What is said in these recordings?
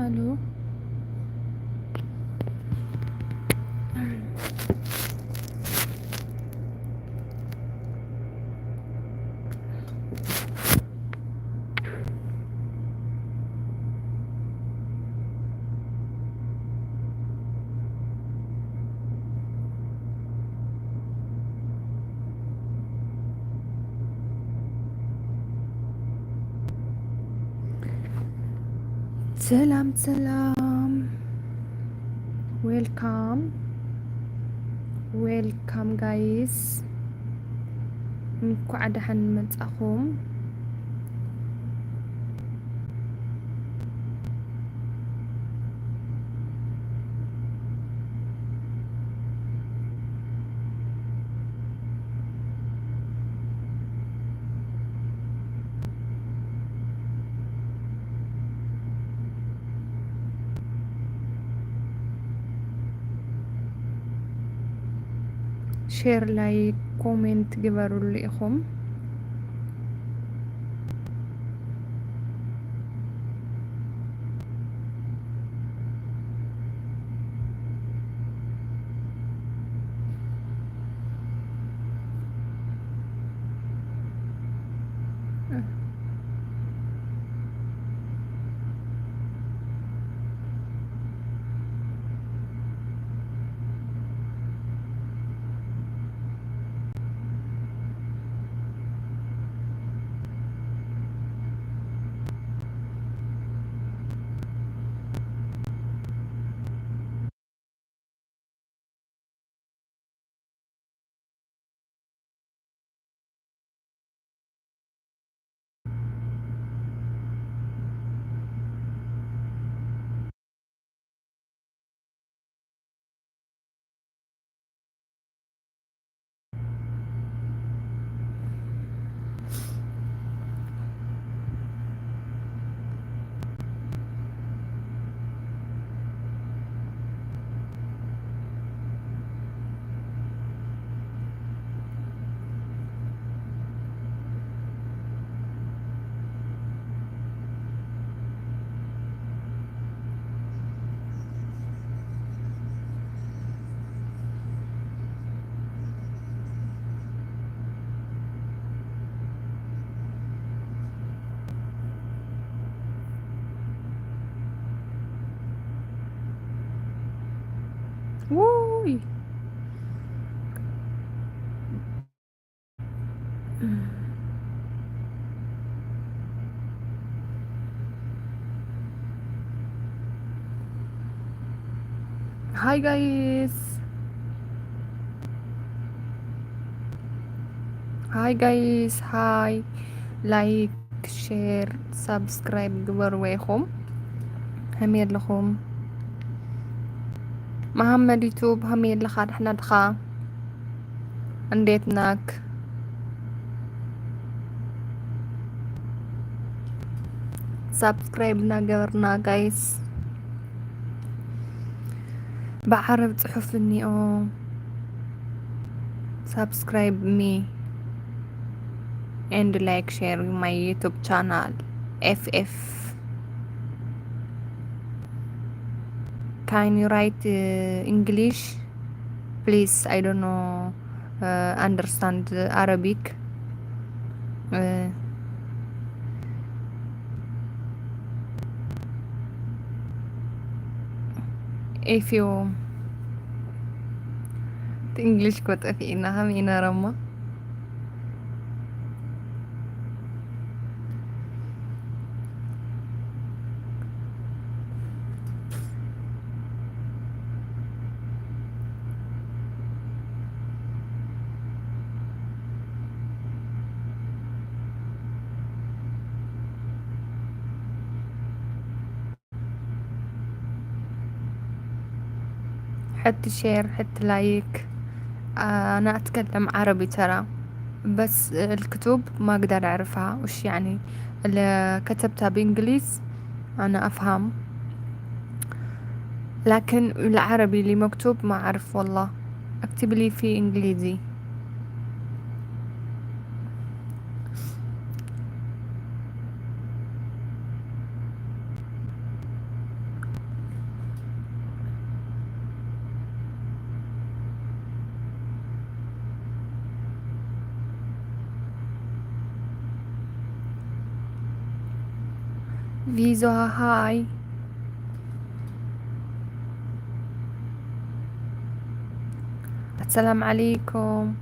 Hello. ሰላም ሰላም፣ welcome welcome guys፣ እንኳዕ ደሓን መጻኹም። ሼር፣ ላይክ፣ ኮሜንት ግበሩሉ ኢኹም። ውይ፣ hi guys, hi guys, hi. ላይክ፣ ሼር፣ ሳብስክራይብ ግበርዎ ኢኹም። ከመይ ኣለኹም? መሃመድ ዩቱብ ከመይ ኣለኻ? ደሕና ድኻ? እንዴት ናክ? ሳብስክራይብ እናገበርና ጋይስ። ብዓረብ ጽሑፍ እኒኦ። Subscribe me and like share my YouTube channel. F F. Can you write, uh, English? Please, I don't know, uh, understand Arabic. Uh, if you English እኮ ጠፊእና፣ ከመይ ኢና ረማ? حط شير، حط لايك. آه، أنا أتكلم عربي ترى، بس الكتب ما أقدر أعرفها وش يعني. اللي كتبتها بإنجليز أنا أفهم، لكن العربي اللي مكتوب ما أعرف والله. اكتب لي في إنجليزي. ቪዛ ሃይ። السلام عليكم.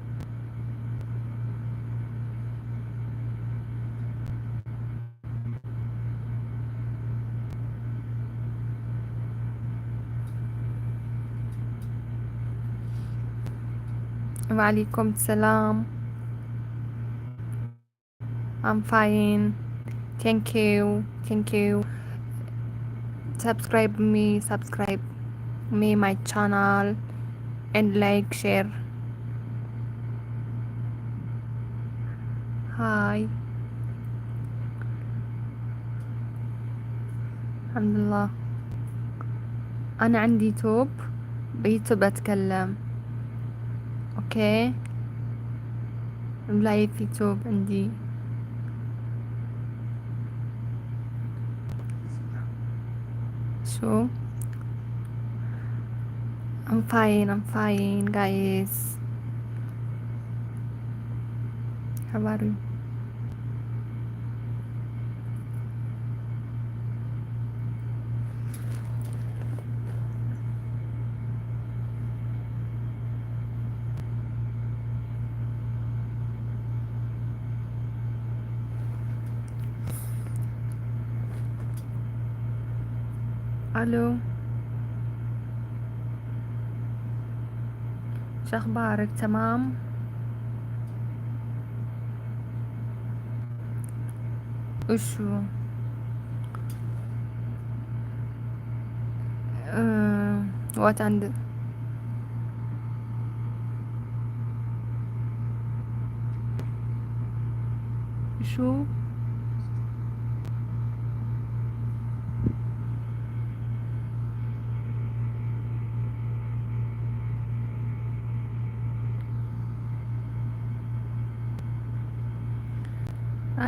وعليكم السلام. I'm fine. Thank you. Thank you. Subscribe me, subscribe me, my channel, and like, share. هاي. الحمد لله. أنا عندي يوتيوب، بيوتيوب أتكلم. أوكي. لايف يوتيوب عندي. شو؟ I'm fine, I'm fine, guys. How are you? ألو، شو أخبارك؟ تمام؟ وشو؟ آه، what and شو؟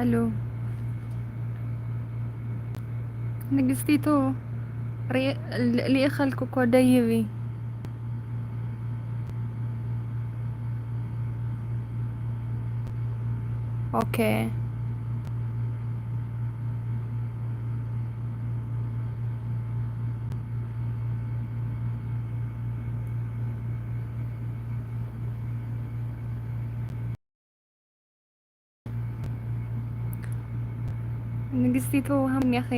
ألو. ንግስቲቱ፣ ሪ-፣ ል-፣ ልኢኸልኩ እኮ ደይቢ። ኦኬ። ንግስቲቱ ሃምያኺ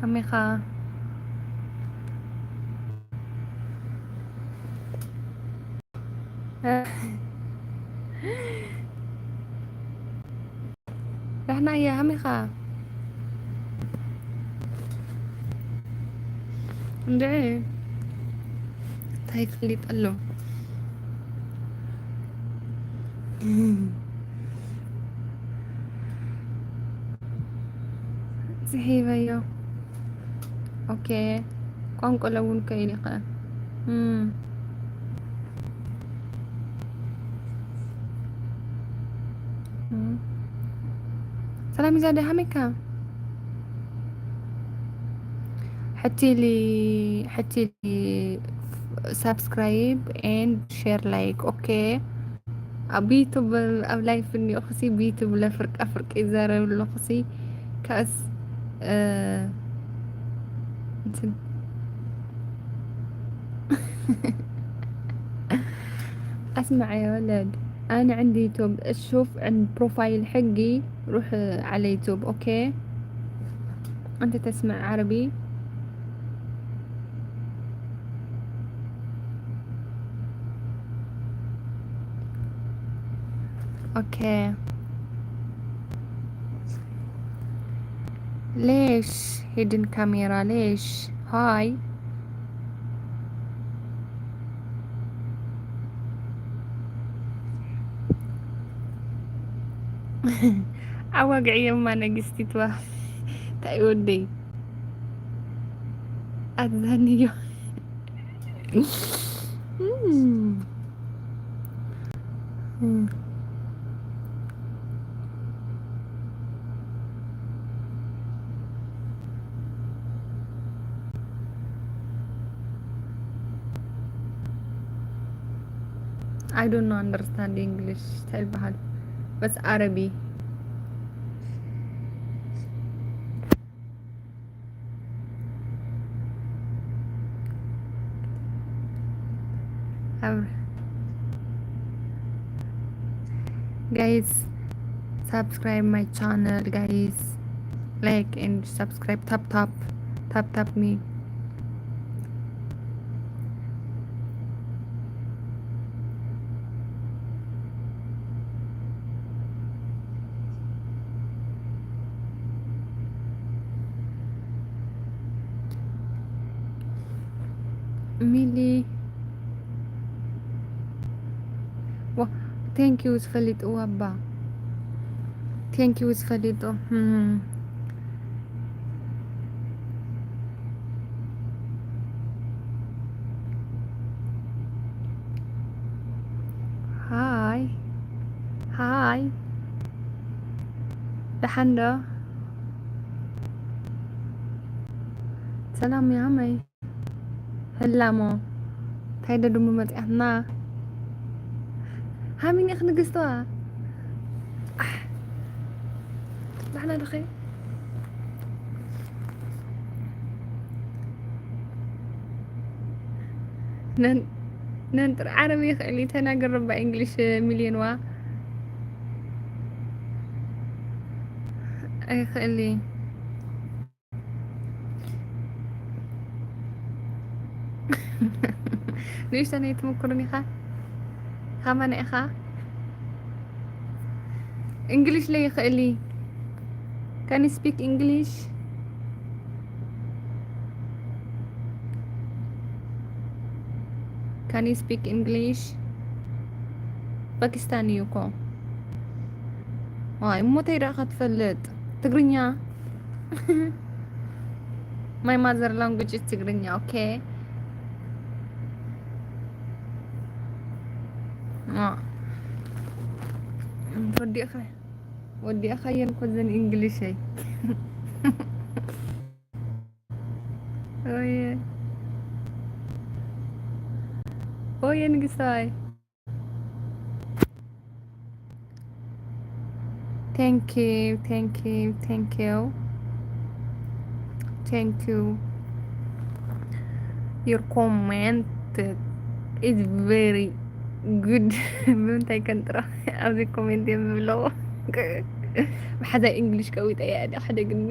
ሃሚኻ ዳሕና እያ ሃሚኻ እንድዒ እንታይ ይፈልጥ ኣሎ። ስሒበዮ። ኦኬ። ቋንቋ ለውን ከይልኸ። እም። እም። ሰላም ይዛደ ሃሚካ። ሕቲሊ፣ ሕቲሊ subscribe and share like. ኦኬ። ኣብ ዩቱብ፣ ኣብ ላይፍ እኒኦኹሲ፣ ብዩቱብ ለፍርቃ ፍርቂ ይዛረብ ኣለኹሲ፣ ከስ፣ እ፣ እንትን። اسمع يا ولد، أنا عندي يوتيوب، شوف عند بروفايل حقي، روح على يوتيوب، أوكي؟ أنت تسمع عربي؟ أوكي. ليش hidden camera؟ ليش؟ هاي. ኣዋግዕዮ እማ ነግስቲትዋ። እንታይ ወደይ? ኣዛንዮ። እም። እም። I don't know understand English እንታይ ይበሃል? በስ ዓረቢ። Guys, subscribe my channel, guys. Like and subscribe. Tap tap, tap tap me. ሚሊ ዋ፣ thank you ዝፈሊጥዎ ኣባ፣ thank you ዝፈሊጡ። ሃይ ሃይ፣ ደሓን ዶ? ሰላም ያመይ። ህላሞ፣ እንታይ ዶ ድሙ መጽያትና? ሃሚኒ ክንግስተዋ። ኣሕ፣ ዳሕና ድኸ? ነን-፣ ነንጥር ዓረብ ይኽእል እዩ፣ ተናገር ረባ እንግሊሽ ሚልዮንዋ። ኣይኽእል እዩ። ንእሽተን ኣይትምኩርን ኢኻ? ከማን ኢኻ? እንግሊሽ ለይኽእሊ? Can you speak English? Can you speak English? ፓኪስታን እዩ እኮ። ዋይ፣ እሞ እንታይ ደኣ ትፈልጥ? ትግርኛ? My mother language is ትግርኛ፣ okay? ዋ። ወዲእኻ፣ ወዲእኻ እየን እኮ ዘን እንግሊሸይ። ኦየ። ኦየ ንግስታይ። Thank you, thank you, thank you. Thank you. Your comment is very good. ብምንታይ ከንጥሮ? ኣብዚ ኮሜንት እዮም ዝብለዎ። ብሓዛይ እንግሊሽ ቀዊጠ እያ፣ ሓደ ግድሚ።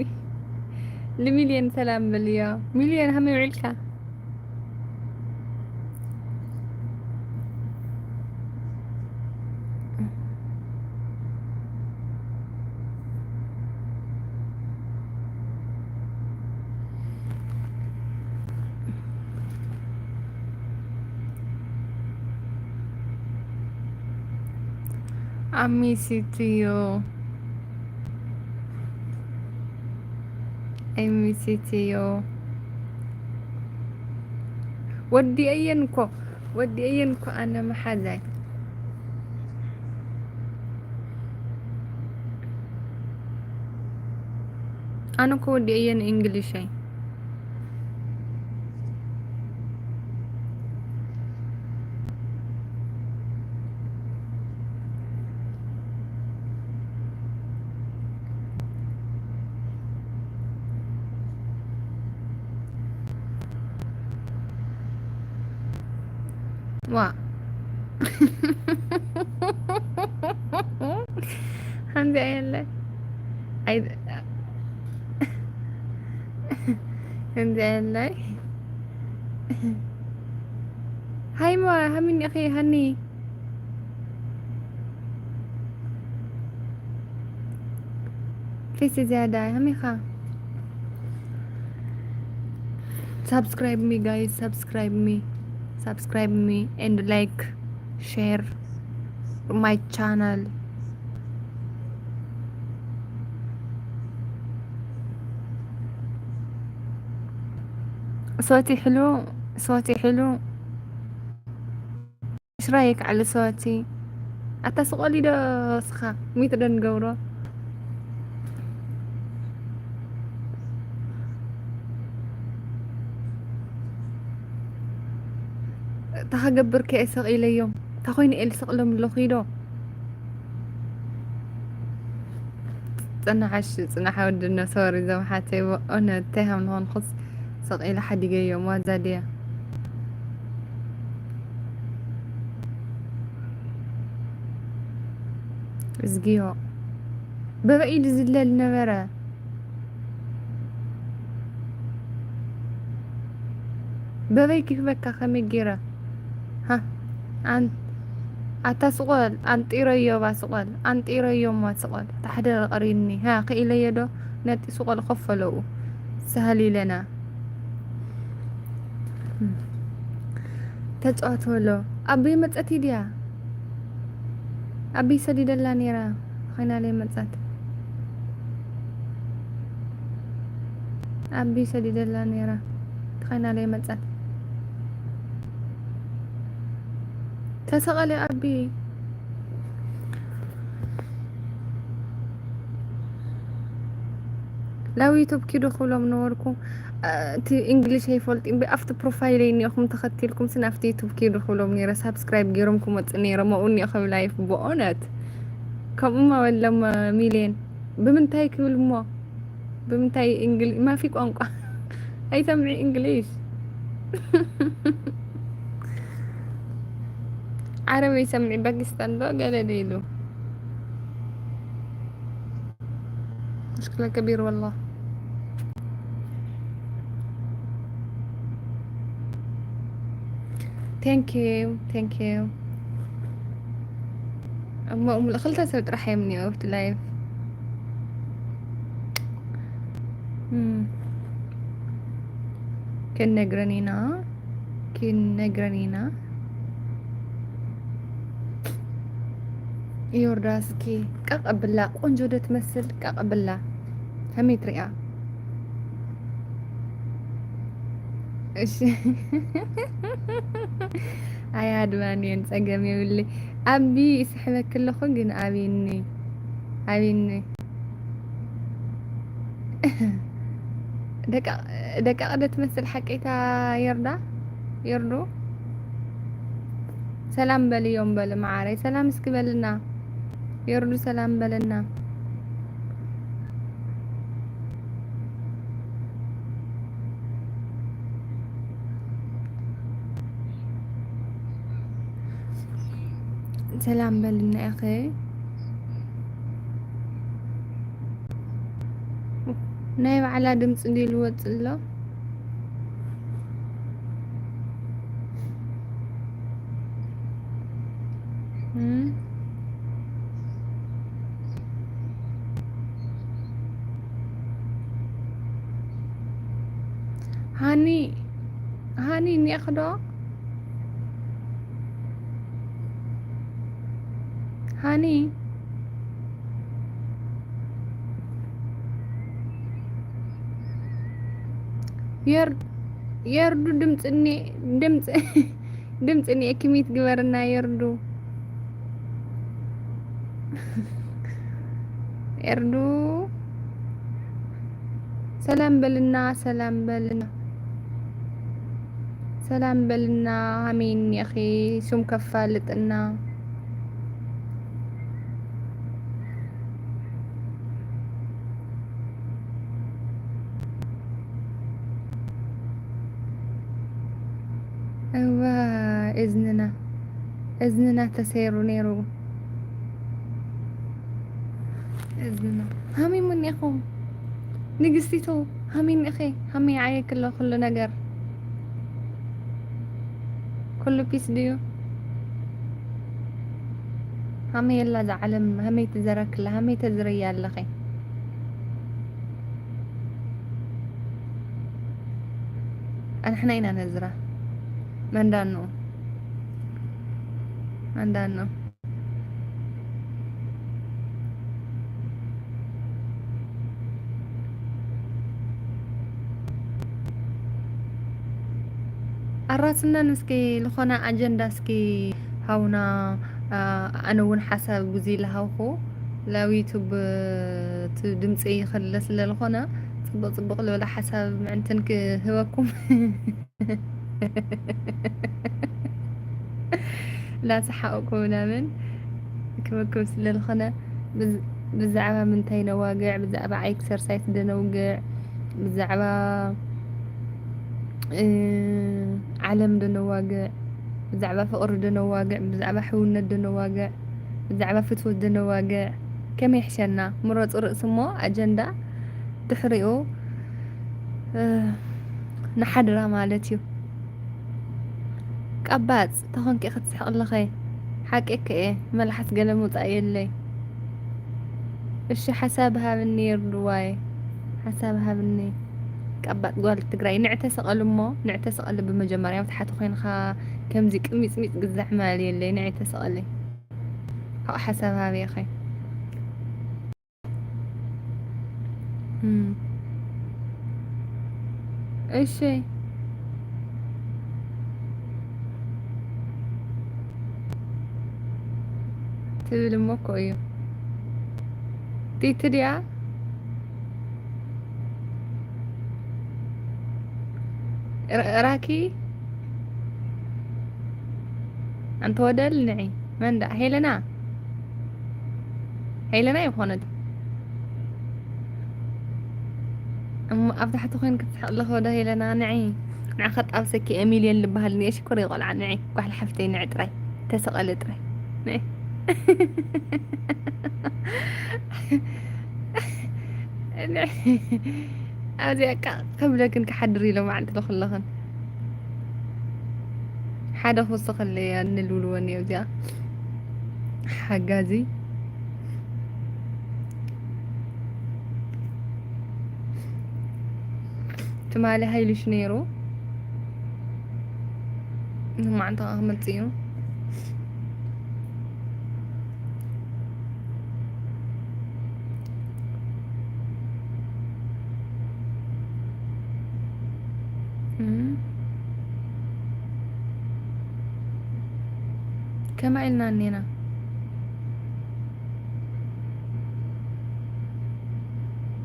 ንሚልዮን ሰላም በልዮ። ሚልዮን፣ ሃመይ ውዒልካ? I miss you too. I miss you too. ወዲአየን እኮ፣ ወዲአየን እኮ ኣነ መሓዛይ። ኣነ እኮ ወዲአየን እንግሊሸይ። ዋ። ከምዚ ኣየለ። ኣይ-፣ ከምዚ ኣየለ። ሃይማ፣ ሃሚኒ፣ እኺ፣ ሃኒ። ፌስ ዝያዳ ሃሚኻ። Subscribe me, guys. Subscribe me. Subscribe me and like, share my channel. صوتي حلو، صوتي حلو. ايش رايك على صوتي؟ ኣታ ስቆሊ ዶ እስኻ ሚት ዶ ንገብሮ? እታ ኸገብር ከ እየ ሰቒለዮም። እታ ኾይኑ እየ ዝሰቕሎም ኣለኹ ዶ? ጽናሓሽ፣ ጽናሓ ወድነ፣ ሶሪ፣ እዞም ሓተይ፣ ኦነ እንታይ ሃም ንኾንኩስ ሰቒለ ሓዲገዮም፣ ዋዛ ድያ? እዝግዮ። በበይ ድዝለል ነበረ? በበይ ክህበካ ከመይ ገይረ? ሃ፣ ኣን-፣ ኣታ ስቆል፣ ኣንጢረዮ ባ ስቆል፣ ኣንጢረዮ እማ ስቆል። ታሕደ ቀሪኒ። ሃ፣ ክኢለዮ ዶ? ነጢ ስቆል ከፈለኡ። ሳህል ኢለና። ተጫወት በሎ። ኣቢ መጸት ድያ? ኣቢ ሰዲደላ ነይራ። ተኸይናለይ መጻት። ኣቢ ሰዲደላ ነይራ። ተኸይናለይ መጻት። ተሰቐሊ ኣቢ። ላብ ዩቱብ ኪዱ ክብሎም ነበርኩ። እ፣ እቲ እንግሊሽ ኣይፈልጥ እምበይ ኣብቲ ፕሮፋይለይ እኒኦኹም ተኸቲልኩም ስን ኣብቲ ዩቱብ ኪዱ ክብሎም ነይረ። ሳብስክራይብ ገይሮም ክመጹ ነይረ። መኡ እኒኦ ከም ላይፍ ብኦነት። ከምኡማ በሎም ሚልየን። ብምንታይ ክብል እሞ? ብምንታይ እንግሊ-፣ ማፊ ቋንቋ? ኣይሰምዒ እንግሊሽ። ዓረብ ይሰምዒ ፓኪስታን ዶ ገለ ዶ ኢሉ። مشكلة كبير والله. Thank you, thank you. እሞ፣ እሞ ክልተ ሰብ ጥራሕ እዮም እኒኦ ኣብቲ ላይቭ። እም። ክንነግረን ኢና፣ ክንነግረን ኢና። ዮርዳ እስኪ ቀቕ ኣብላ፣ ቆንጆ ዶ ትመስል? ቀቕ ኣብላ። ከመይ ትሪኣ? እሺ። ኣይ ኣድማንየን ጸገም የብለይ። ኣቢ ይስሕበኪ ኣለኹ ግን ኣብኒ፣ ኣብኒ። ደቃ-፣ ደቃቕ ዶ ትመስል ሓቀይታ ዮርዳ? ዮርዱ? ሰላም በልዮም በል መዓረይ። ሰላም እስኪ በልና። ዮርዱ ሰላም በልና። ሰላም በልና ኢኺ። ናይ ባዕላ ድምፂ ድዩ ዝወፅእ ኣሎ? እም? ሃኒ፣ ሃኒ እኒኣኺ ዶ? ሃኒ፣ የር-፣ የርዱ ድምፂ እኒ-፣ ድምፂ፣ ድምፂ እኒኤኪ ሚት ግበርና የርዱ። ኤርዱ ሰላም በልና፣ ሰላም በልና፣ ሰላም በልና። ኣሜን። የኺ ሱም ከፋልጥና። እዋ እዝንና፣ እዝንና ተሰይሩ ነይሩ። እዝንና ሃሚሙ እኒኹም ንግስቲቱ ሃሚም ኢኺ። ሃመይ ዓየክሎ ኩሉ ነገር ኩሉ ፒስ ድዩ? ሃመይ የላ እዛ ዓለም ሃመይ ትዘረክላ ሃመይ ተዝረያ ኣለኺ። ኣንሕና ኢና ነዝራ። መንዳኖ። መንዳኖ። ኣራስነን እስኪ ልኾነ ኣጀንዳ እስኪ ሃውና። ኣ-፣ ኣነ እውን ሓሳብ ብዙ ልሃውኹ ላብ ዩቱብ እቲ ድምፂ ይኸለ ስለ ልኾነ ፅቡቕ ፅቡቕ ልበለ ሓሳብ ምዕንትን ክህበኩም። ላሰሓቕኩ ምናምን ክበክብ ስለ ዝኾነ ብዝ-፣ ብዛዕባ ምንታይ ነዋግዕ? ብዛዕባ ኤክሰርሳይስ ዶ ነውግዕ? ብዛዕባ፣ እ፣ ዓለም ዶ ነዋግዕ? ብዛዕባ ፍቕሪ ዶ ነዋግዕ? ብዛዕባ ሕውነት ዶ ነዋግዕ? ብዛዕባ ፍትወት ዘነዋግዕ ከመይ ይሕሸና? ምረጹ ርእሲ እሞ ኣጀንዳ ድሕሪኡ፣ እ፣ ንሓድራ ማለት እዩ። ቀባጽ ተኾንኪ ክትስሕቂ ኣለኸ? ሓቂኪ እየ፣ መልሓስ ገለ ምውጻእ የለይ። እሺ ሓሳብ ሃብኒ የርድዋይ፣ ሓሳብ ሃብኒ። ቀባጽ ጓል ትግራይ ንዕተ ሰቐል እሞ፣ ንዕተ ሰቐል ብመጀመርያ ኣብ ታሕቲ ኮይንካ ከምዚ ቅሚጽሚጽ ግዛዕ ማል የለይ፣ ንዕተ ሰቐለይ። ካብኡ ሓሳብ ሃበ ኢኸ? እም። እሺ። ትብል እሞ እኮ እዩ። ቲቲ ድያ? ራ-፣ ራኪ? ኣንቲ ወደል ንዒ። መን ደኣ? ሄለና? ሄለና ይኾነት። እሞ ኣብ ታሕቲ ኮይን ክትስሕቕ ኣለኹ ወደ ሄለና፣ ንዒ። ንዓኻ ጣብሰኪ እየ፣ ሚልዮን ልበሃል እየ፣ ሽኮር እየ ቆልዓ፣ ንዒ። ጓል ሓፍተይ፣ ንዒ ጥራይ። ተሰቐለ ጥራይ። ንዒ። ንዒ። ኣብዚኣ ቃ ክብለክን ክሓድር ኢሎ መዓልቲ ዶ ከለኽን። ሓደ ክውስኸለይ ኣንልውልወን እየ ኣብዚኣ። ሓጋዚ። ትማሊ ሃይሉሽ ነይሩ። ንማዓንታ ክመጽእ እዩ። እም። ከመይ ኢልና እኒና?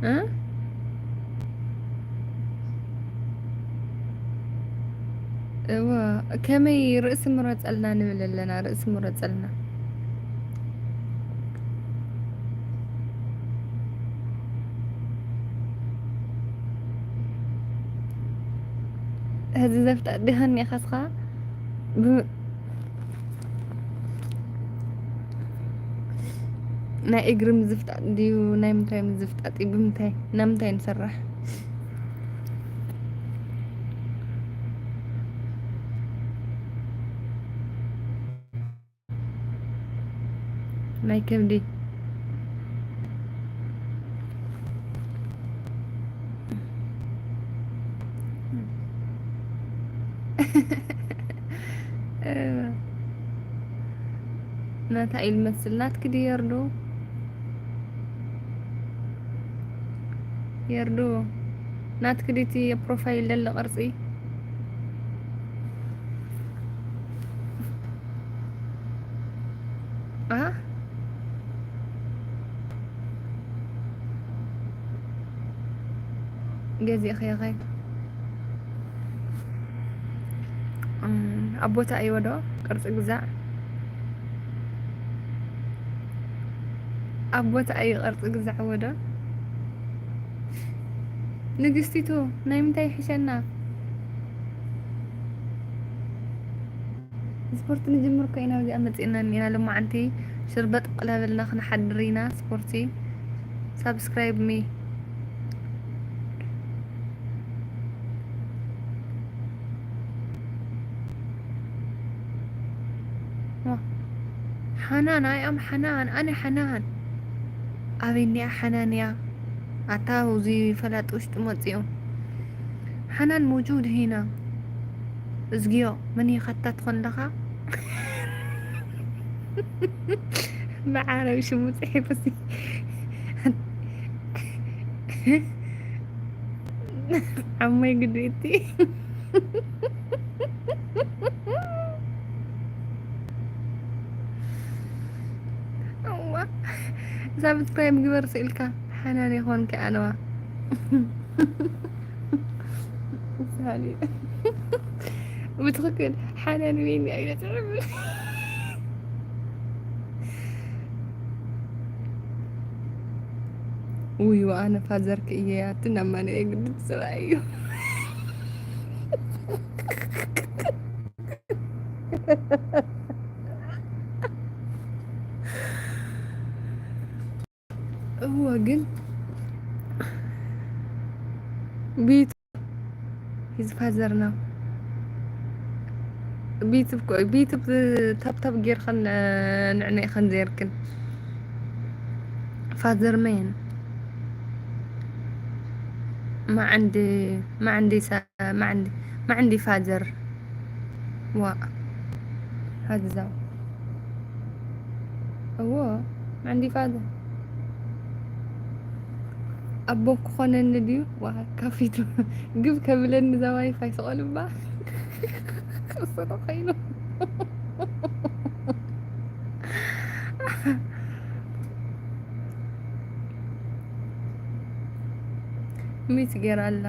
እ? እወ፣ ከመይ ርእሲ ምረጸልና ንብል ኣለና፣ ርእሲ ምረጸልና። ሕዚ ዘፍጣጥ ዲኸኒ ኢኻስኻ ብ-፣ ናይ እግሪ ምዝፍጣጥ ድዩ? ናይ ምንታይ ምዝፍጣጥ እዩ? ብምንታይ? ናብ ምንታይ ንሰርሕ? ናይ ከብዲ። ናታ ኢል መስል ናትኪ ድዩ የርዱ? የርዱ ናትኪ ድዩ እቲ ፕሮፋይል ለለ ቅርጺ? አ? ገዚእኽዮ ኸይ? እም፣ ኣብ ቦታ እይዎ ዶ ቅርጺ ግዛዕ? ኣብ ቦታ እዩ ቅርጺ ግዛዕዎ ዶ? ንግስቲቱ፣ ናይ ምንታይ ይሕሸና? ስፖርት ንጅምር እኮ ኢና፣ ኣብዚኣ መጺእና እኒና። ሎማዓንቲ ሽርበጥ ቅለበልና ክንሓድር ኢና። ስፖርቲ ሳብስክራይብ ሚ። ዋ፣ ሓናን፣ ኣይ ኣም ሓናን፣ ኣነ ሓናን። ኣበይ እኒኣ ሓናን እያ? ኣታ፣ እዚ ፈላጥ ውሽጢ መጺኡ። ሓናን መውጁድ ሂና። እዝግዮ፣ መን እዩ ኸታ ትኾን ኣለኻ? ብዓረብ ሽሙ ጽሒፉሲ። ዓሞይ ግድቲ። እዋ፣ ሳብስክራይብ ግበር ስኢልካ። ሓናን ይኾንኪ ኣለዋ። ሳሊ። ብትኽክል ሓናን ወይኒ እያ ትብል። ውይ፣ ኣነ ፋዘርክ እየ፣ ኣቲ ናብ ማን እየ ግድን ሰብኣይ እዩ። እዎ ግን ቢቱ ሂዝ ፋዘር ነው። ቢቱ እኮ ቢቱ ታብታብ ጌርኸን ንዕነ ኢኸን ዜርክን ፋዘር መን ማዕንዲ ማዕንዲ ሳ- ማዕንዲ ማዕንዲ ፋዘር ዋ ሀዛው እዎ ማዕንዲ ፋዘር ኣቦ ክኾነኒ ድዩ ዋ ካፊቱ ግብ ከብለኒ ዛ ዋይፋይ ስቆልባ ክስሮ ኮይኑ ሚት ገይራ ኣላ።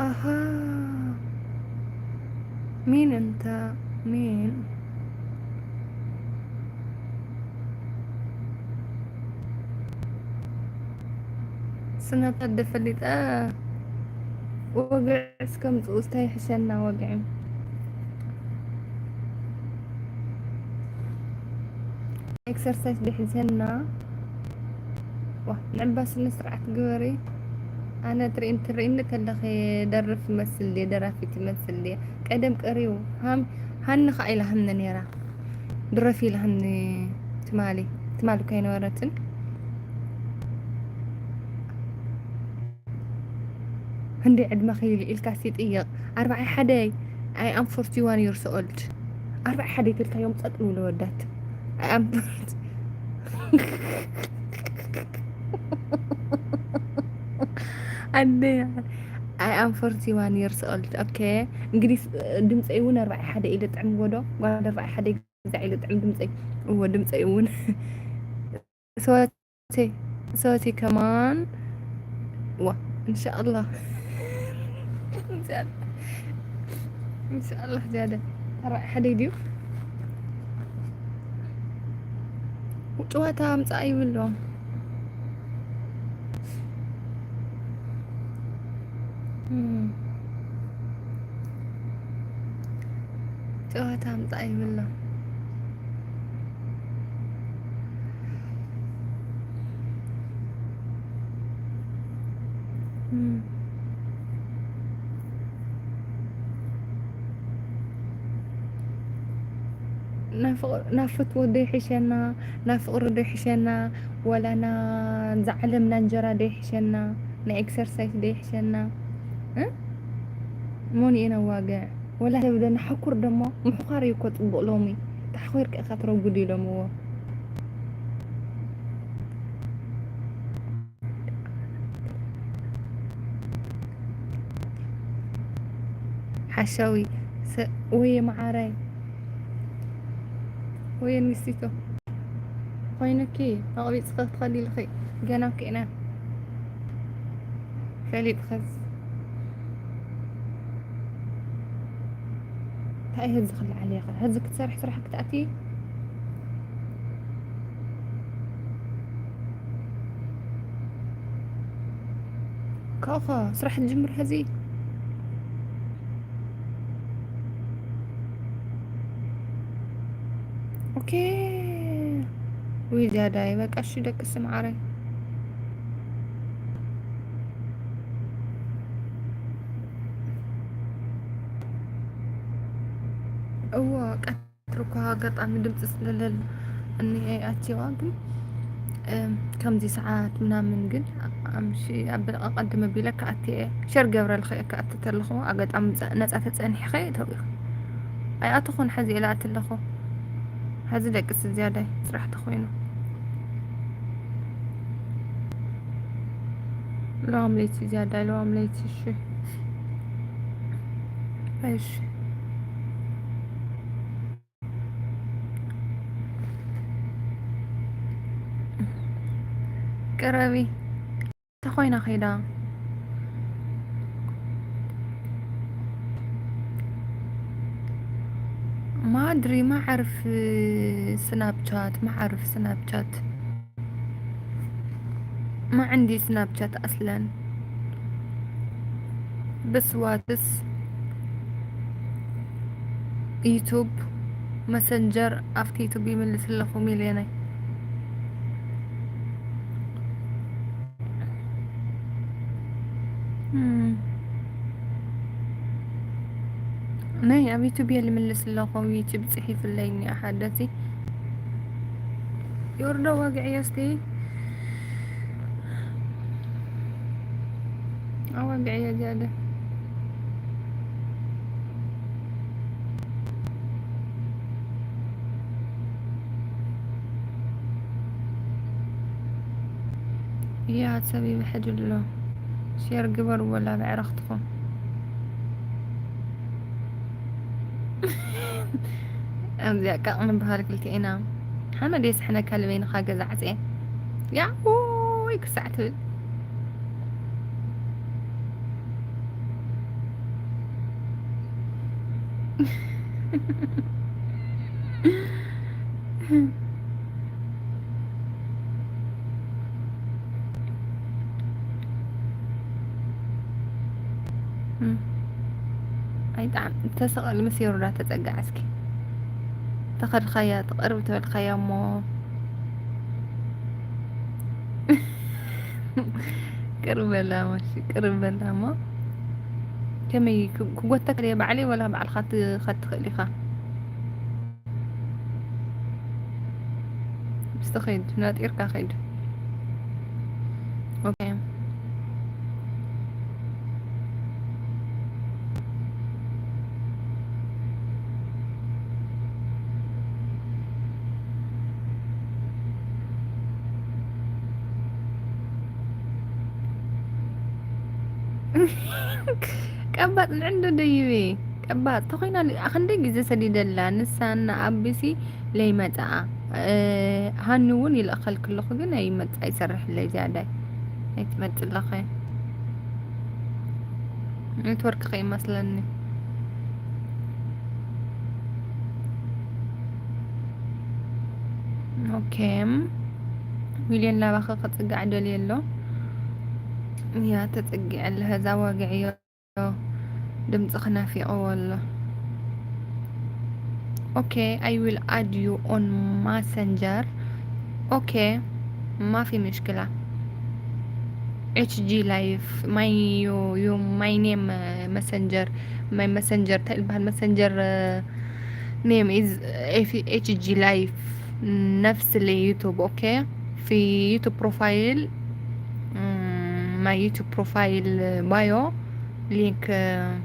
ኣሃ ሚን እንተ ሚን ስናብቻት ዶ ፈሊጠ ወግዒ እስከ ምጽኡ እስታይ ይሕሸና ወግዒ ኤክሰርሳይዝ ድሕዘና ዋ ንዕባ ስነ ስርዓት ግበሪ ኣነ ትርእን ትርእኒ ከለኺ ደርፍ መስል ድየ ደራፊት መስል ድየ ቀደም ቀሪቡ ሃም ሃኒ ኸዓ ኢላሃኒ ነይራ ድረፊ ኢላሃኒ ትማሊ ትማሊ እኮ ኣይነበረትን ህንደይ ዕድመኺ ኢልካስ ይጥየቕ ኣርባዓይ ሓደይ I am forty one years old ኣርባዓይ ሓደይ ተልካዮም ጸጥ ንብሉ ወዳት I am ኣደይ I am forty one years old okay እንግዲህ ድምፀይ እውን ኣርባዓይ ሓደ ኢለ ጥዕም ጎዶ ጓል ኣርባዓይ ሓደ ገዛ ኢለ ጥዕም ድምፀይ እዎ ድምፀይ እውን ሰወቴ ሰወቴ ከማን ዋ እንሻኣላ እንሻኣላ ዝያደ ኣርባዓይ ሓደ ድዩ ጨዋታ ኣምፃእ ይብሎም ጨዋታ ኣምፃእ ይብሎም ናብ ፍትወት ዶ ይሕሸና ናብ ፍቕሪ ዶ ይሕሸና ወላ ናዛ ዓለምና እንጀራ ዶ ይሕሸና ናይ ኤክሰርሳይስ ዶ ይሕሸና መን እዩ ነዋግዕ ወላ ሰብ ዶ ንሓኩር ደሞ ምሕዃር እዩ እኮ ፅቡቕ ሎሚ ተሓኺርካ ኢኻ ትረጉድ ኢሎምዎ ሓሻዊ ወየ መዓራይ ወየ ንግስቲቶ ኮይኑኪ ኣቕቢፅኺ ክትኸዲ ኢልኺ ገና እኮ ኢና ፈሊጥኽስ እንታይ ሕዚ ክልዓል እየ ሕዚ ክትሰርሒ ስራሕ ክትኣቲ ካብኡ ስራሕ ትጅምር ሕዚ ኦኬ ውይ ዝያዳይ በቃ እሺ ደቂ ስምዓረይ እዎ ቀትሪ እኮ ኣጋጣሚ ድምፂ ስለለል እኒኤ ኣትዋ ግን ከምዚ ሰዓት ምናምን ግን ኣምሺ ኣበለቃ ቀድመ ቢለ ክኣቲ እየ ሸር ገብረልኸ እየ ክኣቲ ተለኹ ኣጋጣሚ ነፃ ተፀኒሕኸ ተው ኣይኣተኹን ሕዚ ኢለ ኣትለኹ ሕዚ ደቅስ ዝያዳይ ስራሕ ተኾይኑ ሎም ለይቲ ዝያዳይ ሎም ለይቲ እሺ እሺ ቅረቢ ተኾይና ኸይዳ ማድሪ ማዕርፍ ስናፕቻት ማዕርፍ ስናፕቻት ማዕንዲ ስናፕቻት ኣስለን ብስዋትስ ዩቱብ፣ መሰንጀር፣ ኣብቲ ዩቱብ ይምልስ ኣለኹ ሚልዮነይ። እም። ነይ ኣብ ዩቱብ እየ ልምልስ ኣለኹ። ዩቱብ ጽሒፍለይ እኒኣ ሓደሲ። ይወርዶ ወግዕዮ እስቲ። ኣወግዕዮ ዝያደ። ያ ሰብ ይብሕድ ኣሎ። ሼር ግበሩ ወላ ብዕረኽትኹም። ኣብዚኣ ቃቕ ንበሃል ክልቲኤና። ሓመድ የስሕነካ ልበይንኻ ገዛ ዓጽየ። ያ ውይ ክሳዕ ትብል። እም። ኣይጣዕም ተሰቐል ምስ የሩዳ ተጸጋዕ እስኪ። ተኸድኻያ፣ ተቐርብ ተበልካያ እሞ። ቅርብ በላ እሞ፣ እሺ፣ ቅርብ በላ እሞ። ከመይ ክ-፣ ክጎተካ ድየ ባዕለይ ወላ ባዕልኻ ትኸድ ትኽእል ኢኻ? እስቲ ኸይድ፣ ናጢርካ ኸይድ። ኦኬ። ቀባጥ ንዕንዶ ደይቤ። ቀባጥ ተኾይና ል-፣ ክንደይ ግዜ ሰዲደላ፣ ንሳና ኣቢሲ ለይመጽኣ። እ፣ ሃኒ እውን ይልእኸልኪ ኣለኹ፣ ግን ኣይመጽ-፣ ኣይሰርሕለይ ዝያዳይ። ኣይትመጽእ ኣለኸ። ኔትወርክ ከይመስለኒ። ኦኬ። ሚልዮን ናባኸ ክጽጋዕ ደልየ ኣሎ። ያ ተጸጊዐ ኣለኸ፣ እዛ ዋግዕዮ። ድምጽኺ ናፊቕዎ ኣሎ። ኦኬ፣ I will add you on Messenger. ኦኬ፣ ማፊ ምሽክላ። ኤች ጂ ላይፍ፣ my, you, you, my name, uh, messenger, my messenger፣ እንታይ ዝበሃል messenger፣ uh, name is ኤች ጂ ላይፍ፣ ነፍስ ለዩቱብ። ኦኬ፣ في يوتيوب بروفايل، مم، my يوتيوب بروفايل بايو لينك، آه،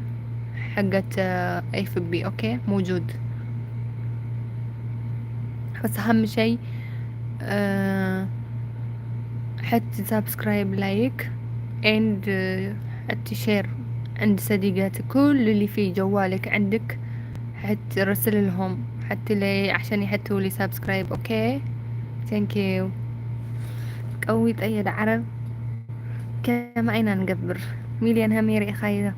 حقت، آه، اف بي، اوكي، موجود. بس اهم شيء، آه، حط سبسكرايب، لايك، and، آه، حط شير عند صديقاتك كل اللي في جوالك عندك. حتى رسل لهم، حتى لي عشان يحطوا لي سبسكرايب. اوكي، ثانك يو. قوي طيب عرب، كما اين نقبر مليون همير اخايدا.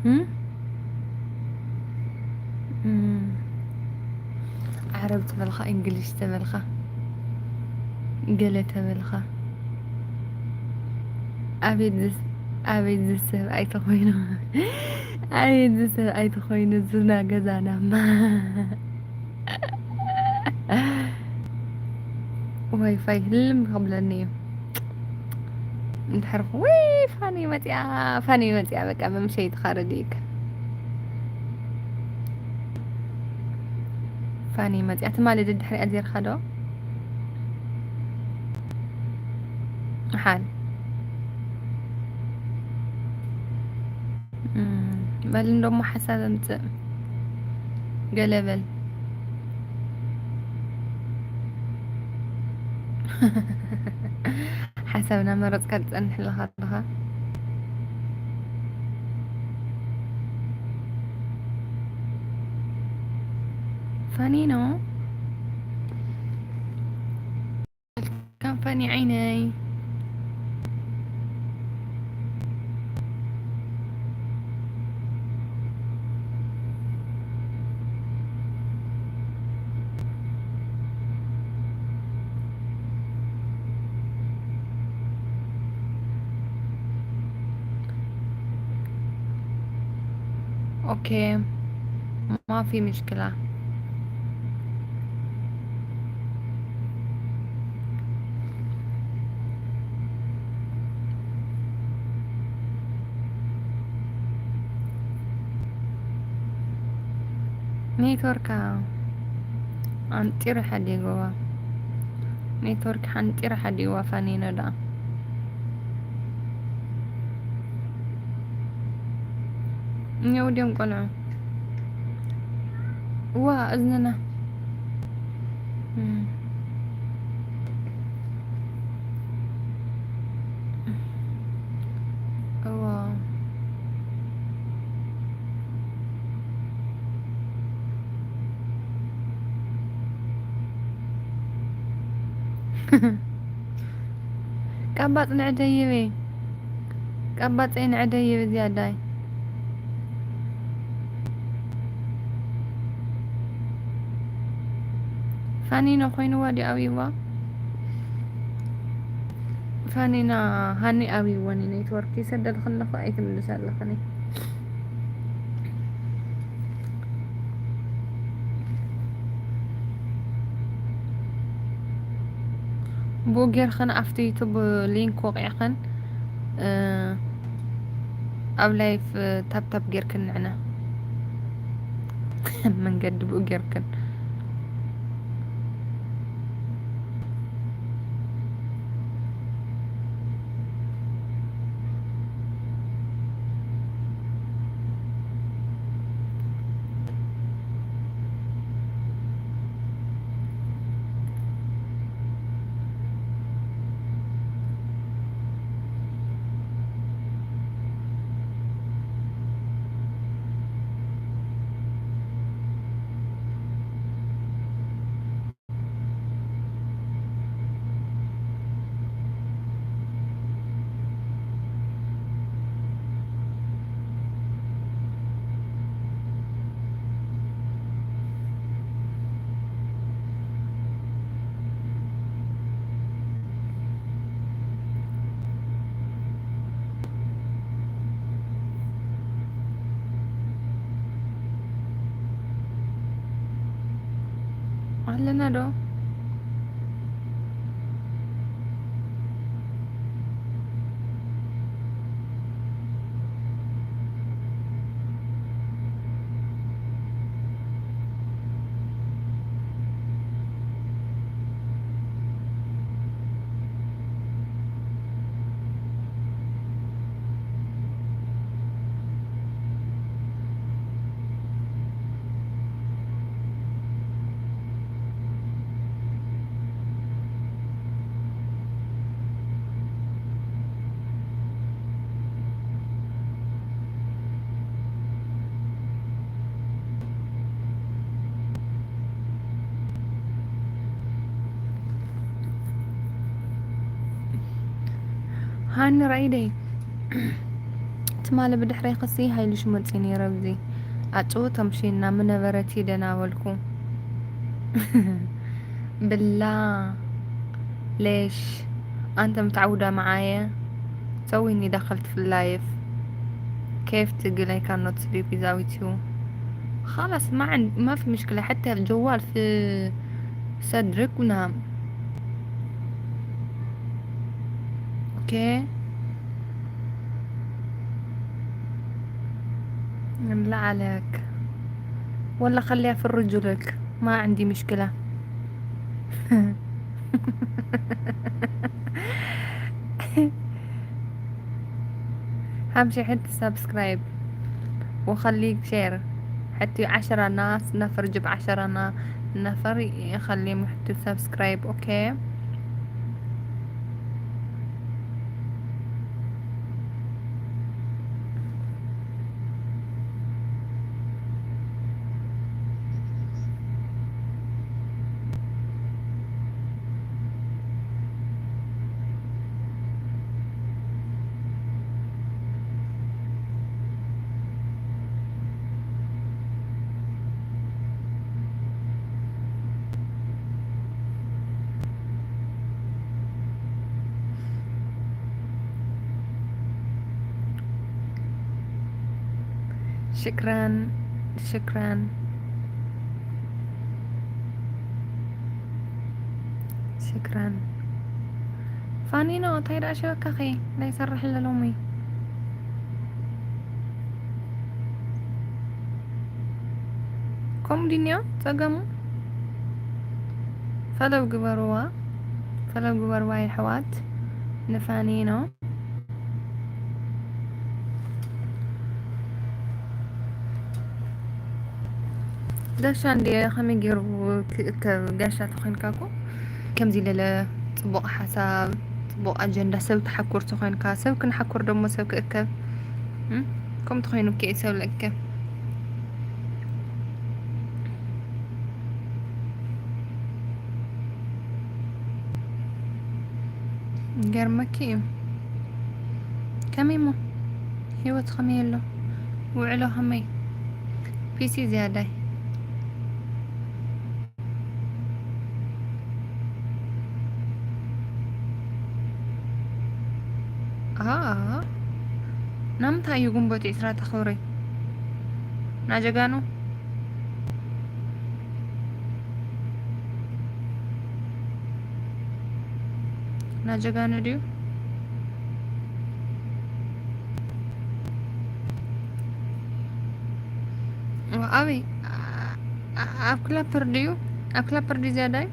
هم؟ هم. عرب تبلخا، انجليش تبلخا، قلة تبلخا. ኣቤት ዝስ-፣ ኣቤት ዝስብ ኣይተኾይኑ። ኣቤት ዝስብ ኣይተኾይኑ ዝና ገዛና ማ። ዋይፋይ ህልም ክብለኒ እዩ። እንድሕር ወይ ፋኒ መጽያ፣ ፋኒ መጽያ፣ በቃ መምሸይትኻ ረድእካ። ፋኒ መጽያ ትማሊ ድድሕሪኣ ዜርካ ዶ? ሓን። እም፣ በል እንደሞ ሓሳብ ኣምጽእ። ገለ በል። ሓሳብ እናመረጽካ ትጸንሕ ኣለኻ ኣለኻ። ፋኒኖ። ካምፓኒ ዓይነይ። اوكي، ما في مشكلة. ኔትወርካ ኣንጢሩ ሓዲግዋ። ኔትወርክ ሓንጢሩ ሓዲግዋ ፋኒኖ ደኣ። እኛው ድዮም ቆልዑ። ዋ እዝንና። እም። እዋ። ቀባጽ ንዕደይበ። ቀባጸይ ንዕደይበ ዝያዳይ። ፋኒና ኮይንዋ ድዩ ኣብይዋ? ፋኒና ሃኒ ኣብይዋ፣ ኔትወርክ ይሰደልክን ኣለኹ ኣይትምልስ ኣለኽን። ብኡ ጌርክን ኣብቲ ዩቱብ ሊንክ ወቂዕክን፣ እ፣ ኣብ ላይፍ ታፕታፕ ጌርክን ንዕና መንገዲ ብኡ ጌርክን። ኣለና ዶ? ሃኒ ራኢደይ ትማሊ ብድሕረይ ክሲ ሃይልሽ መፂ ነይረ ኣብዚ ኣጭውቶም ሽና ምነበረት ሂደና በልኩ። ብላ ሌሽ ኣንተ ምትዓውዳ معايا سويني دخلت في اللايف. كيف تقول I cannot sleep without you؟ خلاص، ما عند، ما في مشكلة، حتى الجوال في صدرك ونام. اوكي، لا عليك، ولا خليها في رجلك، ما عندي مشكلة. أهم شي حط سبسكرايب وخليك شير، حتى عشرة ناس نفر، جيب عشرة نا-، نفر يخليهم يحطوا سبسكرايب. اوكي. ሽክራን፣ ሽክራን፣ ሽክራን። ፋኒኖ፣ እንታይ ደኣ ሸበካኺ? እንታይ ይሰርሕ ኣሎ ሎሚ? ከምኡ ድንዮ ጸገሙ? ፈለው ግበርዋ፣ ፈለው ግበርዋ የሕዋት ንፋኒኖ። ጋሻ እንድየ፣ ከመይ ገይሩ ክእከብ? ጋሻ ተኾይንካ እኮ ከምዚ ለለ ጽቡቕ ሓሳብ፣ ጽቡቕ ኣጀንዳ፣ ሰብ ተሓኩር ተኾይንካ፣ ሰብ ክንሓኩር ደሞ ሰብ ክእከብ። እም? ከምኡ ተኾይኑ እኮ እዩ ሰብ ልእከብ። ይገርመኪ እዩ። ከመይ እሞ? ህይወት ከመይ ኣሎ? ውዕሎ ከመይ? ፒሲ ዝያዳይ። ኣሃ፣ ኣሃ። ናምንታይ እዩ ግንቦት ዒስራ ተኽብሪ? ናጀጋኑ? ናጀጋኑ ድዩ? ዋ፣ ኣበይ? ኣ-፣ ኣ-፣ ኣብ ክላፐር ድዩ? ኣብ ክላፐር ድዩ ዝያዳይ?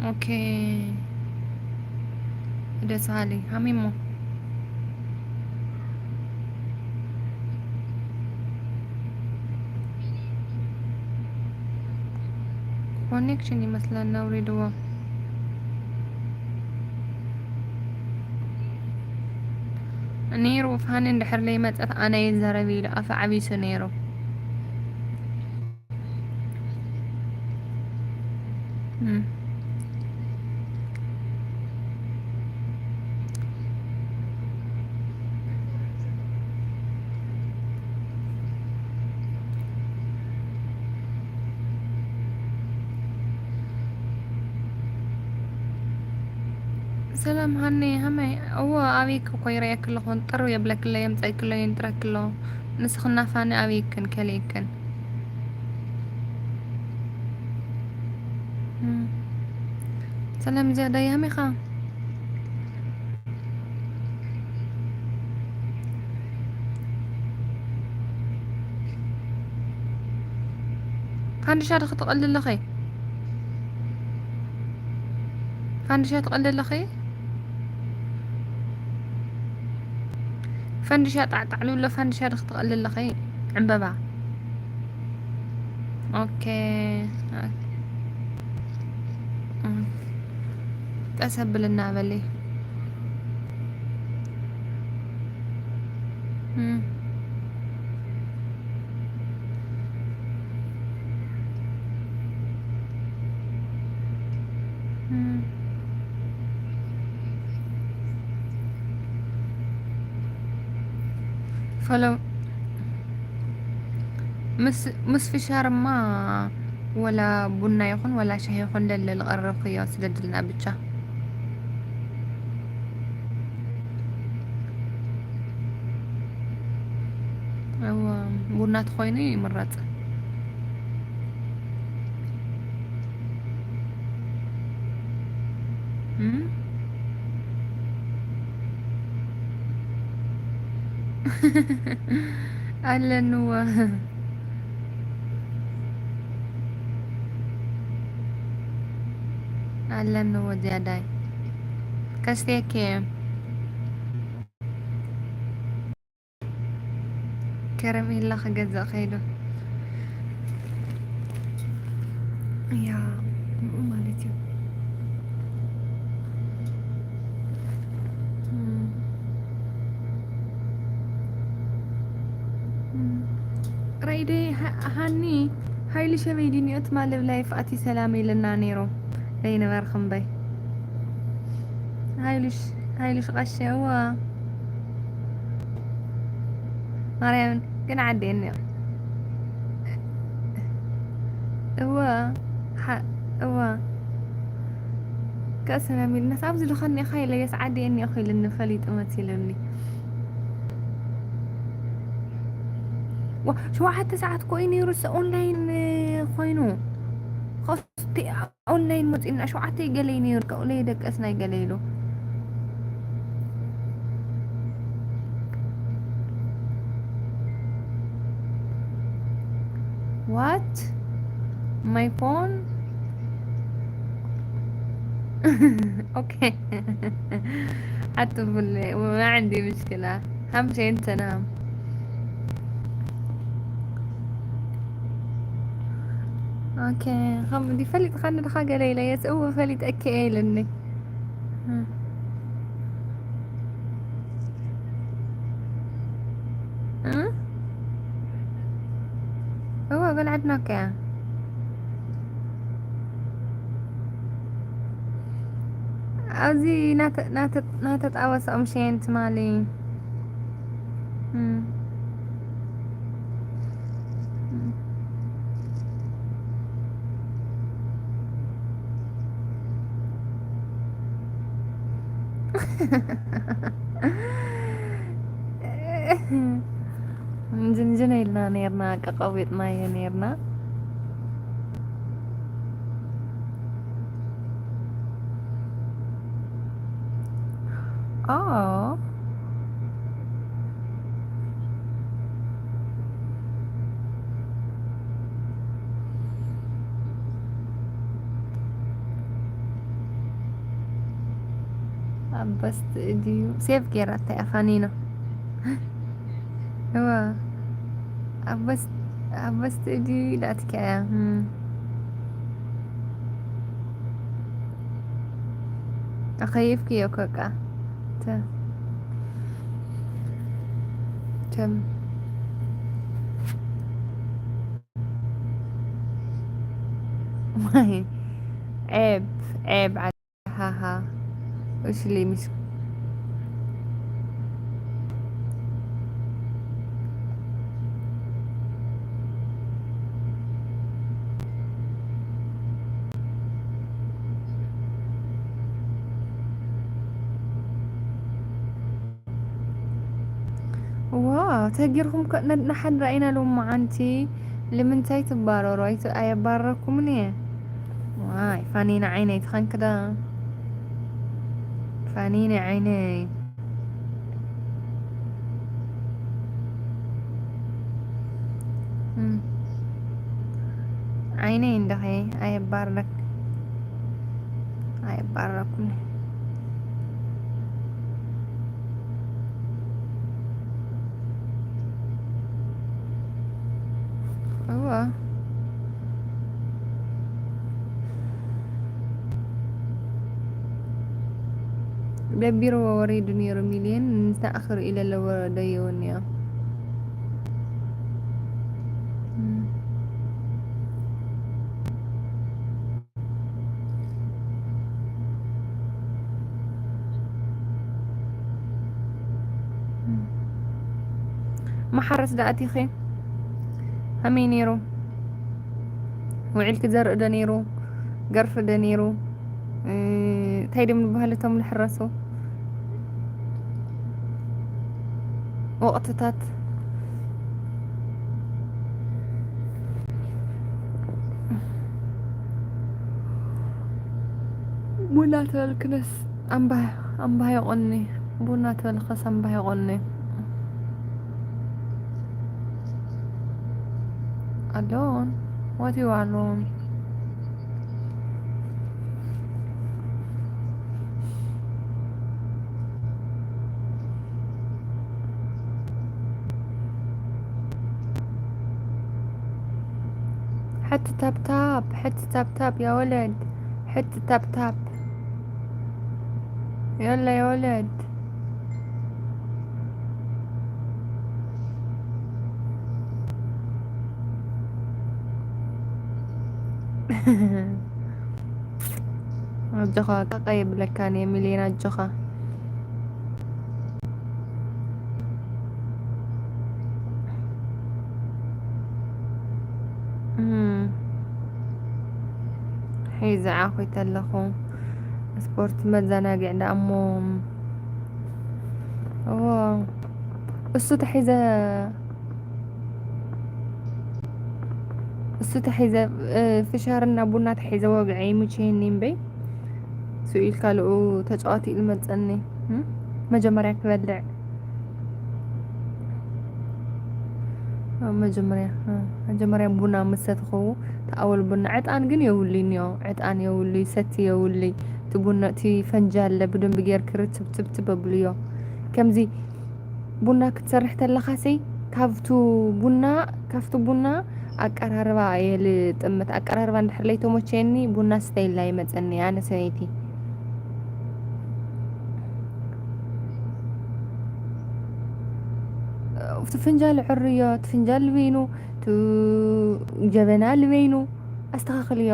ኦኬ። ደስ በሃሊ። ሃሚሞ። ኮኔክሽን ይመስለና፣ ኣውሪድዎ። ነይሩ፣ ፋኒ እንድሕር ለይመጸት ኣነ ይዛረብ ኢሉ ኣፈ ዓቢሱ ነይሩ። እም። ሰላም ሃኒ፣ ሃመይ? እወ፣ ኣብይክ እኮ ይረኣየኪ ኣለኹ። ጥርው የብለኪ ኣሎ፣ የምጸእኪ ኣሎ፣ የንጥረኪ ኣሎ። ንስኽና ፋኒ ኣብይክን፣ ከልይክን። እም። ሰላም ዝያዳ፣ ያሚኻ? ፋንድሻ ዶ ክትቐሊ ኣለኺ? ፋንድሻ ትቐሊ ኣለኺ? ፈንድሻ ጣዕጣዕ ልብሎ፣ ፈንድሻ ዶ ክትቐሊ ኣለኺ? ዕምበባ። ኦኬ። ቀስ ኣብልና በሊ። እም። እም። ፈሎ-፣ ምስ፣ ምስ ፍሻርማ ወላ ቡና ይኹን ወላ ሻሂ ይኹን ለለ ዝቐረብክዮ ስደድልና ብቻ። እወ፣ ቡና ተኾይኑ ይምረጽ። እም? ኣለንዎ። ኣለንዎ ዝያዳይ። ከስትየኪ እየ። ከረሜላ ክገዝእ ከይዱ። ያ፣ ንኡ ማለት እዩ። እም። እም። ራይደይ፣ ሃ-፣ ሃኒ፣ ሃይሉ ሸበይ ድንዮ ትማል ኣብ ላይፍ ኣቲ ሰላም ኢልና ነይሩ። ደይነበርክ እምበይ። ሃይሉሽ፣ ሃይሉሽ ቀሸ፣ እዋ። ማርያምን ግን ዓዲ እኒኦ። እዋ፣ ሓ-፣ እዋ። ከስነ ሚልነስ ኣብዚ ልኸኒ ኢኻ ኢለ የስዓዲ እኒ ኢኹ ኢልኒ ፈሊጡ መሲሉኒ። ዋ፣ ሸውዓተ ሰዓት ኮይ ነይሩ፣ ሰ ኦንላይን ኮይኑ። ኸስቲ ኦንላይን መጺና ሸውዓተ ገለይ ነይሩ፣ ከኡለይ ደቀስ ናይ ገለይ ኢሉ። What? My phone? Okay. حتى في ال-، ما عندي مشكلة. أهم شيء أنت نام. Okay. خم-، دي فلت خلنا دخل قال لي، يس، هو فلت أكي إيه لني. ها. ها؟ هو قال عندنا كا. أزي نات-، نات-، نات أوس أم شين تمالي. مم. مم. እንጅንጅን ኢልና ነይርና፣ ቀቐዊጥናዮ ነይርና። ኦ። ኣበስት ድዩ ሴቭ ጌራታ እያ ፋኒና። እዋ። ኣበስት፣ ኣበስት ድዩ ኢላትካ እያ። እም። ኣኸይፍክዮ ኮቃ። ተ-፣ ተም-፣ ዔብ፣ ዔብ። ሃሃ። እሺ፣ ሌሚስ። ዋው፣ ተጊርኩም ከ-፣ ነ-፣ ንሓን ራኢና ሎመዓንቲ። ልምንታይ ትባረሩ? ኣይት-፣ ኣየባረርኩምን እየ። ዋይ፣ ፋኒና ዓይነይ ትኸንክዳ። ፋኒና ዓይነይ። እም። ዓይነይ እንደኸ ኣየባረርክ-፣ ኣየባረርኩን። እዋ። ደቢርዎ ወሪዱ ነይሩ ሚልዮን፣ ንስና ኣኽሪ ኢለ ለወረደዮ እኒኦ። እም። መሓረስ ደኣ ኣቲኺ ከመይ ነይሩ? ውዒልኪ ዘርኢ ዶ ነይሩ? ገርፊ ዶ ነይሩ? እ፣ እንታይ ድም ዝበሃሉ እቶም ዝሕረሱ ወቕትታት? ቡና ተበልክነስ ኣምባህ-፣ ኣምባህ ይቆኒ። ቡና ተበልከስ ኣምባህ ይቆኒ። ኣሎን፣ what you alone? حط تاب تاب، حط تاب تاب يا ولد، حط تاب تاب. يلا يا ولد. ኣጆኻ፣ ቀቐ የብለካን እየ ሚልዮን፣ ኣጆኻ። እም። ሒዘ ዓኺተ ኣለኹ። ስፖርት መዘናግዒ ደኣ እሞ። እዎ፣ እሱ ተሒዘ፣ እሱ ተሒዘ፣ እ፣ ፍሻርና ቡና ተሒዘ ወግዐ ይምችየኒ እምበይ። ስኡ ኢልካ ልኡ ተጫዋቲ ኢሉ መጸኒ። እም? መጀመርያ ክበልዕ። ኣብ መጀመርያ፣ እ፣ መጀመርያ ቡና ምስ ሰተኹ፣ ተኣወል ቡና፣ ዕጣን ግን የብሉይን እዮ። ዕጣን የብሉይ፣ ሰቲ የብሉይ። እቲ ቡና፣ እቲ ፈንጃለ ብደንቢ ጌርኪ ርትብትብትብ ኣብልዮ። ከምዚ ቡና ክትሰርሕ ተለኻሲ፣ ካብቱ ቡና፣ ካብቱ ቡና ኣቀራርባ እየ ልጥምት። ኣቀራርባ እንድሕር ለይተመቸየኒ፣ ቡና ስተይላ ይመጸኒ፣ ኣነ ሰበይቲ። እቲ ፍንጃል ዕርዮ፣ እቲ ፍንጃል ልበይኑ፣ እቲ ጀበና ልበይኑ፣ ኣስተኻኽልዮ።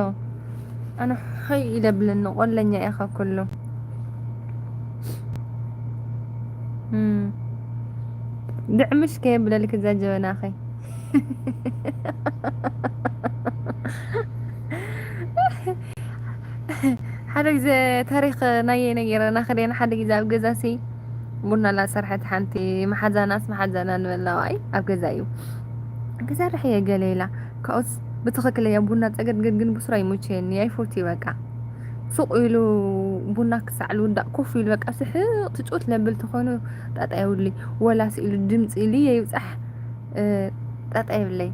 ኣነ ሆይ ኢለ ብለኒ፣ ቆለኛ ኢኻ ኩሉ። እም። ድዕምሽ ከየብለልክ እዛ ጀበናኸይ። ሓደ ግዜ ታሪኽ ናየይ ነጊረና ክደና፣ ሓደ ግዜ ኣብ ገዛሲ ቡና ላሰርሐት ሓንቲ መሓዛናስ መሓዛና ንበላዋይ ኣብ ገዛ እዩ። ክሰርሕ እየ ገለ ኢላ። ካብኡስ ብትኽክል እያ ቡና ጸገድገድ ግን ብስሩ ኣይሙችየኒ፣ ኣይፎቲ በቃ። ሱቕ ኢሉ ቡና ክሳዕ ልውዳእ ኮፍ ኢሉ በቃ ስሕቕ ትጭውት ለብል ተኾይኑ ጣጣ የብሉይ። ወላ ስኢሉ ድምፂ ኢሉ የይብፃሕ፣ እ፣ ጣጣ የብለይ።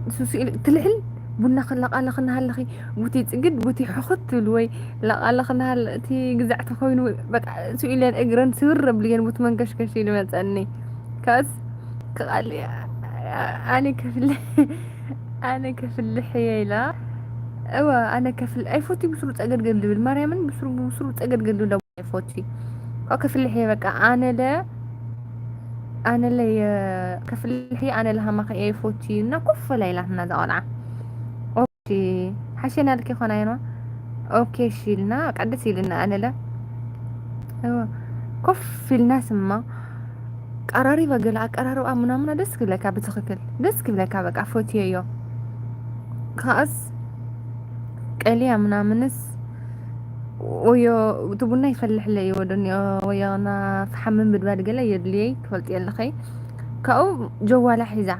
እሱ ስኢሉ ትልሕል ቡና ክላቃለኽ እናሃለኺ ቡቲ ጽግድ ቡቲ ሕኹት ትብል ወይ ላቃለኽ እናሃለ እቲ ግዛዕ ተኾይኑ በቃ ስኢለን እግረን ስብር ኣብልየን ቡቲ መንከሽከሽ ኢሉ መጸኒ። ከስ ክቓል ኣነ ከፍልሕ ኣነ ከፍልሕ እየ ኢላ። እወ ኣነ ከፍል ኣይፎቲ ብስሩ ጸገድገድ ልብል ማርያምን ብስሩ ብስሩ ጸገድገድ ልብል ኣይፎቲ። ካብ ከፍልሕ እየ በቃ ኣነ ለ ኣነ ለ የ- ከፍልሕ እየ ኣነ ለ ሃማኸ እየ ፎቲ እና ኮፍ በላ ኢላትና እዛ ቆልዓ። ኦኬ ሓሸና ልክ ይኾና ይኖ ኦኬ እሺ ኢልና በቃ ደስ ኢልና ኣነ ለ እወ፣ ኮፍ ኢልና ስማ ቀራሪባ ገለ ኣቀራርባ ምናምና ደስ ክብለካ ብትኽክል ደስ ክብለካ በቃ ፎትዮ እዮ። ከኣስ ቀልያ ምናምንስ ወዮ እቲ ቡና ይፈልሕለ እዩ ወደኒ ወዮና ፈሓምን ብድባድ ገለ የድልየይ ክፈልጥ የለኸይ። ካብኡ ጀዋላ ሒዛ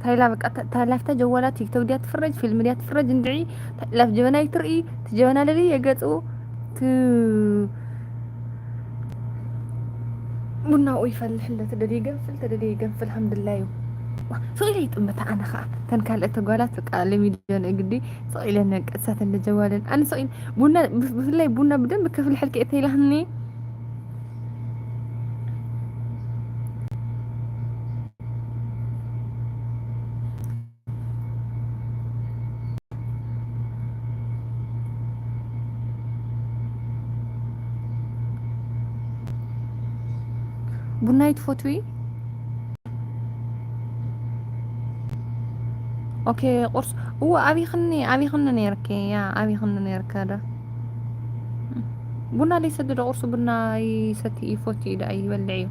ታይላ በቃ ታ- ታይላፍታ ጀዋላ ቲክቶክ ድያ ትፍረጅ ፊልም ድያ ትፍረጅ እንድዒ ታይላፍ ጀበና ይትርኢ እቲ ጀበና ለሊ የገጹ ት ቡናኡ ይፈልሕ ኣሎ ተደልዩ ይገንፍል ተደልዩ ይገንፍል ሓምድላ እዩ። ዋ፣ ስቕ ኢለ ይጥምታ ኣነ ኸዓ እተን ካልኦት ተጓላት በቃ ለሚደን እግዲ ስቕ ኢለን ቀሳተን ለጀዋለን ኣነ ስቕ ኢለ ቡና ብፍ- ብፍላይ ቡና ብደንብ ከፍልሐልኪ እተይላህኒ። ቡናይ ትፈትዊ? ኦኬ ቁርስ እዎ ኣቢኽኒ ኣቢኽኒ ነይርኪ ያ ኣቢኽኒ ነይርካ ዶ ቡና ዘይሰቲ ዶ ቁርሱ ቡና ይሰቲ ይፈቲ ዳ ይበልዕ እዩ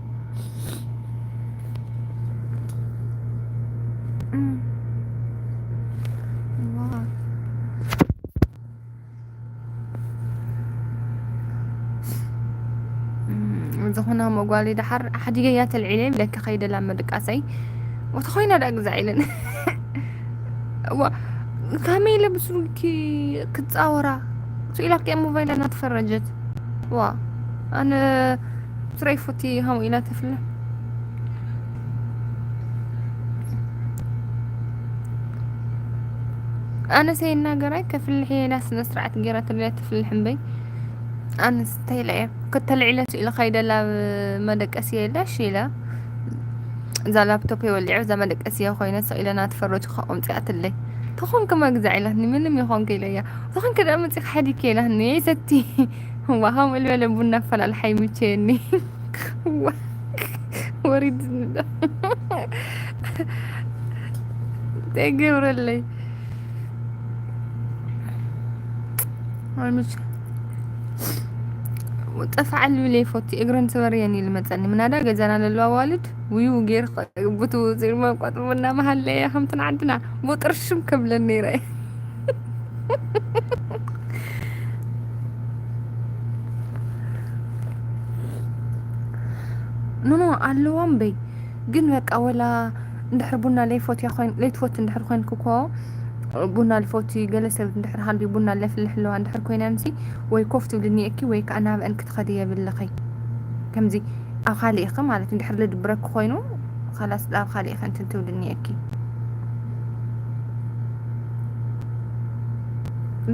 ዝኾነ መጓሊ ደሓር ሓዲገያ ተልዒለ ይብለኪ ከይደላ መድቃሰይ ወተ ኮይና ዳ ግዛዕ ኢለን እዋ ካመይ ኢለ ብስሩኪ ክትፃወራ ስኢላ ኣብቲያ ሞባይል እናተፈረጀት ዋ ኣነ ስረይ ፎቲ ሃው ኢላ ተፍለ ኣነ ሰይናገራይ ከፍልሕ የላ ስነ ስርዓት ገይራ ተብላ ትፍልሕ እምበይ ኣነስ እንታይ ኢለ እየ ከተልዒለ ስኢለ ከይደላ መደቀስ የለ ሽለ እዛ ላፕቶፕ የወሊዐ እዛ መደቀስ እየ ኮይነ ስኢለ ናትፈረጅ ከቆምፅኣትለይ ተኾንክ መግዛዕ ኢላትኒ ምንም ይኾንክ ኢለያ ዝኾንክ ደኣ መፂኻ ሓዲክ ኢላትኒ የይ ሰቲ ዋሃም እልበለ ቡና ኣፈላልሓ ይምቸየኒ ወሪድኒ ዶ እንታይ ገብረለይ ጠፋዓ ልብል የፎቲ እግረን ስበርየን ኢሉ መፀኒ ምናዳ ገዛና ለለዋ ዋልድ ውዩ ገይር ቡቱ ዝርመ ቆጥቡ እናመሃለየ ከምትን ዓድና ቦጥርሽም ከብለን ነይረ ኖ ኖ፣ ኣለዋ እምበይ። ግን በቃ ወላ እንድሕር ቡና ለይፈትያ ኮይን፣ ለይትፈቱ እንድሕር ኮይንኩ እኮ፣ ቡና ልፈቱ ገለ ሰብ እንድሕር ሃልዩ ቡና ለፍልሕ ኣለዋ እንድሕር ኮይነንሲ፣ ወይ ኮፍ ትብልኒ እኪ ወይ ከዓ ናብአን ክትኸዲ የብልኺ። ከምዚ ኣብ ካልእ ኢኺ ማለት እንድሕር ልድብረኪ ኮይኑ፣ ኻላስ ኣብ ካልእ ኢኺ እንትን ትብልኒ እኪ።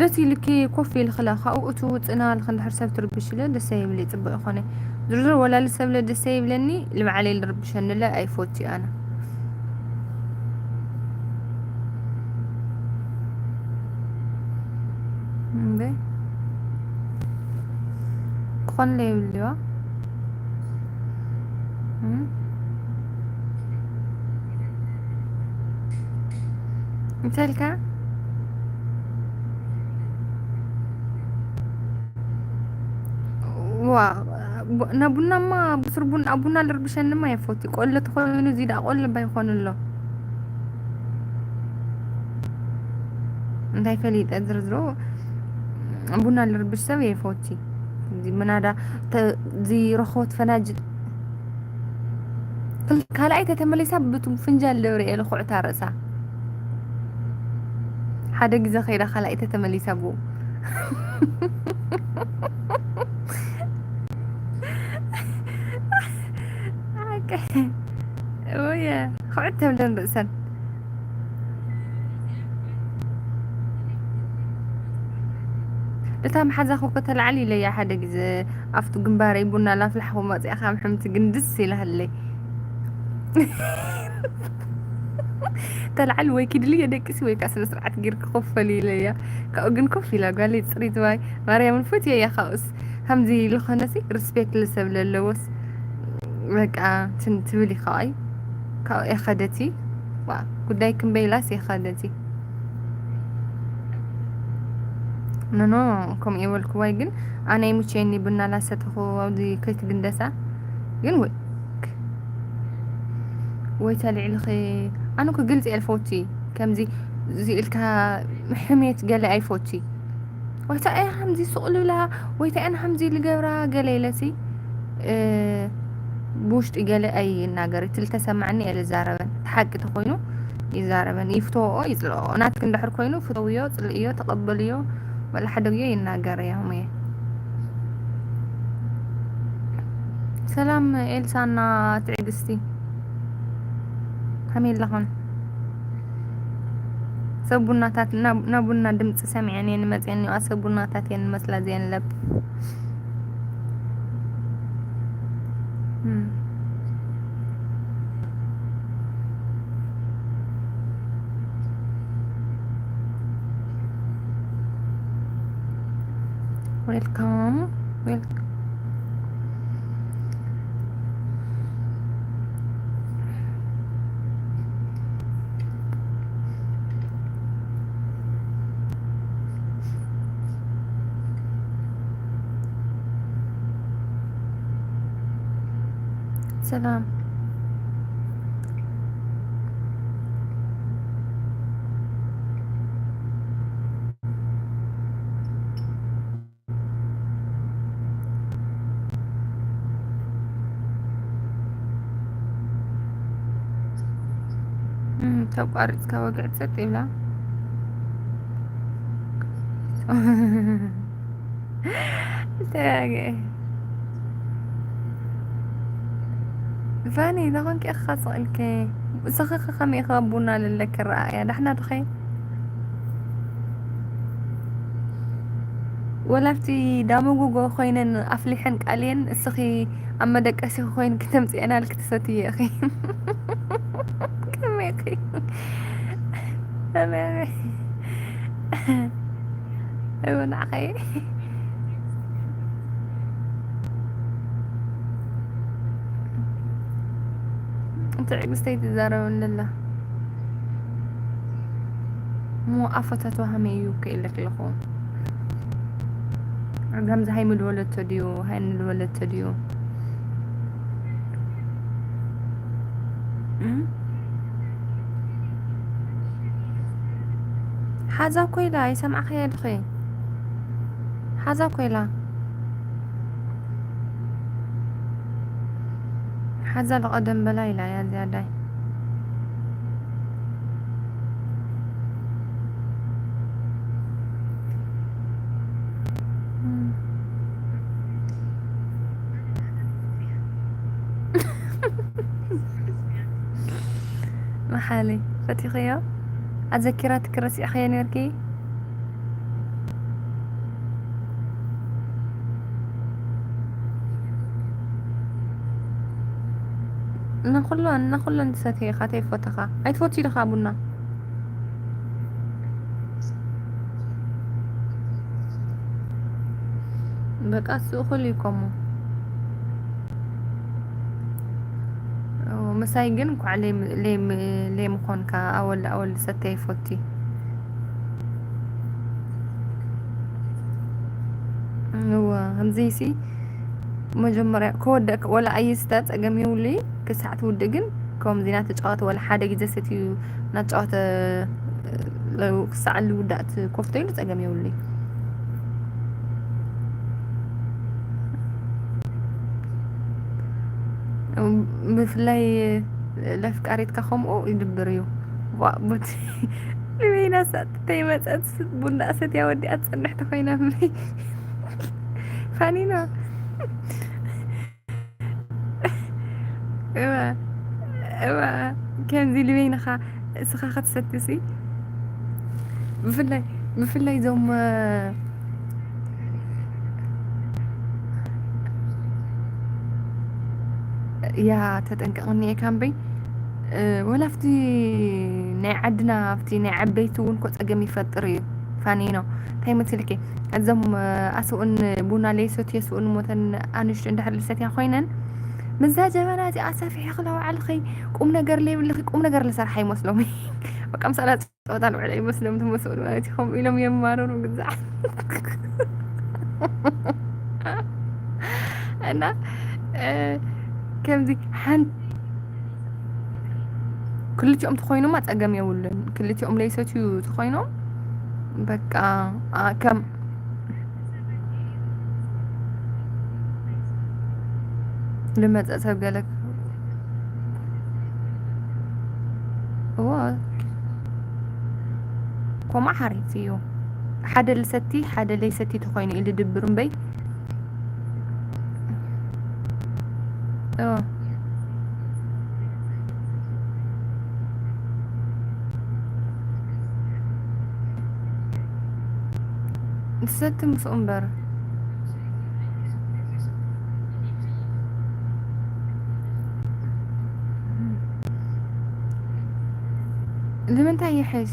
ደስ ኢልኪ ኮፍ ኢልክላ፣ ካብኡ እቲ ውፅና ልክ እንድሕር ሰብ ትርብሽለ ደስ ይብሊ፣ ፅቡቅ ይኾነ። ዝርዝር ወላሊ ሰብለ ደስ ይብለኒ፣ ልባዕለይ ልርብሸንለ ኣይፎቲ ኣነ። እምበይ ክኾንለ ይብልዋ። እም? እንተልካ ዋ፣ ቡ-፣ ነቡናማ ብስር ቡን-፣ ኣቡና ልርብሸንማ የፎቲ። ቆለ ተኾይኑ እዚ ደኣ ቆለ ባይኾን ኣሎ። እንታይ ፈሊጠ ዝርዝሮ ቡና ልርብሽ ሰብ የፎቲ። እዚ ምናዳ ተ-፣ እዚ ረኾት ፈናጅ ክል-፣ ካልኣይ ተተመሊሳ ብቱ ፍንጃል ደብረ ኤለ ኩዕታ ርእሳ። ሓደ ግዜ ከይዳ ካልኣይ ተተመሊሳ ብኡ። ኣቀ-፣ ወየ፣ ኩዕት ተብለን ርእሰን። እታ መሓዛኹ ከተልዓል ኢለያ ሓደ ግዜ ኣብቲ ግንባረይ ቡና ላፍላሕኹ መፅእኻ ምሕምቲ ግን ድስ ኢላሃለይ። ተልዓል ወይ ኪድልየ ደቅሲ ወይ ከዓ ስነ ስርዓት ጌርኪ ኮፈል ኢለያ። ካብኡ ግን ኮፍ ኢላ ጓለይ ፅሪት ባይ ማርያምን ፈትየያ። ካብኡስ ከምዚ ዝኾነሲ ሪስፔክት ልሰብ ለለዎስ በቃ ትን ትብል ኢኻ። ኣይ ካብ የኸደቲ ዋ፣ ጉዳይ ክንበይላስ የኸደቲ። ኖኖ፣ ከምኡ የበልክዋይ ግን ኣነ ይሙቸኒ ብናላ ሰተኹ ኣብዚ ከይትግንደሳ ግን ወይ ወይ ተልዕልኺ ኣነ እኮ ግልፂ የልፈውቲ ከምዚ እዚ ኢልካ ሕሜት ገለ ኣይፈውቲ። ወይታ እያ ከምዚ ስቕ ልብላ፣ ወይታ እያ ከምዚ ልገብራ ገለ ኢለሲ፣ እ፣ ብውሽጢ ገለ ኣይናገር። እቲ ልተሰማዕኒ እየ ልዛረበን። እቲ ሓቂ ተኾይኑ ይዛረበን። ይፍተወኦ፣ ይጽልኦ። ናትኪ እንድሕር ኮይኑ ፍተውዮ፣ ጽልእዮ፣ ተቐበልዮ። ወላ ሓደ ግዜ ይናገር እየ፣ እሙየ። ሰላም ኤልሳና ትዕግስቲ። ከመይ ኣለኹም? ሰብ ቡናታት፣ ናብ፣ ናብ ቡና ድምፂ ሰሚዐን እየን መፅየን እኒዋ። ሰብ ቡናታት እየን መስላ እዚአን ለብ። እም። ዌልካም፣ ዌልካም። ሰላም። እም፣ ተቋሪጽካ ወግዕ ጸጥ ይብላ። ተጋገ። ፋኒ፣ ዳኾንኪ ኢኻ ስቕ ኢልኪ? እስኺ ኸ ከመይ ኢኺ ቡና ለለኪ ረኣያ? ዳሕና ዲኺ? ወላ ኣብቲ ዳመጎጎ ኮይነን ኣፍሊሐን ቃልየን፣ እስኺ ኣብ መደቀሲ ኮይንኪ ተምጽኤና ኢልኪ ትሰትዪ ኢኺ። ከመይ ኢኺ? ከመይ ኢኺ? እው ንዓኸይ። ትዕግስተይ ትዛረበኒ ኣላ። እሞ ኣፈታትዋ ከመይ እዩ ከ ኢለኪ ኣለኹ። ከምዚ ሃይሚ ዝወለቶ ድዩ? ሃይሚ ዝወለቶ ድዩ? እም? ሓዛ ኮይላ ይሰምዓኸ የድኺ? ሓዛ ኮይላ ሓዛ ለቐደም በላ ኢላ እያ ዝያዳይ። መሓሊ ፈቲኽዮ? ኣዘኪራ ትክረሲዕኽዮ ነርኪ? ንኹሎን ንኹሎን ትሰትየ ኢኻ ተይፎተኻ። ኣይትፈትዩ ዲኻ ቡና? በቃ እሱ እኹል እዩ ኮሞ። ምሳይ ግን እንኳዕ ለይ ምኾንካ ኣወል ኣወል ሰተ ይፎቲ። እዋ ከምዚሲ መጀመርያ ከወደእ ወላ ኣይስተ ጸገም የውሊ ክሳዕ ትውድእ ግን ከምዚ ናተጫወተ ወላ ሓደ ግዜ ሰትዩ ናተጫወተ ክሳዕ ልውዳእ ኮፍቶ ኢሉ ጸገም የውሊ። ብፍላይ ለፍቃሪትካ ከምኡ ይድብር እዩ። ዋ ቡቲ ንበይና ሳጥ ተይመጸት ቡና ሰትያ ወዲኣ ትጸንሕ ተኮይና ምይ ፋኒና እዋ እዋ ከምዚ ልበይንኻ እስኻ ክትሰትሲ ብፍላይ ብፍላይ እዞም ያ ተጠንቀቕኒ እየ ካምበይ ወላ ኣብቲ ናይ ዓድና ኣብቲ ናይ ዓበይቲ እውን ኮ ጸገም ይፈጥር እዩ። ፋኒኖ እንታይ መስልኪ? እዞም ኣስኡን ቡና ለይሰትየ ስኡን ሞተን ኣንሽቱ እንድሕር ልሰትያ ኮይነን ምዛ ጀበና እዚኣ ሰፊሒ ክለውዓልኺ ቁም ነገር ለይብልኺ ቁም ነገር ልሰርሓ ይመስሎም በቃ ምሳላ ጸወታ ልውዕል ኣይመስሎም ትመስሉ ማለት እዩ። ከምኡ ኢሎም የማረሩ ግዛዕ እና ከምዚ ሓንቲ ክልቲኦም ተኮይኖማ ጸገም የብሉን። ክልቲኦም ለይሰትዩ ተኮይኖም በቃ ከም ልመጸ ሰብ ገለ እዎ ኮማ ሓሪፍ እዩ። ሓደ ልሰቲ ሓደ ለይሰቲ ተኮይኑ እዩ ልድብር እምበይ እዎ ትሰቲ ምስኡ እምበር ንምንታይ ይሕሽ?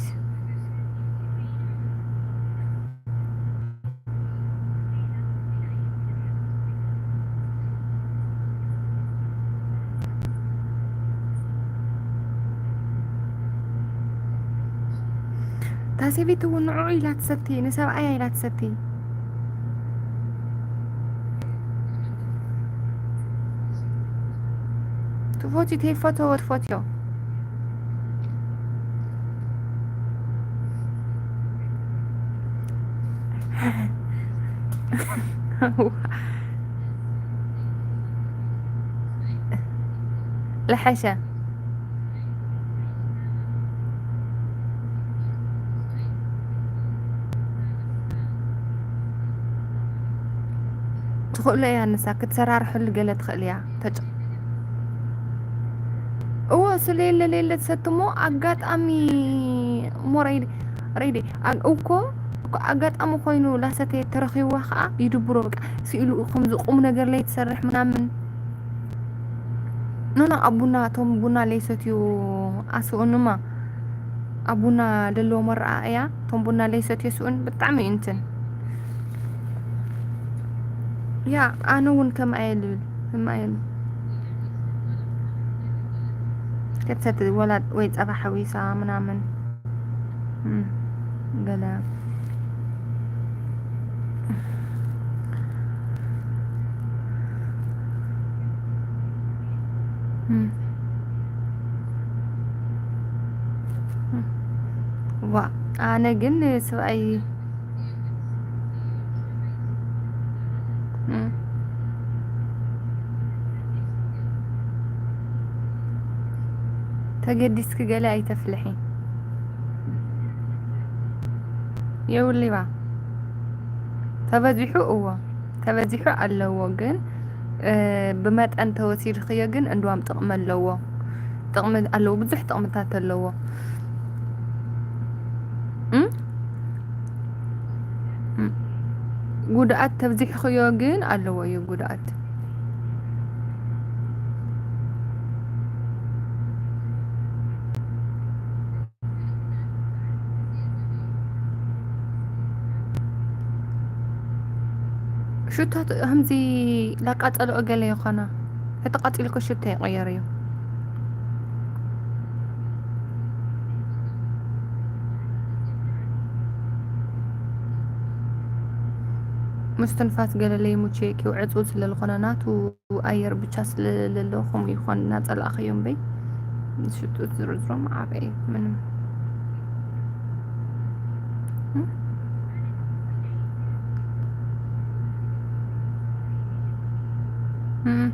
እታ ሰበይቲ እውን ንዕኡ ኢላ ትሰቲ፣ ንሰብኣያ ኢላ ትሰቲ። ትፈትዩ ተይፈተዎ ትፈትዮ። ለሐሸ ትኽእሎ እያ ንሳ ክትሰራርሐሉ ገለ ትኽእል እያ። ተጭ እዎ እሱ ሌለ ሌለ ትሰትሞ ኣጋጣሚ እሞ ረይደ ረይደ እኮ እኮ ኣጋጣሚ ኮይኑ ላሰተ ተረኺብዋ ከዓ ይድብሮ በቃ ስኢሉ ከምዚ ቁም ነገር ለይትሰርሕ ምናምን ኖኖ ኣብ ቡና እቶም ቡና ለይሰትዩ ኣስኡንማ ኣብ ቡና ለለዎ መረኣእያ እቶም ቡና ለይሰትዮ ስኡን ብጣዕሚ እዩ እንትን ያ ኣነ እውን ከምኣ እየ ልብል ከምኣ እየ ልብል ክትሰቲ ወላ ወይ ጸባ ሓዊሳ ምናምን እም፣ ገለ እም፣ እም፣ ዋ ኣነ ግን ስብኣይ፣ እም፣ ተገዲስኪ ገለ ኣይተፍልሒ። የውሊባ ተበዚሑ፣ እዎ ተበዚሑ ኣለዎ፣ ግን እ፣ ብመጠን ተወሲድክዮ ግን እንድዋም ጥቕሚ ኣለዎ። ጥቕሚ ኣለዎ፣ ብዙሕ ጥቕምታት ኣለዎ። እም? እም። ጉድኣት ተብዚሕክዮ ግን ኣለዎ እዩ ጉድኣት። ሽቶ ት-፣ ከምዚ ላቃጸልኦ ገለ ይኾና። እቲ ቀጺልኩ ሽቶ ይቐየር እዩ። ምስትንፋስ ገለ ለይሙቼኪ፣ ዕጹው ስለ ዝኾነ ናቱ ኣየር ብቻ ስለ ለለዎ ከምኡ ይኾን፣ እናጸላእኽዮ እምበይ። ሽቶ ዝርዝሮም ዓበይ ምንም። እም።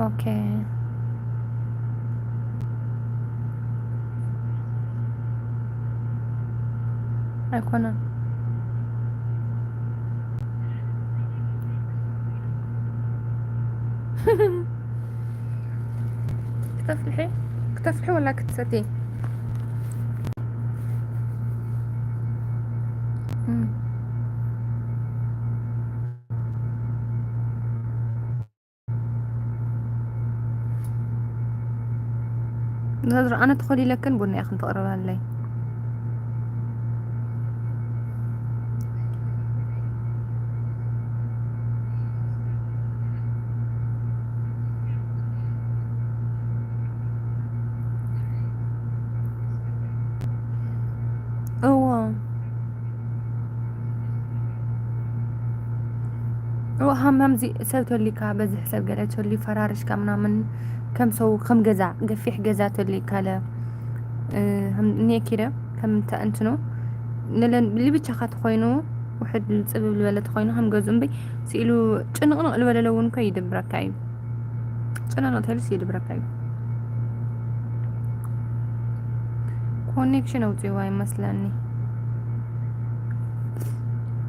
ኦኬ። ኣይኮነን። ክተፍልሒ? ክተፍልሒ ወላ ክትሰቲ? እም። ንዝር-፣ ኣነ ተኾሊለክን ቡና ኢኽን ትቕርባለይ። እዎ። እዎ፣ ሃም-፣ ሃምዚ ሰብ ተሊካ፣ በዝሕ ሰብ ገለ ተሊ ፈራርሽካ ምናምን፣ ከም ሰው፣ ከም ገዛ፣ ገፊሕ ገዛ ተሊካ ለ፣ እ፣ ሃም-፣ ኔኪ ደ፣ ከም እንተ እንትኑ፣ ንለን-፣ ልብቻኻ ተኾይኑ፣ ውሕድ ጽብብ ዝበለ ተኾይኑ፣ ከም ገዙ እምበይ፣ ስኢሉ ጭንቕንቕ ዝበለ ለውን እኮ ይድብረካ እዩ። ጨናኖ ተልስ ይድብረካ እዩ። ኮኔክሽን ኣውፅዋ ይመስለኒ።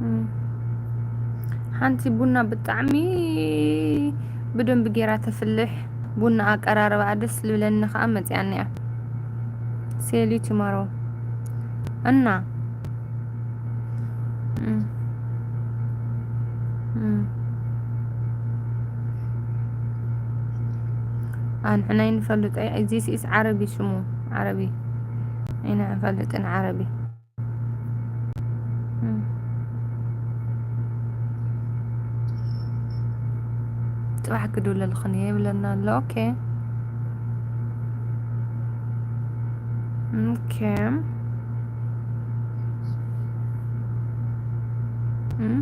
እም። ሓንቲ ቡና ብጣዕሚ ብደንቢ ጌራ ተፍልሕ ቡና ኣቀራርባ ደስ ልብለኒ ከዓ መፅኣኒ እያ። ሴሊ ቱማሮ እና እም። እም። ኣንሕና ይንፈልጦ እዚ ሲስ ዓረቢ ስሙ ዓረቢ። ኣይና ንፈልጥን ዓረቢ። እም። ጽባሕ ክድውለልኽን እየ ይብለና ኣሎ። ኦኬ። ኦኬ። እም።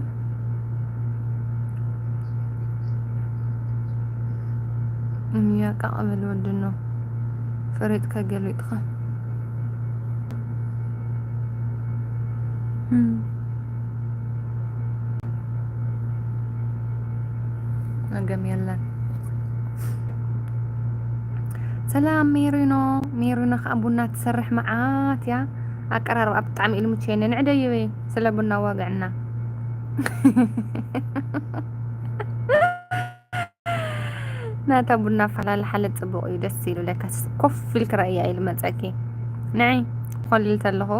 እም፣ ያቃ ቀበል ወድኖ። ፈሬጥካ ገልቢጥካ። እም። መገም የለን። ሰላም ሜሪኖ። ሜሪኖ ከዓ ቡና ትሰርሕ መዓት እያ። ኣቀራርባ ብጣዕሚ ኢሉ ምችየኒ። ንዕደይ በይ ስለ ቡና ዋግዕና። ናታ ቡና ኣፈላልሓ ለጽቡቕ እዩ፣ ደስ ኢሉ ለካስ ኮፍ ኢልክ ረእያ ኢሉ መጸኪ። ንዒ ኮሊል ተለኹ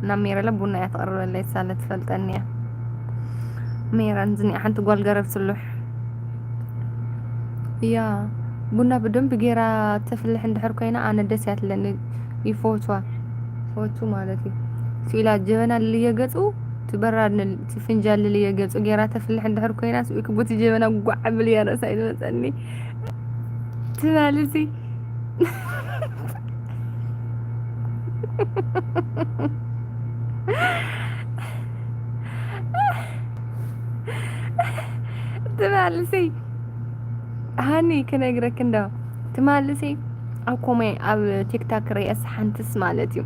ናብ ሜረለ ቡና እያ ትቕርበለይ፣ ሳለ ትፈልጠኒ እያ። ሜራን ዝኒኣ ሓንቲ ጓል ገረብ ስሉሕ እያ። ቡና ብደንብ ጌራ ተፍልሕ እንድሕር ኮይና ኣነ ደስ እያ ትለኒ፣ ይፈትዋ፣ ፈቱ ማለት እዩ። ስኢላ ጀበና ልልየ ገጹ፣ እቲ በራድ ንል-፣ እቲ ፍንጃል ልልየ ገጹ ጌራ ተፍልሕ እንድሕር ኮይና፣ ስኢኩ ቦቲ ጀበና ጓዕ ብል እያ ርእሳ እዩ ዝመጸኒ። ትማልሲ። ትማልሲ። ሃኒ ክነግረክ እንዶ። ትማልሲ ኣብ ኮሜ-፣ ኣብ ቲክታክ ርእየስ ሓንትስ ማለት እዩ።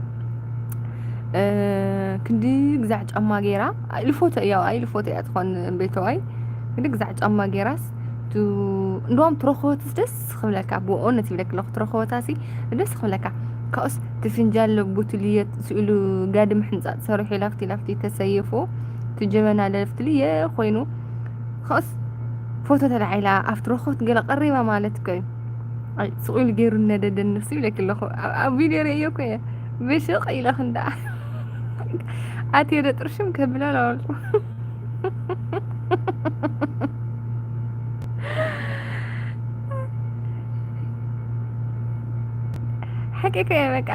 እ፣ ክንዲ ግዛዕ ጫማ ገይራ፣ ኣይልፎተ እያ፣ ኣይልፎተ እያ ትኾን ቤተዋይ። ክንዲ ግዛዕ ጫማ ገይራስ፣ ቱ-፣ እንደውም ትረኽቦትስ ደስ ክብለካ፣ ብእውነት ይብለክ ኣለኹ፣ ትረኽቦታሲ ደስ ክብለካ። ካብኡስ እቲ ፍንጃል ቡትልየ ስኢሉ ጋድም ሕንጻጽ ሰሪሑ ላፍቲ ላፍቲ ተሰይፉ፣ እቲ ጀበና ለፍትልየ ኮይኑ፣ ኸስ ፎቶ ተላዒላ ኣብቲ ረኾት ገለ ቀሪባ ማለት እኮ እዩ። ኣይ፣ ስቕ ኢሉ ገይሩ ነደደ ንሱ ይብለኪ ኣለኹ። ኣብ፣ ኣብ ቪድዮ ርእዮ እኮ እየ። ብሽቕ ኢለ ክንደኣ ኣትየ ዶ ጥርሽም ከብላ ነበርኩ። ሓቂ እኮ እየ፣ በቃ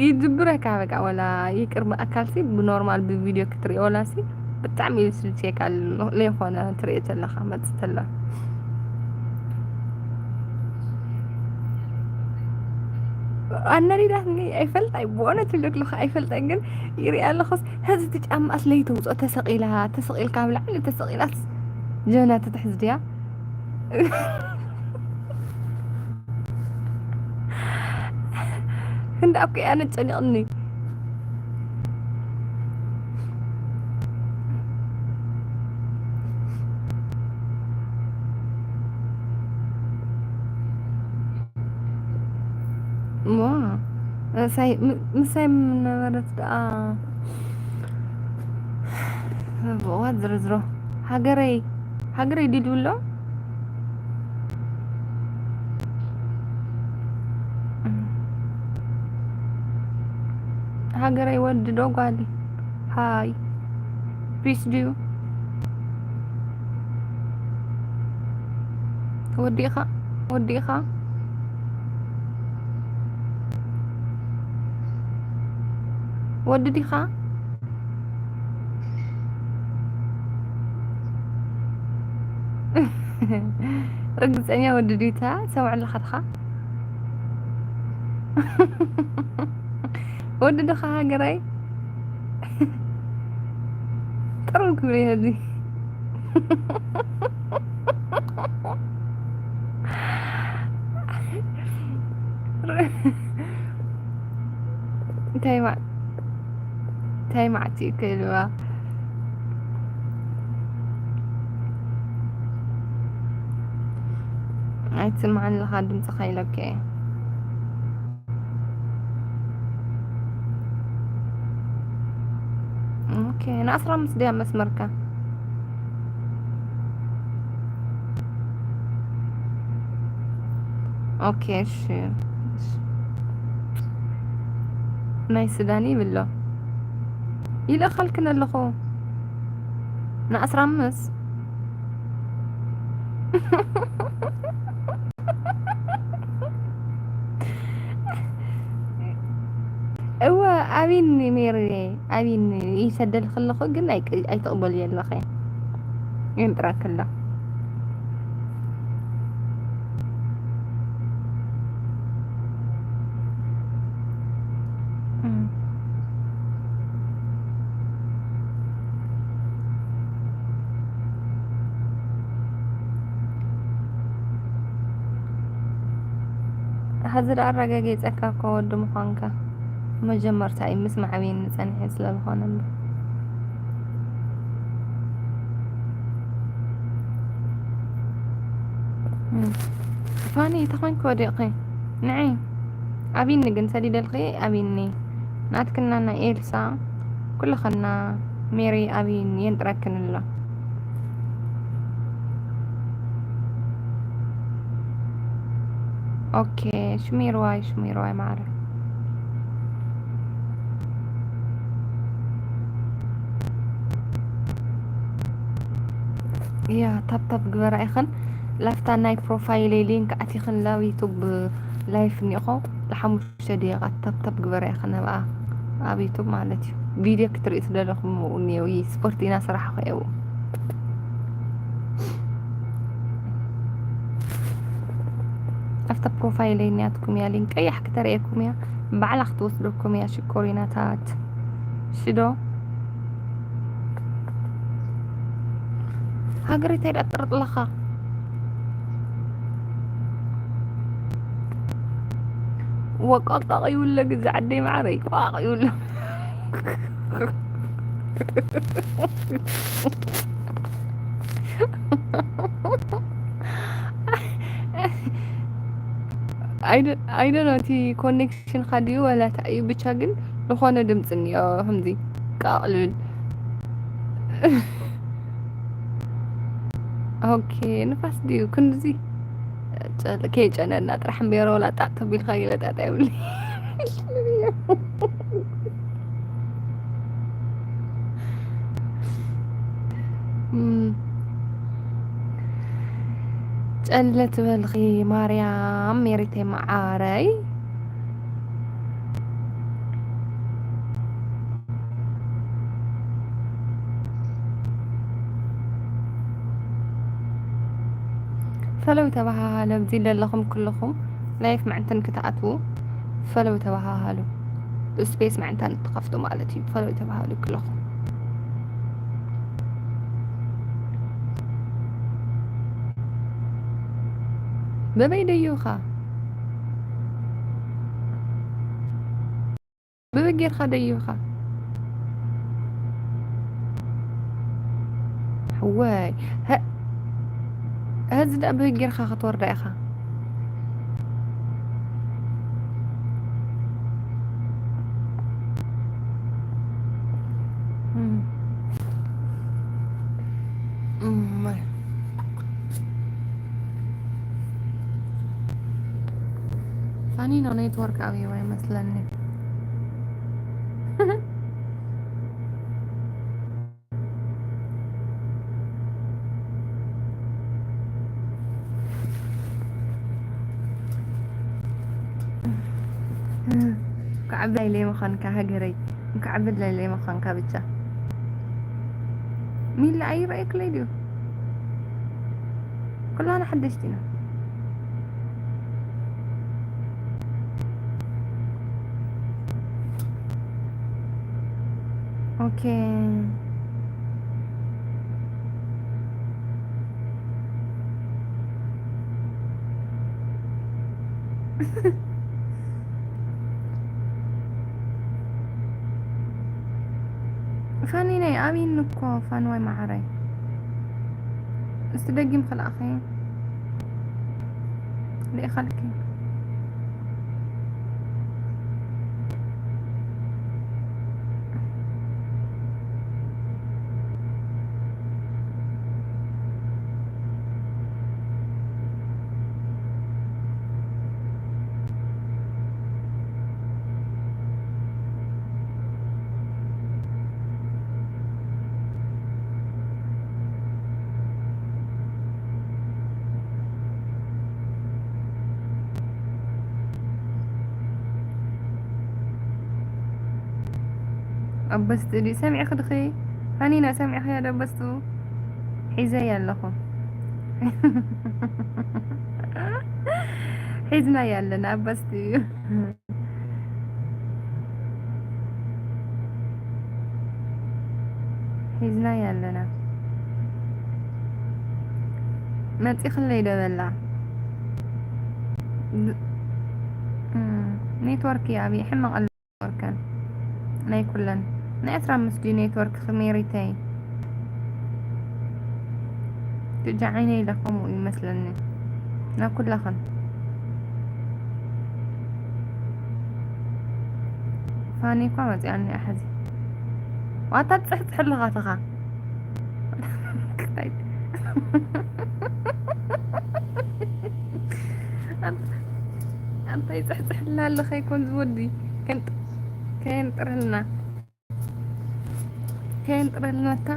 ይድብረካ፣ በቃ ወላ ይቅር ብኣካልሲ ብኖርማል ብቪድዮ ክትሪኦ ወላሲ ብጣዕሚ እዩ ዝስልችየካ፣ ለይኮነ ትሪኦ ዘለኻ መጽእ ተላ። ኣነሪዳትኒ ኣይፈልጣይ፣ ብእውነት ይብለክልኻ ኣይፈልጣይ፣ ግን ይሪኣ ኣለኹስ፣ ሕዚ እቲ ጫማስ ለይተውፅኦ ተሰቒላ፣ ተሰቒልካ ኣብ ላዕሊ ተሰቒላስ ጀና ተትሕዝ ድያ? ክንዲ ኣብ ከይኣነ ጨኒቕኒ። እሞ፣ ምሳይ፣ ም-፣ ምሳይ ምነበረት ደኣ፣ ብእዋት ዝርዝሮ። ሃገረይ፣ ሃገረይ ዲዱ ኣሎ? ሃገረይ ወዲ ዶ ጓል? ሃይ። ፒስ ድዩ? ወዲኻ? ወዲኻ? ወዲ ዲኻ? ርግጸኛ ወዲ ዲታ? ሰምዕ ኣለኻ ድኻ? ወዲ ድኻ ሃገራይ? ጥሩ ክብል እየ እዚ። እንታይ ማ-፣ እንታይ ማዕት እዩ ክህልዋ? ኣይትስምዓኒ ኣለኻ ድምፅኻ ኢለካ እየ። ኦኬ፣ ንዓስራ ኣምስት ድያ መስመርካ? ኦኬ፣ እሺ። ናይ ሱዳን ይብሎ። ይልእኸልክን ኣለኹ። ንዓስራ ኣምስት። እወ፣ ኣቢኒ ሜሪ፣ ኣቢኒ ይሰደልክ ኣለኹ፣ ግን ኣይ-፣ ኣይትቕበልዮ ኣለኸ። ይንጥረክላ። እም። ሐዚ ደኣ ኣረጋጊጸካ እኮ ወዲ ምዃንካ። መጀመርታ እዩ ምስማዕ ኣብየኒ ጸኒሐ ስለ ዝኾነ እምበር። እም። ፋኒ፣ ተኾንኪ ወዲቕኺ። ንዒ። ኣቢኒ ግን ሰዲደልኺ፣ ኣቢኒ። ናትክና ናይ ኤልሳ፣ ኩልኽና ሜሪ ኣቢኒ የንጥረክን ኣሎ። ኦኬ፣ ሽሚርዋይ፣ ሽሚርዋይ ማዕረ። ያ፣ ታፕታፕ ግበራ ኢኽን። ላፍታ ናይ ፕሮፋይለይ ሊንክ ኣቲኽን ላብ ዩቱብ ላይፍ እኒኦ። ለሓሙሽተ ደቂቓ ታፕታፕ ግበራ ኢኽን ኣብኣ፣ ኣብ ዩቱብ ማለት እዩ። ቪድዮ ክትርኢ ትደለኹም እኒኦ፣ ስፖርት ኢና ስራሕ ኸየው። ኣብታ ፕሮፋይለይ እኒኣትኩም እያ ሊንክ ቀያሕ ክተርእየኩም እያ። ባዕላ ክትወስደኩም እያ ሽኮሪናታት። ሽዶ? ሃገረይ እንታይ ደኣ ትጥርጥለኻ? ወቃቃቕ ይብለ ግዜ ዓደይ ማዕረይ፣ ቋቕ ይብለ። I don't know እቲ ኮኔክሽንካ ድዩ ወላ እንታይ እዩ፣ ብቻ ግን ዝኾነ ድምፂ እኒኦ ከምዚ ቃቕ ልብል። ኦኬ፣ ንፋስ ድዩ ክንዚ? ጨ-፣ ከይጨነና ጥራሕ እምበር ወላ ጣጥ ተቢልካ ገለ ጣጣ የብለይ። እም። ጨለ ትበልኺ ማርያም ሜሪተይ መዓረይ። ፈለው ተባሃሃሉ። ኣብዚ ለለኹም ኩልኹም ላይፍ ምዕንትን ክትኣትዉ ፈለው ተባሃሃሉ። ስፔስ ምዕንታ ንትኸፍቱ ማለት እዩ። ፈለው ተባሃሉ ኩልኹም። በበይ ደዩኻ? ብበይ ጌርካ ደዩኻ? ሕወይ፣ ሀ-፣ ሀዚ ደኣ ብበይ ጌርካ ክትወርዳ ኢኻ? እም። እም። ፋኒኖ ኔትወርክ ኣብይዋ ይመስለኒ። እንኳዕ ዓባይ ለይመዃንካ ሃገረይ፣ እንኳዕ ዓባይ ለይመዃንካ ብቻ። ሚላ ኣይረኣየክለይ ድዩ? ኩላና ሓደሽቲ ኢና። ኦኬ። ፋኒነይ፣ ኣብይኒ እኮ ፋንዋይ መዓረይ። እስቲ ደጊም ክልኣኸ። ልኢኸልኪ። ኣበስቲ ድዩ ሰሚዕኺ ድኺ? ሃኒና ሰሚዕኽያ ዶ ኣበስቱ? ሒዘያ ኣለኹ። ሒዝናያ ኣለና ኣበስቲ እዩ። ሒዝናያ ኣለና። መጺኽለይ ዶ በላ? ብ-፣ እም፣ ኔትወርክ እዩ ኣብይ ሕማቕ ኣሎ ኔትወርከን። ናይ ኩለን። ናይ ዕስራ ኣምስት ድዩ ኔትወርክ ሜሪተይ? ትጃ ዓይነ ኢለ ከምኡ ይመስለኒ። ናብ ኩላኽን። ፋኒ እኳ መጺኣኒ እያ ሕዚ። ዋታ ትጽሕጽሕ ኣለኻ ተኻ። ኣንታይ ጽሕጽሕልና ኣለኻ ይኮን ዝወዲ? ከንጥ-፣ ከየንጥረልና። ከየንጥረልና እታ።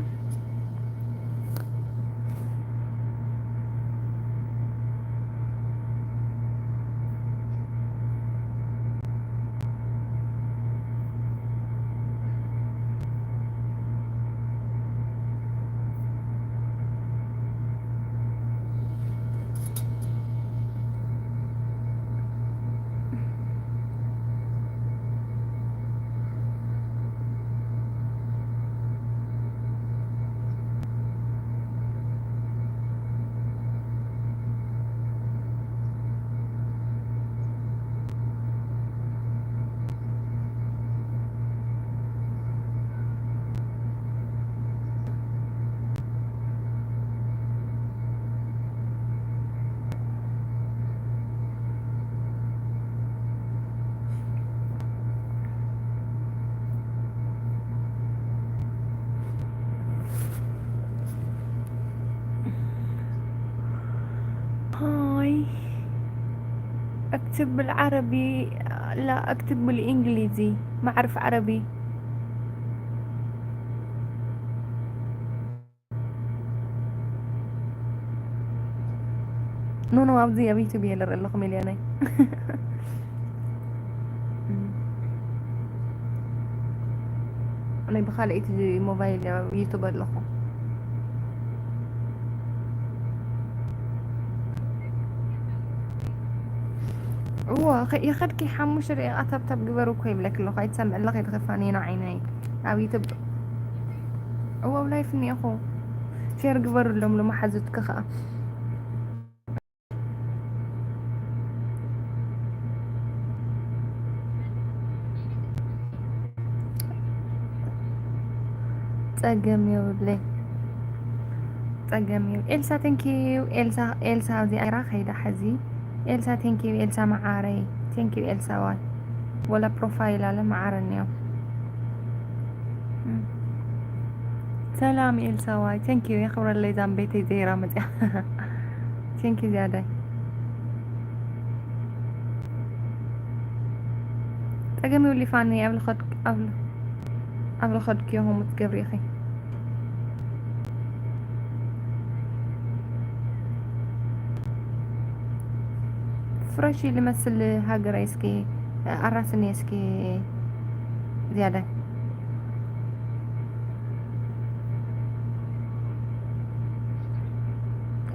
هاي، اكتب بالعربي. لا، اكتب بالانجليزي، ما اعرف عربي. ኖ ኖ፣ ኣብዚ ኣብ ዩቱብ እየ ልርኢ ኣለኹ ሚልዮነይ። ኣነ ብኻልኣይቲ ሞባይል ኣብ ዩቱብ ኣለኹ። እዎ፣ ኸ-፣ ይኸድኪ ሓሙሽተ ደቂቓ ታብታብ ግበሩ እኮ ይብለኪ ኣለኹ። ኣይትሰምዕ ኣለኺ ድኺ ፋኒኖ ዓይነይ ኣብ ዩቱብ። እዎ፣ ኣብ ላይፍ እኒኤኹ። ሼር ግበሩሎም ለመሓዙትኪ ኸኣ። ጸገም የብለይ። ጸገም የብ-፣ ኤልሳ፣ thank you። ኤልሳ፣ ኤልሳ ኣብዚ ኣራ ኸይዳ ሐዚ። ኤልሳ፣ thank you። ኤልሳ መዓረይ፣ thank you። ኤልሳ ዋይ፣ ወላ ፕሮፋይል ኣለ መዓረ እኒኦ። እም። ሰላም ኤልሳ ዋይ፣ thank you። የኽብረለይ ዛም ቤተይ ዘይራ መጽያ። Thank you ዝያዳይ። ጸገም ይብሊ ፋኒ፣ ኣብ ልኸድ-፣ ኣብ ል-፣ ኣብ ልኸድኪ ሆም ትገብሪ ኢኺ። ፍረሽ ልመስል ሃገራይ እስኪ ኣራስኒ እስኪ ዝያዳይ።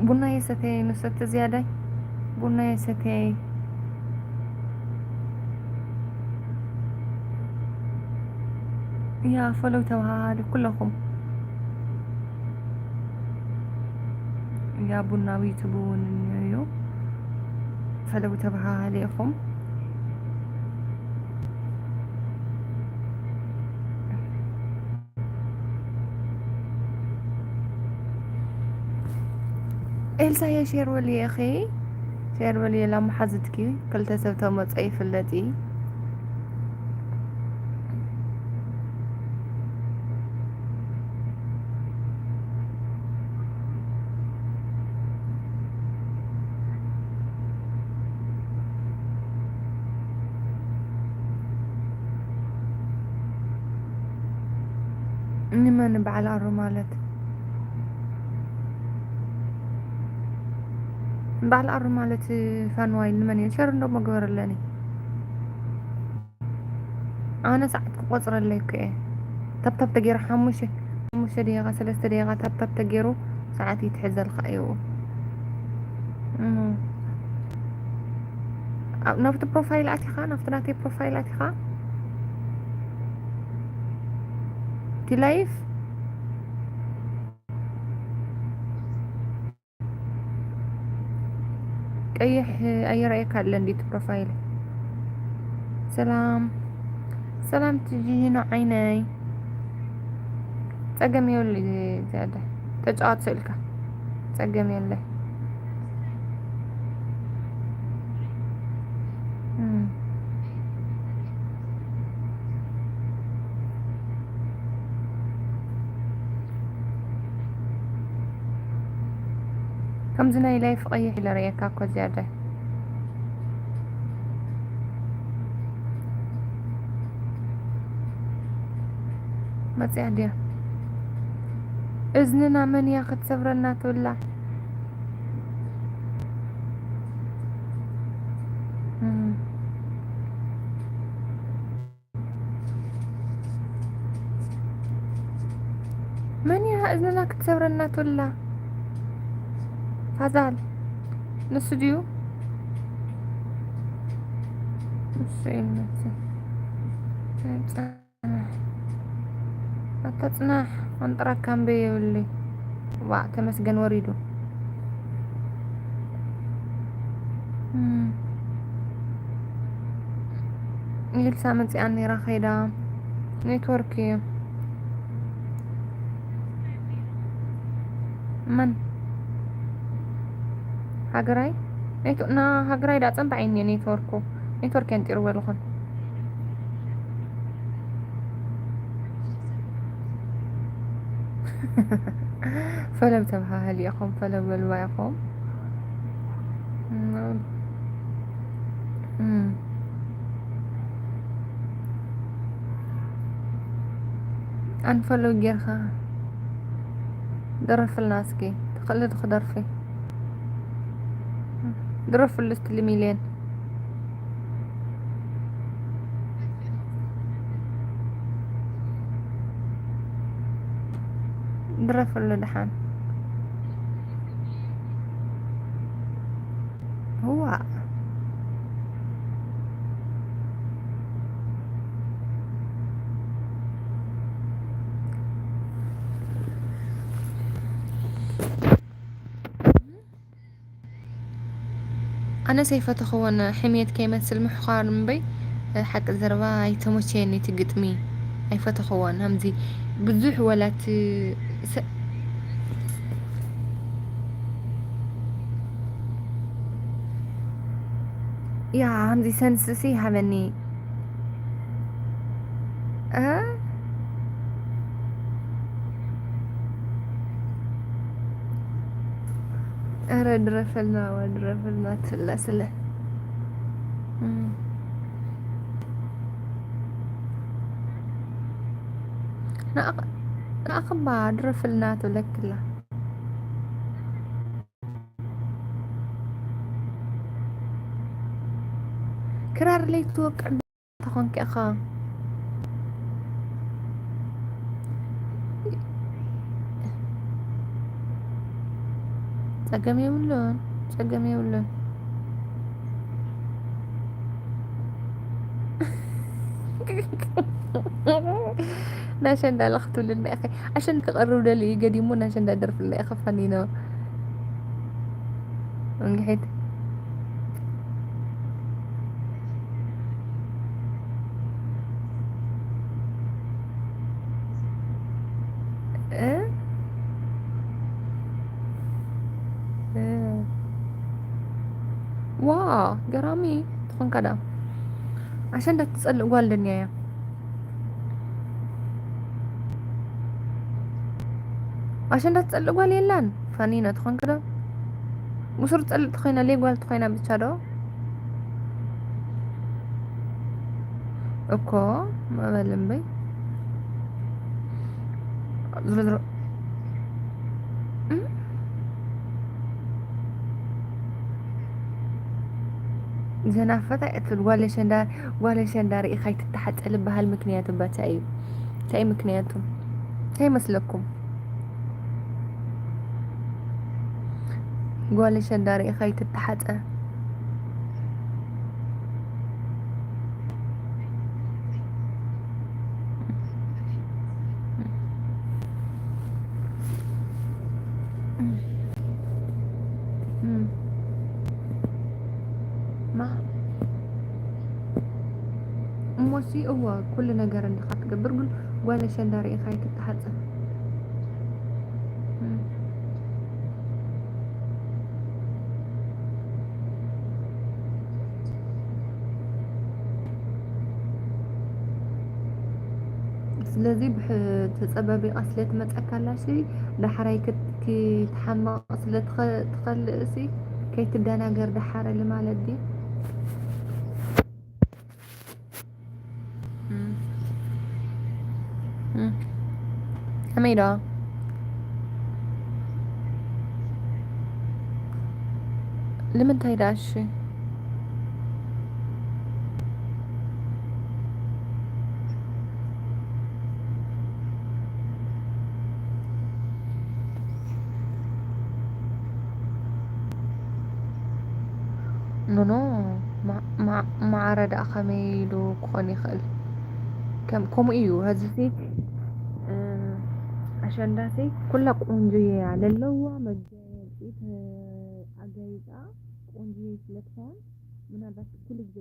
ቡና የሰተይ ንሰቲ ዝያዳይ። ቡና የሰተይ። ያ ፈለው ተባሃሃሊ ኩለኹም። ያ ቡና ዩቱብ እውን እዩ። ፈለው ተባሃሃሊ ኢኹም። ኤልሳየ ሼር በልየ እኺ፣ ሼር በልየ ላመሓዝትኪ ክልተ ሰብ ተመጾ ይፍለጥ እዩ። ንመን በዓል ኣሩ ማለት? በዓል ኣሩ ማለት ፋንዋይ ንመን እዩ? ሸር እንዶ መግበር ኣለኒ። ኣነ ሰዓት ክቆጽረለይ እኮ እየ። ታብታብ ተገይሩ ሓሙሽተ፣ ሓሙሽተ ደቂቓ፣ ሰለስተ ደቂቓ ታብታብ ተገይሩ ሰዓት ይትሕዘልካ እዩ። እም። ኣብ፣ ናብቲ ፕሮፋይል ኣቲኻ፣ ናብቲ ናተይ ፕሮፋይል ኣቲኻ፣ እቲ ላይፍ ቀይሕ ኣይረኣየካ ኣሎ እንዴ እቲ ፕሮፋይል? ሰላም፣ ሰላም ትጂኖ ዓይነይ። ጸገም የብሉ ዝያዳ ተጫዋት ስእልካ ጸገም የለ። እም። ከምዚ ናይ ላይፍ ቀይሕ ኢለ ርእየካ እኮ ዝያዳ። መጽያ ድያ? እዝንና መን እያ ክትሰብረና ትብላ? እም። መን እያ እዝንና ክትሰብረና ትብላ? ፋዛል ንሱ ድዩ? ንሱ ይመስል። ኣታ ጽናሕ፣ ኣንጥራካ እምበይ የብለይ። ዋእ፣ ተመስገን ወሪዱ። እም። ኢልሳ መጺኣ ነይራ ከይዳ። ኔትወርክ እዩ። መን? ሃገራይ? ኔት-፣ ና ሃገራይ ዳ ጸንባዒ እኒኦ ኔትወርኩ። ኔትወርክ የንጢሩ በልኹን። ፈለብ ተባሃሃሊ ኢኹም፣ ፈለብ በልዋ ኢኹም። እም። ኣንፈሎ ጌርካ ድረፍልና እስኪ። ትኽእሊ ዶ ክደርፊ? ድረፍሉ እስቲ ልሚልየን። ድረፍሉ ደሓን። እዋእ። ኣነስ ኣይፈተኽዎን፣ ሕምየት ከይመስል ምሕዃር እምበይ፣ ሓቂ ዘረባ ኣይተመቸየኒ እቲ ግጥሚ። ኣይፈተኽዎን፣ ከምዚ ብዙሕ ወላ እቲ ሰ-፣ ያ፣ ከምዚ ሰንስሲ ይሃበኒ። እ? ኧረ ድረፈልና፣ ዋ ድረፈልና ትብላ ስለ። እም። ንኣኽ-፣ ንኣኽባ ድረፍልና ትብለክላ። ክራር ለይትወቅዕ ተኾንኪ ኢኻ። ጸገም የብሉን፣ ጸገም የብሉን። ናሸንዳ ለኽትብልና ኢኺ። ኣሸንዳ ክቐርብ ደልዩ ገዲሙ ናሸንዳ ደርፍልና ኢኺ ፋኒኖ። እንግሒት። እ? እ። ዋ፣ ገራሚ ትኾንካ ዳ። ኣሸንዳ ትጸልእ ጓል ደንያ እያ። ኣሸንዳ ትጸልእ ጓል የላን። ፋኒና ትኾንኪ ዶ? ብሱር ትጸልእ ተኾይና፣ ለይ ጓል ተኾይና ብቻ ዶ? እኮ፣ መበል እምበይ። ዝሮ ዝሮ። እም? ዘናፈታ እያ ትብል ጓል ኣሸንዳ፣ ጓል ኣሸንዳ ርኢኻ ኣይትተሓጸ ልበሃል ምክንያቱ ባታ እዩ። እንታይ ምክንያቱ? እንታይ ይመስለኩም? ጓል ኣሸንዳ ርኢኻ ኣይትተሓጸ። እም። ማ-፣ እሞሲ እወ፣ ኩሉ ነገር እንዲኻ ትገብር፣ ግን ጓል ኣሸንዳ ርኢኻ ኣይትተሓጸ። እም። ስለዚ ብሕ-፣ ተጸባቢቓ ስለ ትመጸካ ኣላሲ፣ ዳሕራይ ክት-፣ ክትሓምቕ ስለ ትኸ-፣ ትኸልእሲ፣ ከይትደናገር ዳሓረ ማለት ድዩ? እም። እም። ከመይ ደኣ? ንምንታይ ደኣ እሺ? ኖኖ፣ ማ-፣ ማ-፣ ማዕረ ደኣ ከመይ ኢሉ ክኾን ይኽእል? ከም-፣ ከምኡ እዩ። ሀዚሲ፣ እ፣ ኣሸንዳሲ ኩላ ቆንጆ እያ ለለዋ መጋየፂ ተ-፣ ኣጋይፃ ቆንጆ ስለ ትኾን፣ ምናልባት ኩሉ ግዜ፣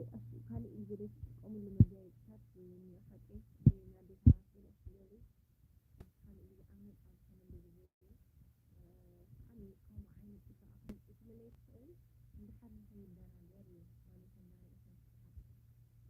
ካልእ ግዜ ዘይትጥቀሙሉ መጋየፅታት፣ ንሓቂ፣ ንኣዴታትና ስለ ትገብሩ፣ ካልእ ግዜ ኣብ መጻኢ ከመንዶ ዝህቡ፣ እ፣ ካልእ ከምኡ ዓይነት ጽባቐ ክመጽእ ስለ ዘይክእል፣ እንድሓር ንኸይደናገር እዩ ማለት እንዳ ርእሰን ክትሓት።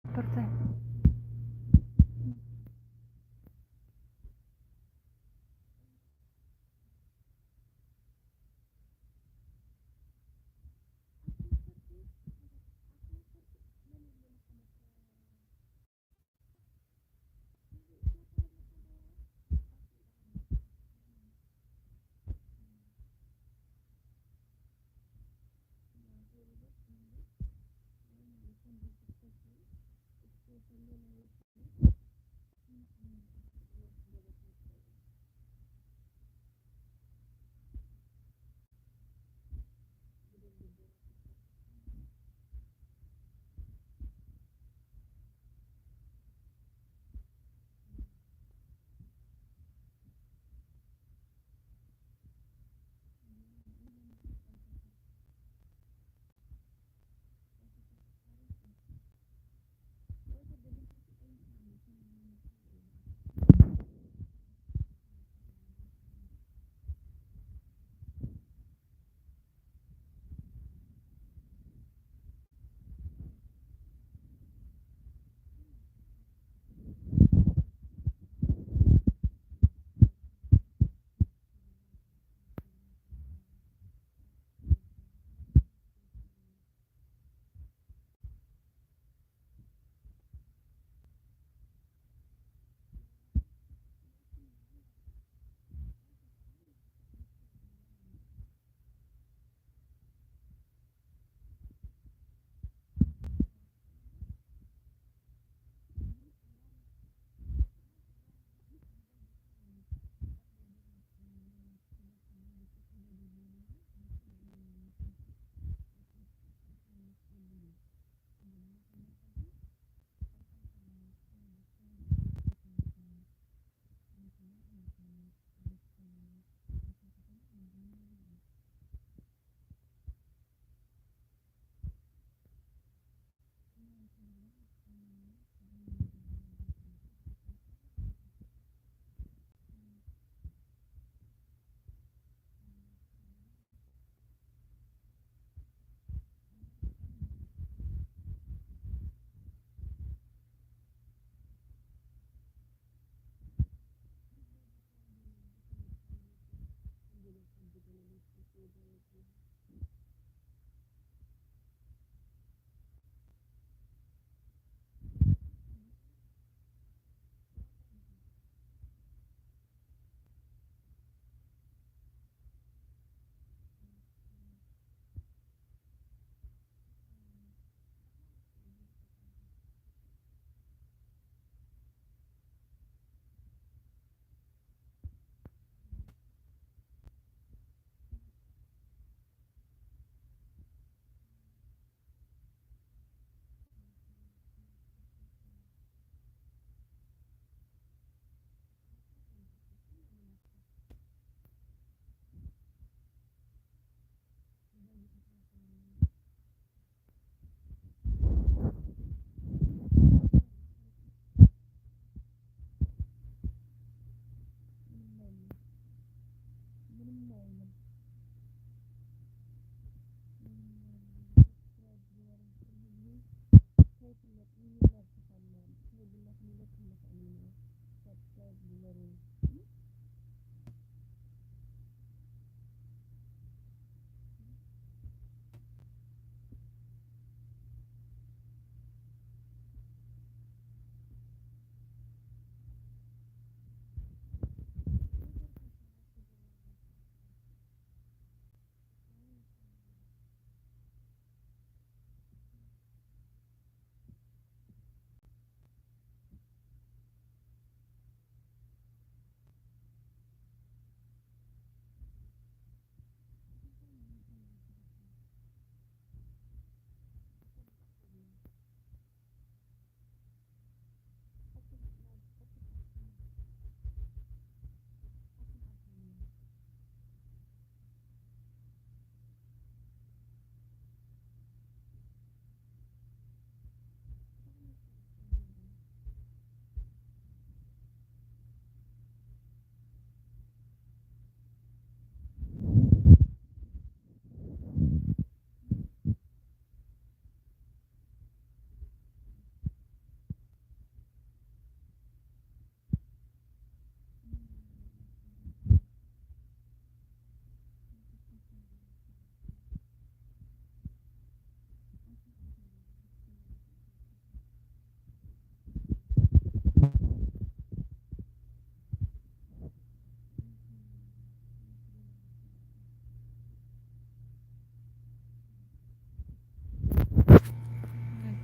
ብርታይ።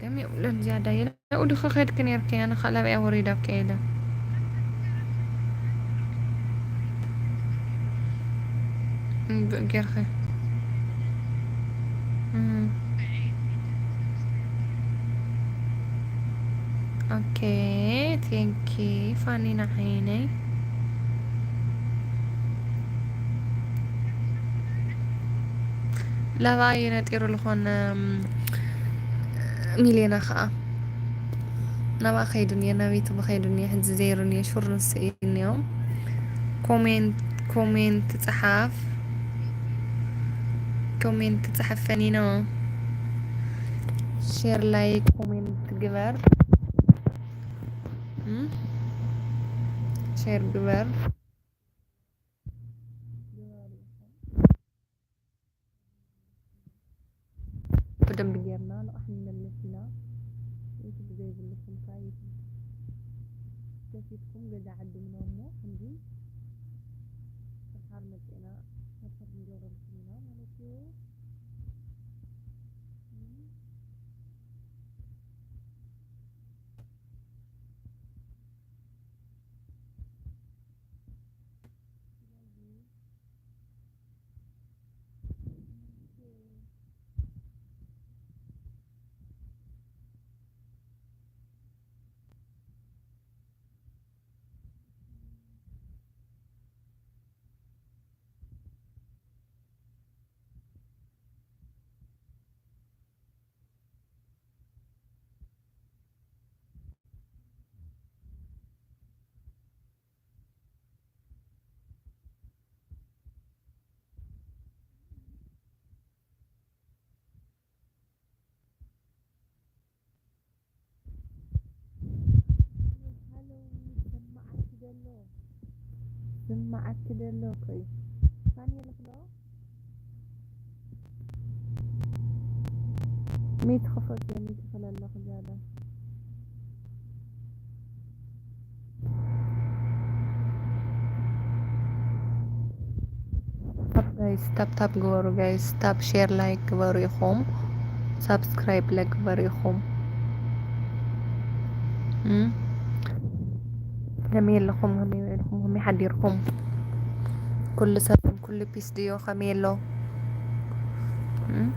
ደም የብሉን ዝያዳ የለ። ናብኡ ዲኺ ከድኪ ነይርኪ? ኣነ ኻልእ ኣብያ ወሪዳኪ ኢለ። እምብእ ጌርኪ። እም። ኦኬ፣ ቴንኪ ፋኒና ዓይነይ። ላባ እዩ ነጢሩ ልኾነ፣ እም፣ ሚልዮና ኸዓ ናብኣ ኸይዱ እኒኦ፣ ናብ ዩቱብ ኸይዱ እኒኦ፣ ሕጂ ዘይሩ እኒኦ፣ ሹር ንሱ እዩ እኒኦ። ኮሜንት፣ ኮሜንት ጸሓፍ፣ ኮሜንት ጸሓፍ ፈኒኖ። ሼር፣ ላይክ፣ ኮሜንት ግበር። እም? ሼር ግበር። ብደንብ ጌርና ንቕሕ ንመልስ ኢና። ዩቱብ ዘይብልኩም ከኣ ዩቱብ ከፊትኩም ገዛ ዓድምና እሞ ክንዲ ፈሓር መጺእና ሰፖርት ንገብረልኩም ኢና ማለት እዩ። ሃሎ፣ ይስማዓኪ ደሎ? ይስማዓኪ ደሎ? ቆይ፣ ፋኒ ኣለኺ ዶ? ሚት ክፈት፣ ሚት ይኽእል ኣለኹ ዝያዳ። ታፕ ጋይስ፣ ታፕ ታፕ ግበሩ ጋይስ፣ ታፕ ሼር ላይክ ግበሩ ኢኹም፣ ሳብስክራይብ ለግበሩ ኢኹም። እም፣ ከመይ ኣለኹም? ከመይ ውዒልኩም? ከመይ ሓዲርኩም? ኩሉ ሰላም፣ ኩሉ ፒስ ድዮ? ከመይ ኣሎ? እም?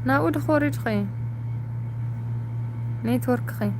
ናብኡ ድኾሪድ ኸይ ኔትወርክ ኸይ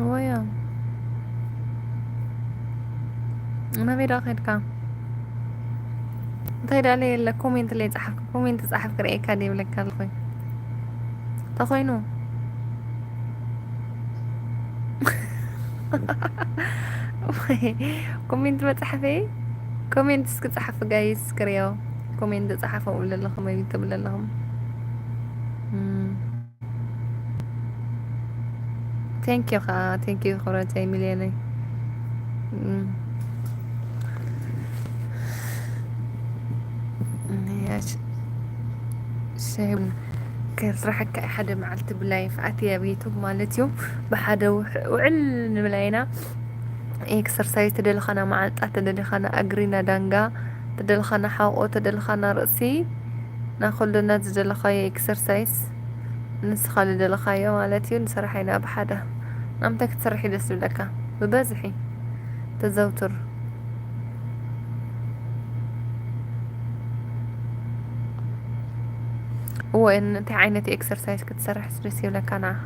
ወዮ፣ ናበይ ደኣ ከድካ? እንታይ ደኣ የለ፣ ኮሜንት ለይ ጸሓፍካ፣ ኮሜንት ጸሓፍ ክርእየካ ደይብለካ ኣለኹ። ተኾይኑ ኮሜንት መጽሓፈይ፣ ኮሜንት እስኪ ጸሓፉ ጋይስ፣ ክርእዮ። ኮሜንት ጸሓፉ እብለ ኣለኹ፣ መቢት እብለ ኣለኹ። እም። ቴንክ ዩ ኸዓ፣ ቴንክ ዩ ክብረተይ ሚልዮነይ። እም። ያች-፣ ሸይም ከስራሕካ ሓደ መዓልቲ ብላይፍ ኣትየ ኣብ ዩቱብ ማለት እዩ። ብሓደ ውሕ-፣ ውዕል ንብላ ኢና። ኤክሰርሳይዝ ተደልኻና መዓንጣ፣ ተደልኻና እግሪ፣ ና ዳንጋ፣ ተደልኻና ሓቆ፣ ተደልኻና ርእሲ፣ ና ኩሉ ና ዝደለኻዮ ኤክሰርሳይዝ ንስኻ ዝደለኻዮ ማለት እዩ። ንሰርሓ ኢና ብሓደ። ናምንታይ ክትሰርሕ እዩ ደስ ዝብለካ? ብበዝሒ ተዘውትር። እወ፣ እንታይ ዓይነት ኤክሰርሳይዝ ክትሰርሕ ደስ ይብለካ ንዓኻ?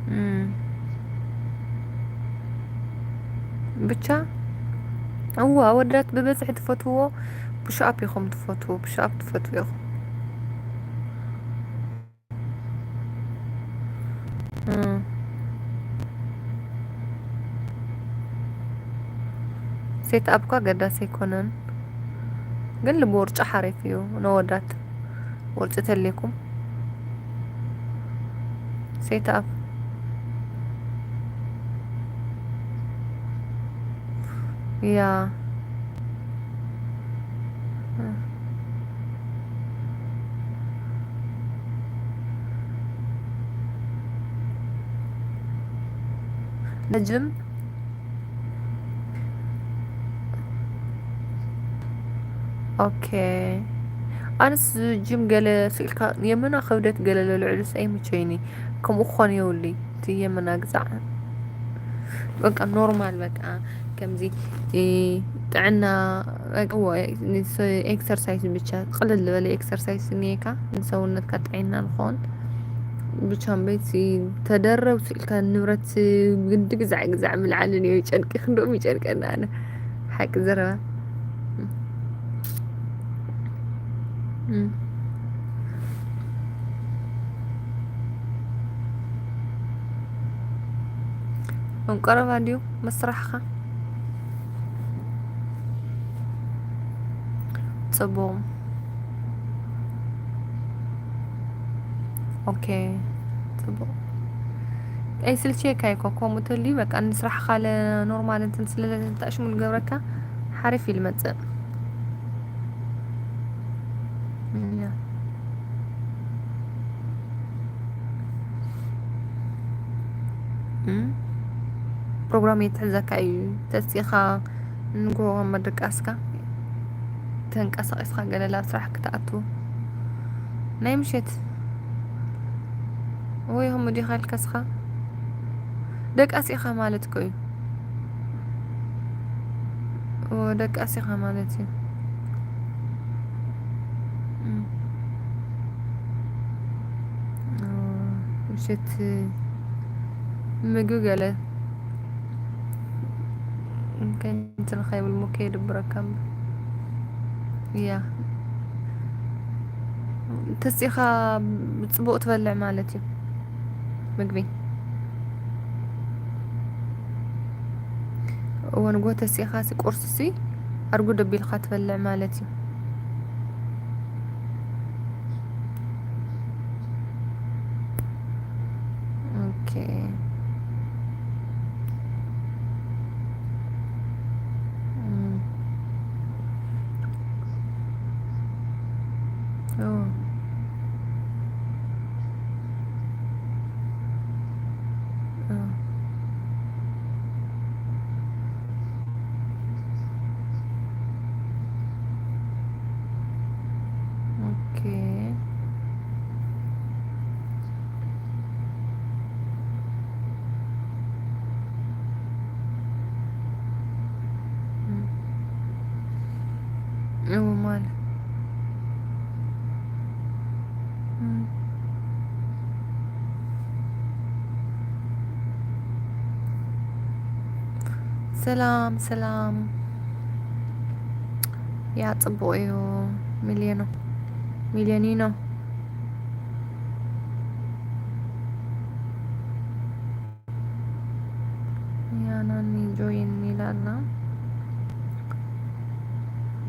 እም። ብቻ፣ እወ፣ ኣወዳት ብበዝሒ ትፈትውዎ ፑሽ ኣፕ ኢኹም ትፈትዉ፣ ፑሽ ኣፕ ትፈትዉ ኢኹም። እም። ሴት ኣፕ እኳ ገዳሲ ኣይኮነን፣ ግን ልቢ ውርጫ ሓሪፍ እዩ ነወዳት። ውርጭ ተሌኩም ሴት ኣፕ ያ ነጅም ኦኬ። ኣነስ ጅም ገለ ስኢልካ የመና ክብደት ገለ ለልዕሉስ ኣይምቸይኒ። ከምኡ ክኾን የብሉይ። እቲ የመና ግዛዕ በቃ ኖርማል በቃ ከምዚ እ፣ ጥዕና በቃ እዎ፣ ንስ-፣ ኤክሰርሳይዝ ብቻ ቅልል ዝበለ ኤክሰርሳይዝ እኒኤካ ንሰውነትካ ጥዕና ንኾን ብቻ እምበይ እቲ ተደረብ ስኢልካ ንብረት ግዲ ግዛዕ ግዛዕ ምልዓልን እዩ ጨንቂ ክንድኦም ይጨንቀና ኣነ ሓቂ ዘረባ። እም። እም ቀረባ ድዩ መስራሕኻ? ጽቡቕ። ኦኬ፣ ጽቡቕ። ኣይስልችየካ እዩ እኮ፣ ከምኡ ተልዩ በቃ ንስራሕኻ ለ ኖርማል እንትን ስለ ተኣሽሙ ዝገብረካ ሓሪፍ እዩ ዝመጽእ። እም፣ ፕሮግራም የትሕዘካ እዩ። ተስኢኻ ንግሆ መድቃስካ ተንቀሳቒስካ ገለ ላብ ስራሕ ክትኣቱ ናይ ምሸት ወይ ሆም ዲኻ ኢልካ እስኻ ደቃስ ኢኻ ማለት እኮ እዩ። ኦ፣ ደቃስ ኢኻ ማለት እዩ። እም። ኦ፣ ምሸት ምግቢ ገለ ከንትን ኸይብል ሙከ የድብረካ እምበር። እያ። ተሲኻ ብጽቡቕ ትበልዕ ማለት እዩ ምግቢ። እወ፣ ንግሆ ተሲኻ ሲ ቁርሲ ሲ ኣርጉድ ኣቢልካ ትበልዕ ማለት እዩ። ኦኬ። እም። ኦ። ኦ። ኦኬ። እም። እዎ ማለት። እም። ሰላም፣ ሰላም። ያ ጽቡቕ እዩ። ሚልዮኖ፣ ሚልዮኒኖ። ያ ናኒ ጆይን ኢላ ኣላ።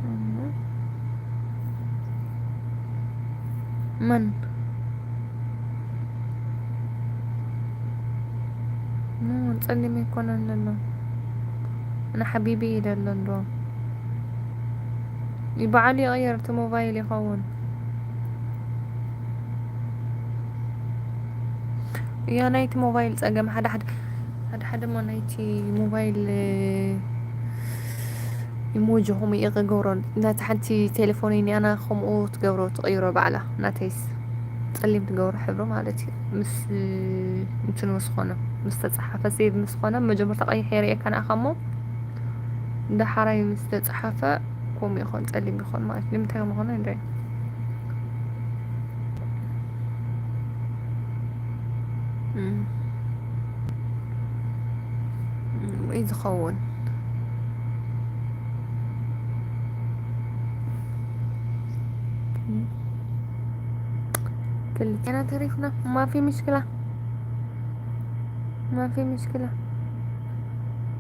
እም። መን? ኖ፣ ጸሊም ኣይኮነን ዘሎ። ኣነ ሓቢቢ ኢለ ኣሎ እንዶ። ይበዓሉ ይቕየር እቲ ሞባይል ይኸውን። እያ ናይቲ ሞባይል ጸገም ሓደ ሓደ፣ ሓደ ሓደ እሞ ናይቲ ሞባይል ኢሞጂ ከምኡ እየ ክገብሮ። ናቲ ሓንቲ ቴሌፎነይ እኒኣና ከምኡ ትገብሮ፣ ትቕይሮ ባዕላ። ናተይስ ጸሊም ትገብሮ ሕብሪ ማለት እዩ። ምስ እንትን ምስ ኾነ፣ ምስ ተጸሓፈ፣ ሴቭ ምስ ኾነ፣ መጀመርታ ቀይሕ የርእየካ ንኣኻ እሞ፣ ዳሓራይ ምስ ተጸሓፈ ከምኡ ይኾን፣ ጸሊም ይኾን ማለት እዩ። ንምንታይ ከምኡ ኾነ እንድዒ? እም። እም፣ ወይ ዝኸውን። እም። ክልቴና ተሪፍና፣ ማፊ ምሽክላ። ማፊ ምሽክላ።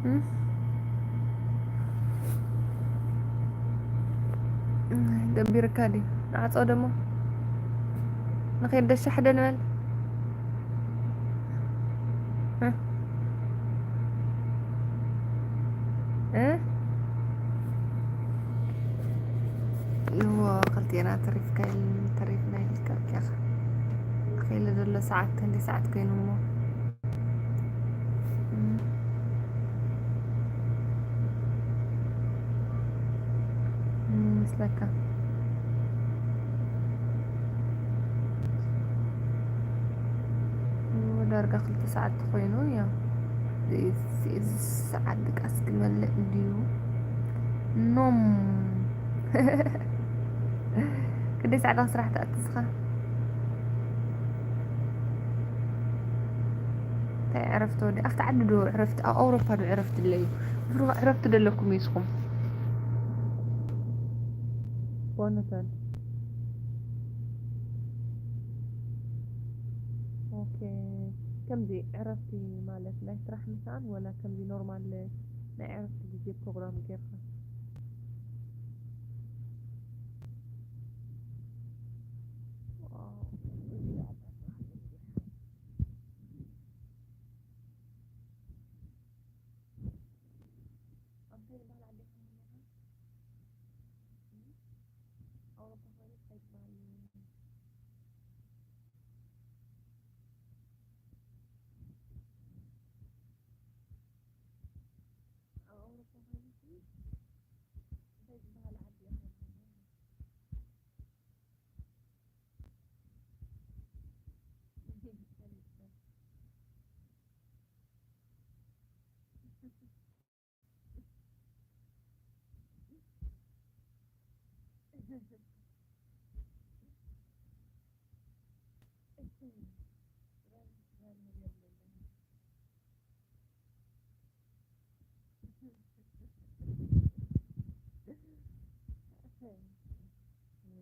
እም? ደቢርካ ድዩ? ንዓጾ ደሞ ንኸይድ ደሻሕ ደ ንበል። እ? እ? እዎ፣ ክልቴና ተሪፍካ ኢል-፣ ተሪፍና ኢልካ ኪያኻ። ኣኺለ ዘሎ ሰዓት፣ ክንደይ ሰዓት ኮይኑ እሞ? እም። እም፣ ይመስለካ። እዎ፣ ዳርጋ ክልተ ሰዓት ተኾይኑ፣ ያው፣ እዚ፣ እዚ ሰዓት ድቃስ ክመልእ እንድዩ። ኖም። ክንደይ ሰዓት ዳኣ ስራሕ ትኣቱ እስኻ? እንታይ ዕረፍቲ ወዲ-፣ ኣብቲ ዓዲ ዶ ዕረፍቲ፣ ኣብ ኣውሮፓ ዶ ዕረፍቲ ኣሎ እዩ? ኣፍሪቃ ዕረፍቲ ዶ ኣለኩም እዩ ንስኹም? ቦነተን። ኦኬ። ከምዚ ዕረፍቲ ማለት ናይ ስራሕ ምሳን ወላ ከምዚ ኖርማል ናይ ዕረፍቲ ግዜ ፕሮግራም ጌርካ? ዋው። ኣውሮፓ ኮይኑ እንታይ ትበሃል? ኣብ ኣውሮፓ ኮይንኪ እንታይ ዝበሃል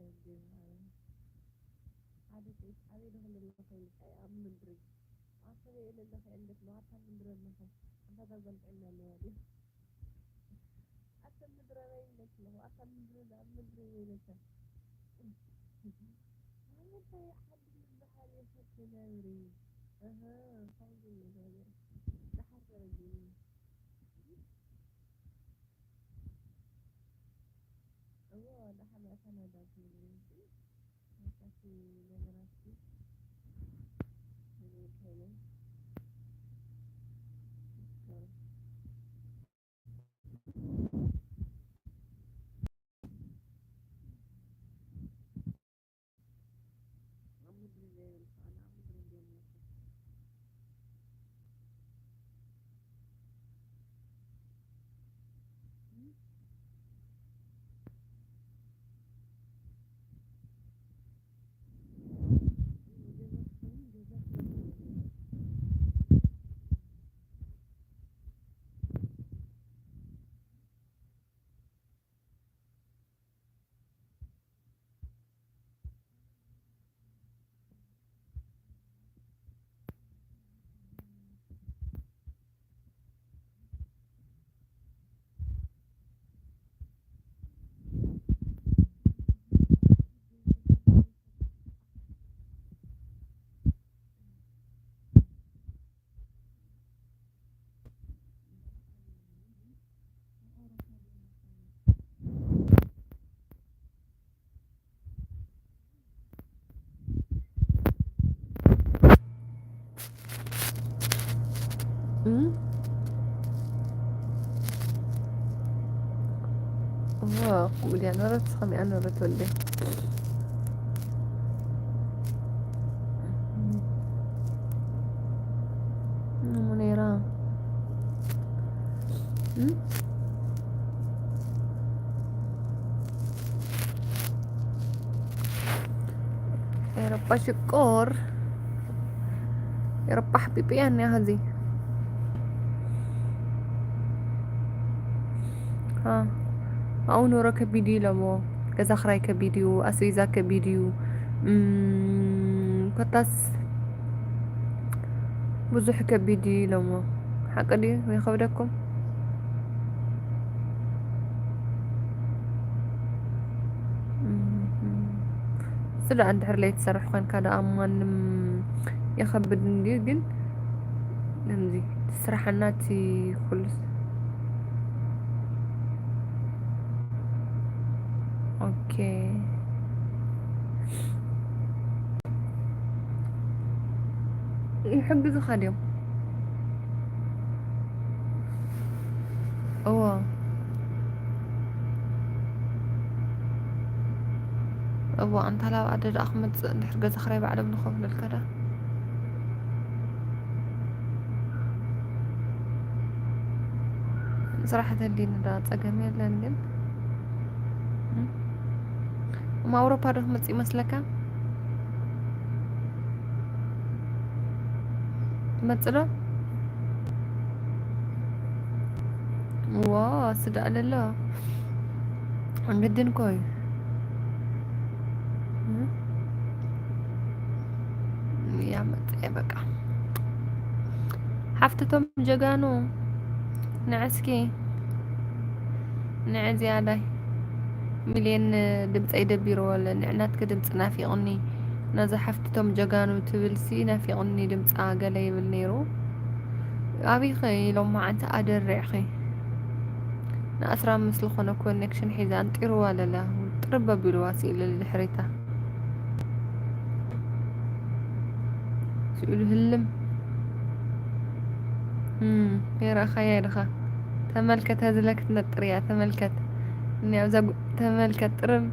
ዓዲ ኢኺ? ሓደ ሰይፍ ኣበይ ደኽልሎ ከይልካ ኣብ ምድሪ ኣብ ሰማይ የለለኸ እንዴት ነው ኣታ ምድሪ ኣለኸ ኣንታ ዛጓል ጥዕና ኣለዋ ድዩ ኣታ ምድሪ ኣበይ ኢለክ ኣለኹ ኣታ ምድሪ ኣብ ምድሪ ኢለካ ኣመታይ ዓዲ ዝበሃል የኸ ትነብሪ እህ ከምዚ እዩ ነገር ደሓር ተረጊኒ እዎ ደሓር መእተና ዳግም ዋ ጉድያ ኖረት ከሚኣ ኖረት ወልደ ሙኔራ ኤረጳ ሽቆር ኤረጳ ሓቢብያ እኒኣ ኸዚ ኣብኡ ኑሮ ከቢድ እዩ ኢሎሞ። ገዛ ክራይ ከቢድ እዩ፣ ኣስቤዛ ከቢድ እዩ። እም፣ ኮታስ ብዙሕ ከቢድ እዩ ኢሎሞ። ሓቂ ድዩ? ይኸብደኩም? እም፣ እሱ ደኣ እንድሕር ለይትሰርሕ ኮንካ ደኣ ማንም ይኸብድ እንድዩ፣ ግን ከምዚ ስራሕና እቲ ኩሉ ኦኬ። ይሕግዙኻ ድዮም? እዎ። እዎ፣ ኣንታ ላብ ዓዲ ደኣ ክመጽእ እንድሕር ገዛ ክራይ ባዕሎም ንኸፍለልካ ደኣ። ስራሕ ተድልየኒ ደኣ ጸገም የለን ግን። እም፣ እም ኣውሮፓ ዶ ክመጽእ ይመስለካ? ትመጽእ ዶ? ዋ፣ ስዳእ ለሎ። ግድን እኮ እዩ። እም? ያ መጽአ በቃ። ሓፍትቶም ጀጋኑ፣ ንዐ እስኪ። ንዐ ዝያዳይ። ሚልየን ድምጸይ ደቢርዎ ኣሎ። ንዕናትኪ ድምጺ ናፊቑኒ። ነዛ ሓፍትቶም ጀጋኑ ትብልሲ ናፊቑኒ ድምጻ ገለ ይብል ነይሩ። ኣበይኺ ኢሎም መዓንቲ ኣደሪዕኺ? ንኣስራ ምስ ዝኾነ ኮኔክሽን ሒዛ ኣንጢርዋ ለላ። ውድ ጥርብ ኣቢልዋ ስኢሉ ድሕሪታ። ስኢሉ ህልም። እም፣ የረኣኻያ ኢኻ። ተመልከት፣ ሀዚ ለክትነጥር እያ፣ ተመልከት። እኒ ኣብዛ ጉ-፣ ተመልከት፣ ጥርብ።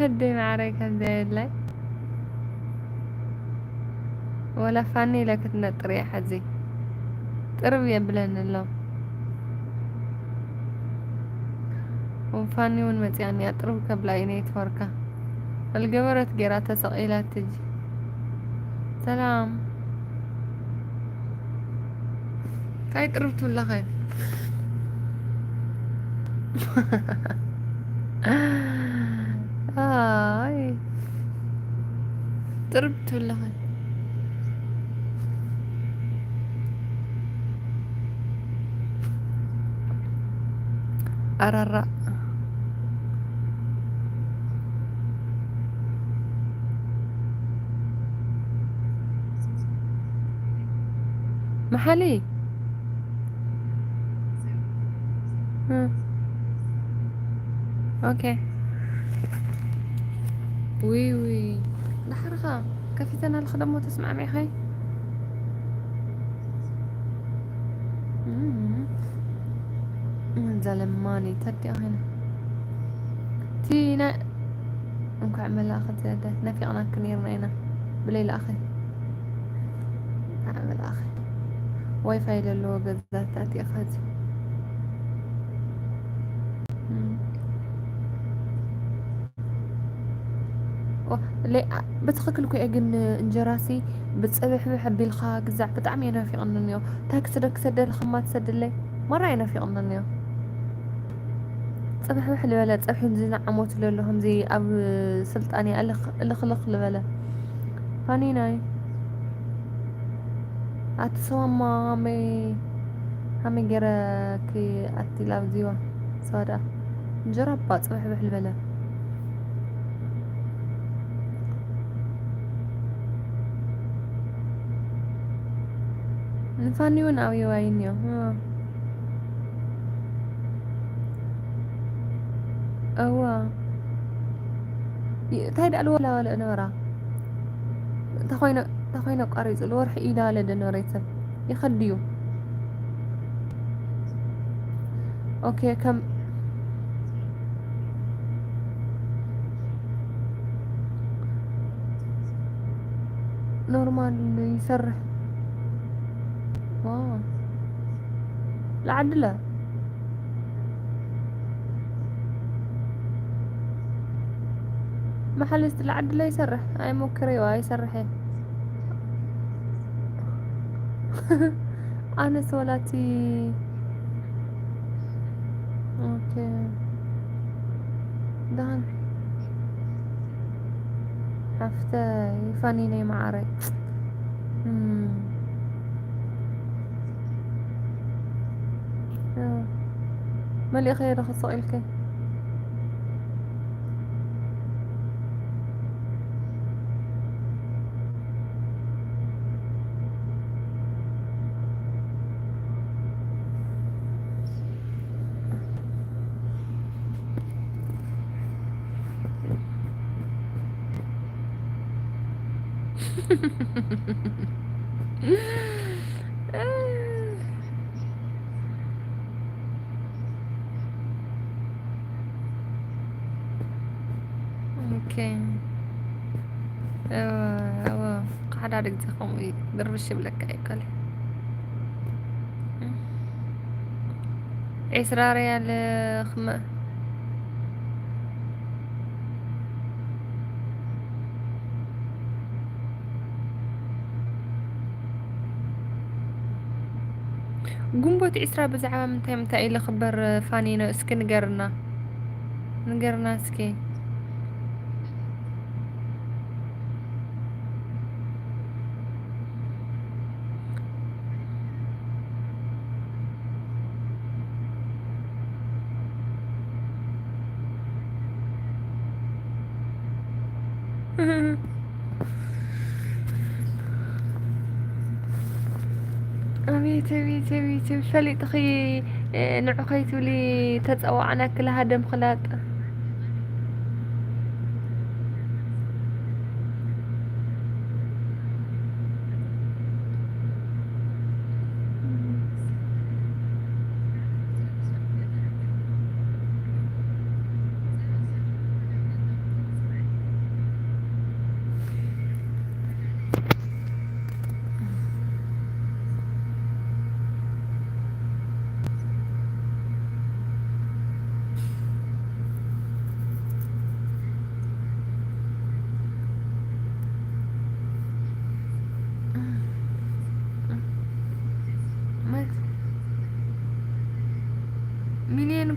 ኣደይ ማዕረይ፣ ከምዚኣ የድላይ። ወላ ፋኒ ኢለ ክትነጥር እያ ሕዚ። ጥርብ የብለን ኣሎ። ፋኒ እውን መፂኣኒ እያ፣ ጥርብ ከብላ እዩ ኔትወርካ። ኣልገበረት ጌራ ተሰቒላ ትጅ። ሰላም። እንታይ ጥርብ ትብለኸ? ኣይ፣ ጥርብ ትብለኸ? ኣራራ። መሓሊ። እ። ኦኬ። ዊ፣ ዊ። ዳሕርኻ ከፊተናልኺ ደሞ ተስማዕሚዕኸይ? እም። እዛ ለማኒ ተዲኣ ኸይና። እቲ ናይ እንኳዕ መላእኽቲ ዘደ ናፊቕናኪ ነይርና ኢና። ብለይ ለኣኺ። እንኳዕ መላእኺ። ዋይፋይ ዘለዎ ገዛታት ኢኻ እዚ። እም። ኦ፣ ለ-፣ አ-፣ ብትኽክል እኮ እየ፣ ግን እንጀራሲ ብፅብሕብሕ ኣቢልካ ግዛዕ ብጣዕሚ እየ ናፊቕኒ እኒኦ። እንታይ ክስደድ ክሰደልኺ እማ ትሰድለይ? ማራ እየ ናፊቕኒ እኒኦ። ፅብሕብሕ ልበለ፣ ፀብሒ ዝንዓሞት ለሎ፣ ከምዚ ኣብ ስልጣን እየ እልኽ-፣ እልኽልኽ ልበለ። ፋኒናይ። ኣቲ ሰዋማ ሃመይ፣ ሃመይ ገይረ ክኣቲ ላብዚዋ። ሰዋ ደኣ እንጀራ እባ ጽብሕብሕ ልበለ። ንፋኒ እውን ኣብይዋ እዩ እኒኦ። እ። እዋ። ይ-፣ እንታይ ደኣ ልወላወለ ነበራ? ተኾይነ፣ ተኾይነ ኣቋሪጹ፣ ልወርሒ ኢዳ ለደ ነበረ ይሰብ። ይኸድ ድዩ? ኦኬ፣ ከም ኖርማል ይሰርሕ። ዋው። ለዓድለ። መሓል እስቲ ለዓድለ ይሰርሕ። ኣይሞክረይዋ፣ ኣይሰርሕ እየ። ኣነስ ወላቲ ኦኬ። ደሓን ሓፍተይ ፋኒነይ መዓረይ። እም። እ፣ መሊእኸዮ ዶ ክትስቕ ኢልኪ? ኦኬ። እወ፣ እወ። ሓደ ሓደ ግዜ ከምኡ እዩ። ድርብሽ ይብለካ እዩ፣ ካልእ። ዒስራ ሪያል ክመ-፣ ግንቦት ዒስራ ብዛዕባ ምንታይ ምንታይ እዩ ዝኽበር ፋኒኖ? እስኪ ንገርና፣ ንገርና እስኪ። ኣቤት፣ ኣቤት፣ ኣቤት፣ ኣቤት፣ ፈሊጥኺ፣ እ፣ ንዑ ከይትብሊ ተጸዋዕናኪ ለሃደም ክላጥ።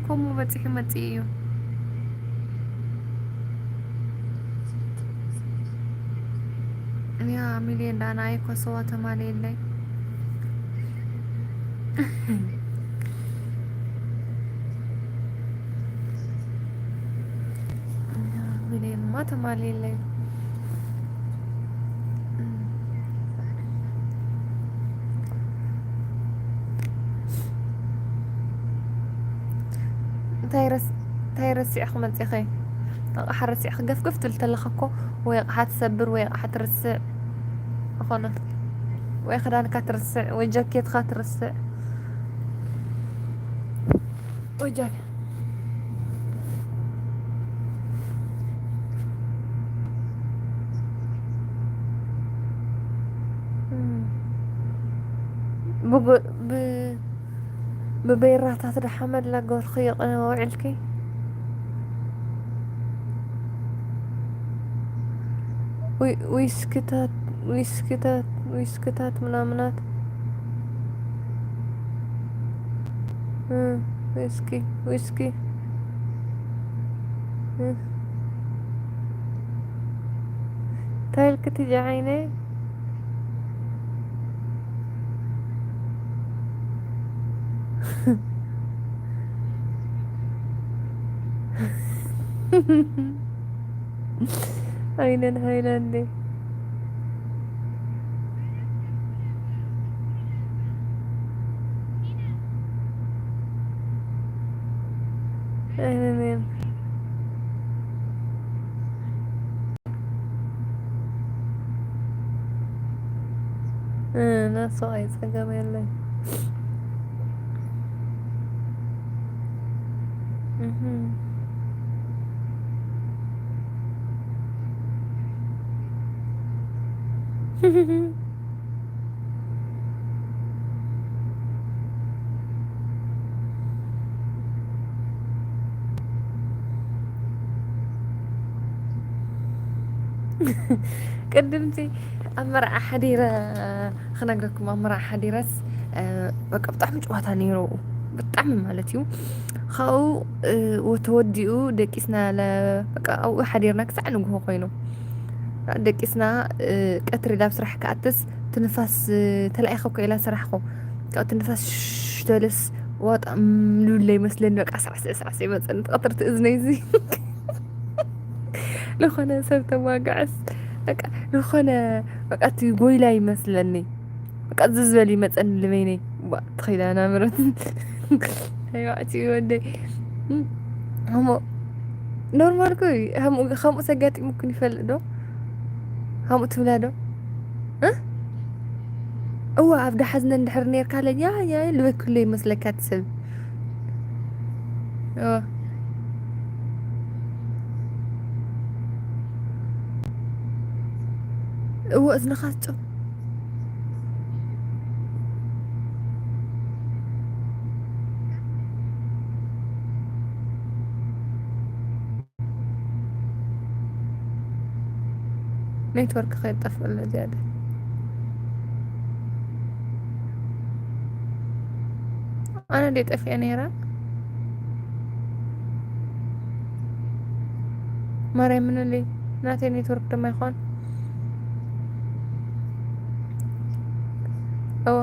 ከምኡ በጺሑ መጺኡ እዩ። እያ ሚልዮን ዳና ኣይኮ ሰዋ ተማልየለይ። እያ ሚልዮንማ ተማልየለይ። እንታይ ረስ-፣ እንታይ ረሲዕኺ መጺኺ? ኣቕሓ ረሲዕኺ ገፍገፍ ትብል ተለኻ እኮ ወይ ኣቕሓ ትሰብር ወይ ኣቕሓ ትርስዕ። ዝኾነ ወይ ክዳንካ ትርስዕ ወይ ጃኬትካ ትርስዕ። ወይ ጃኬ-፣ እም። ብጎ-፣ ብ-፣ ብበይራታት ደሓመላ ገርኺ የቐነ ውዒልኪ? ዊ-፣ ዊስክታት፣ ዊስክታት፣ ዊስክታት ምናምናት። እም፣ ዊስኪ፣ ዊስኪ። እም። እንታይ ኢልኪ ትጂ ዓይነይ? ኣይነን ሃይላንዴ። ኣይነን እ፣ ነፍሲ ወከፍ ጸገም የለን። እህ። ቅድምቲ ኣብ መርዓ ሓዲረ ክነግረኩም፣ ኣብ መርዓ ሓዲረስ፣ እ፣ በቃ ብጣዕሚ ጨዋታ ነይሩ፣ ብጣዕሚ ማለት እዩ። ካብኡ፣ እ፣ ተወዲኡ ደቂስና ለ-፣ በቃ ኣብኡ ሓዲርና ክሳዕ ንግሆ ኮይኑ። ደቂስና፣ እ፣ ቀትሪ ናብ ስራሕ ክኣትስ ትንፋስ፣ እ፣ ተላኢኸ እኮ ኢላ ሰራሕኹ። ካብ ትንፋስ ሽሽ ተለስ ዋጣ፣ እም፣ ልብለ ይመስለኒ፣ በቃ ሳዕስዕ ሳዕስዕ ይመጸኒ፣ ቀትርቲ እዝነይ እዚ። ዝኾነ ሰብ ተዋግዐስ፣ በቃ፣ ዝኾነ፣ በቃ፣ እቲ ጎይላ ይመስለኒ። በቃ፣ እዚ ዝበል ይመጸኒ ልበይነይ። ዋ፣ ትኸይዳ ናምረት። ኣይ፣ ዋዕቲ ወደይ። እሞ፣ ኖርማል እኮ እዩ። ከምኡ፣ ከምኡ ዘጋጢሙክን ይፈልጥ ዶ? ከምኡ ትብላ ዶ? እ? እዋ፣ ኣብ ዳሓዝነ እንድሕር ኔርካ ለኛ፣ ያ፣ ልበይ ኩሉ ይመስለካ እቲ ሰብ። እዋ። እዎ፣ እዝንኻ ስጡ። ኔትወርክ ከይጠፍእ ኣሎ ዝያዳ። ኣነ እንዴ ጠፊኣ ነይራ? ማርያም ምንለይ፣ ናተይ ኔትወርክ ድማ ይኾን? እወ።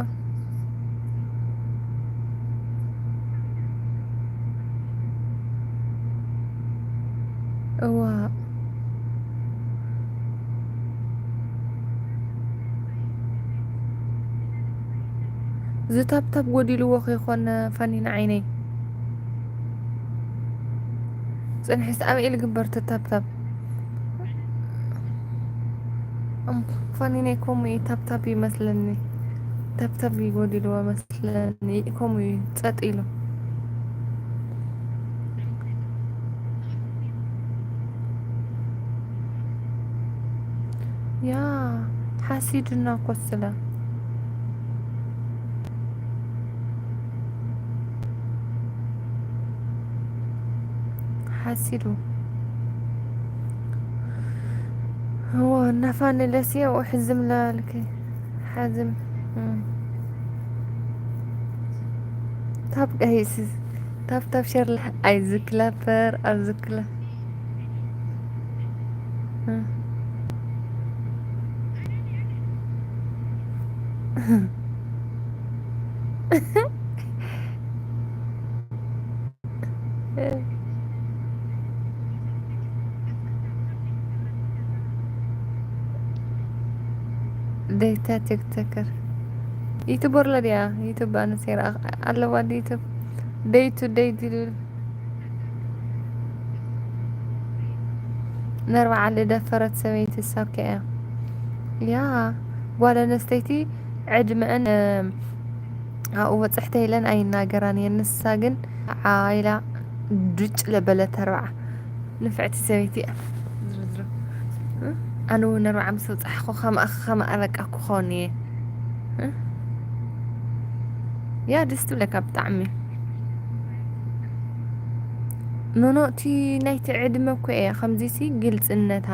እዋ። ዝታብታብ ጎዲልዎ ከይኮነ ፋኒና ዓይነይ። ጽንሒ እስቲ ኣበይ ኢሉ ግበር ተታብታብ። እም፣ ፋኒነይ ከምኡ እዩ፣ ታብታብ ይመስለኒ። ታብታብ ይጎዲልዎ መስለኒ። ከምኡ እዩ፣ ጸጥ ኢሉ። ያ፣ ሓሲድና እኮ ስለ ሓሲዱ። እዎ፣ እናፋነለሲ ያው ሕዝም ላልክ ሓዝም። እም። ታብ ቀይስ ታፕ ታፕ ሸር ላይክ። ኣይዚ ክላፐር ኣብዚ ክላ ደይታ ቲክቶከር ዩቱበር ለድያ ዩቱብ ኣነስ ይረኣ ኣለዋ ዩቱብ ደይ ቱ ደይ ድልብል ነርባዓ ልደፈረት ሰበይቲ ሳብከ እያ ያ ጓል ኣነስተይቲ ዕድመአን ኣብኡ በፅሕተ ኢለን ኣይናገራን እየን። ንሳ ግን ዓይላ ዱጭ ለበለት ኣርባዓ ንፍዕቲ ሰበይቲ እያ። ዝርዝሩ። እ? ኣነ እውን ኣርባዓ ምስ በፃሕኩ ከማኣ ከማኣ በቃ ክኾን እየ። እ? ያ ደስ ትብለካ ብጣዕሚ። ኖኖ እቲ ናይቲ ዕድመ እኮ እየ ከምዚ ሲ ግልፅነታ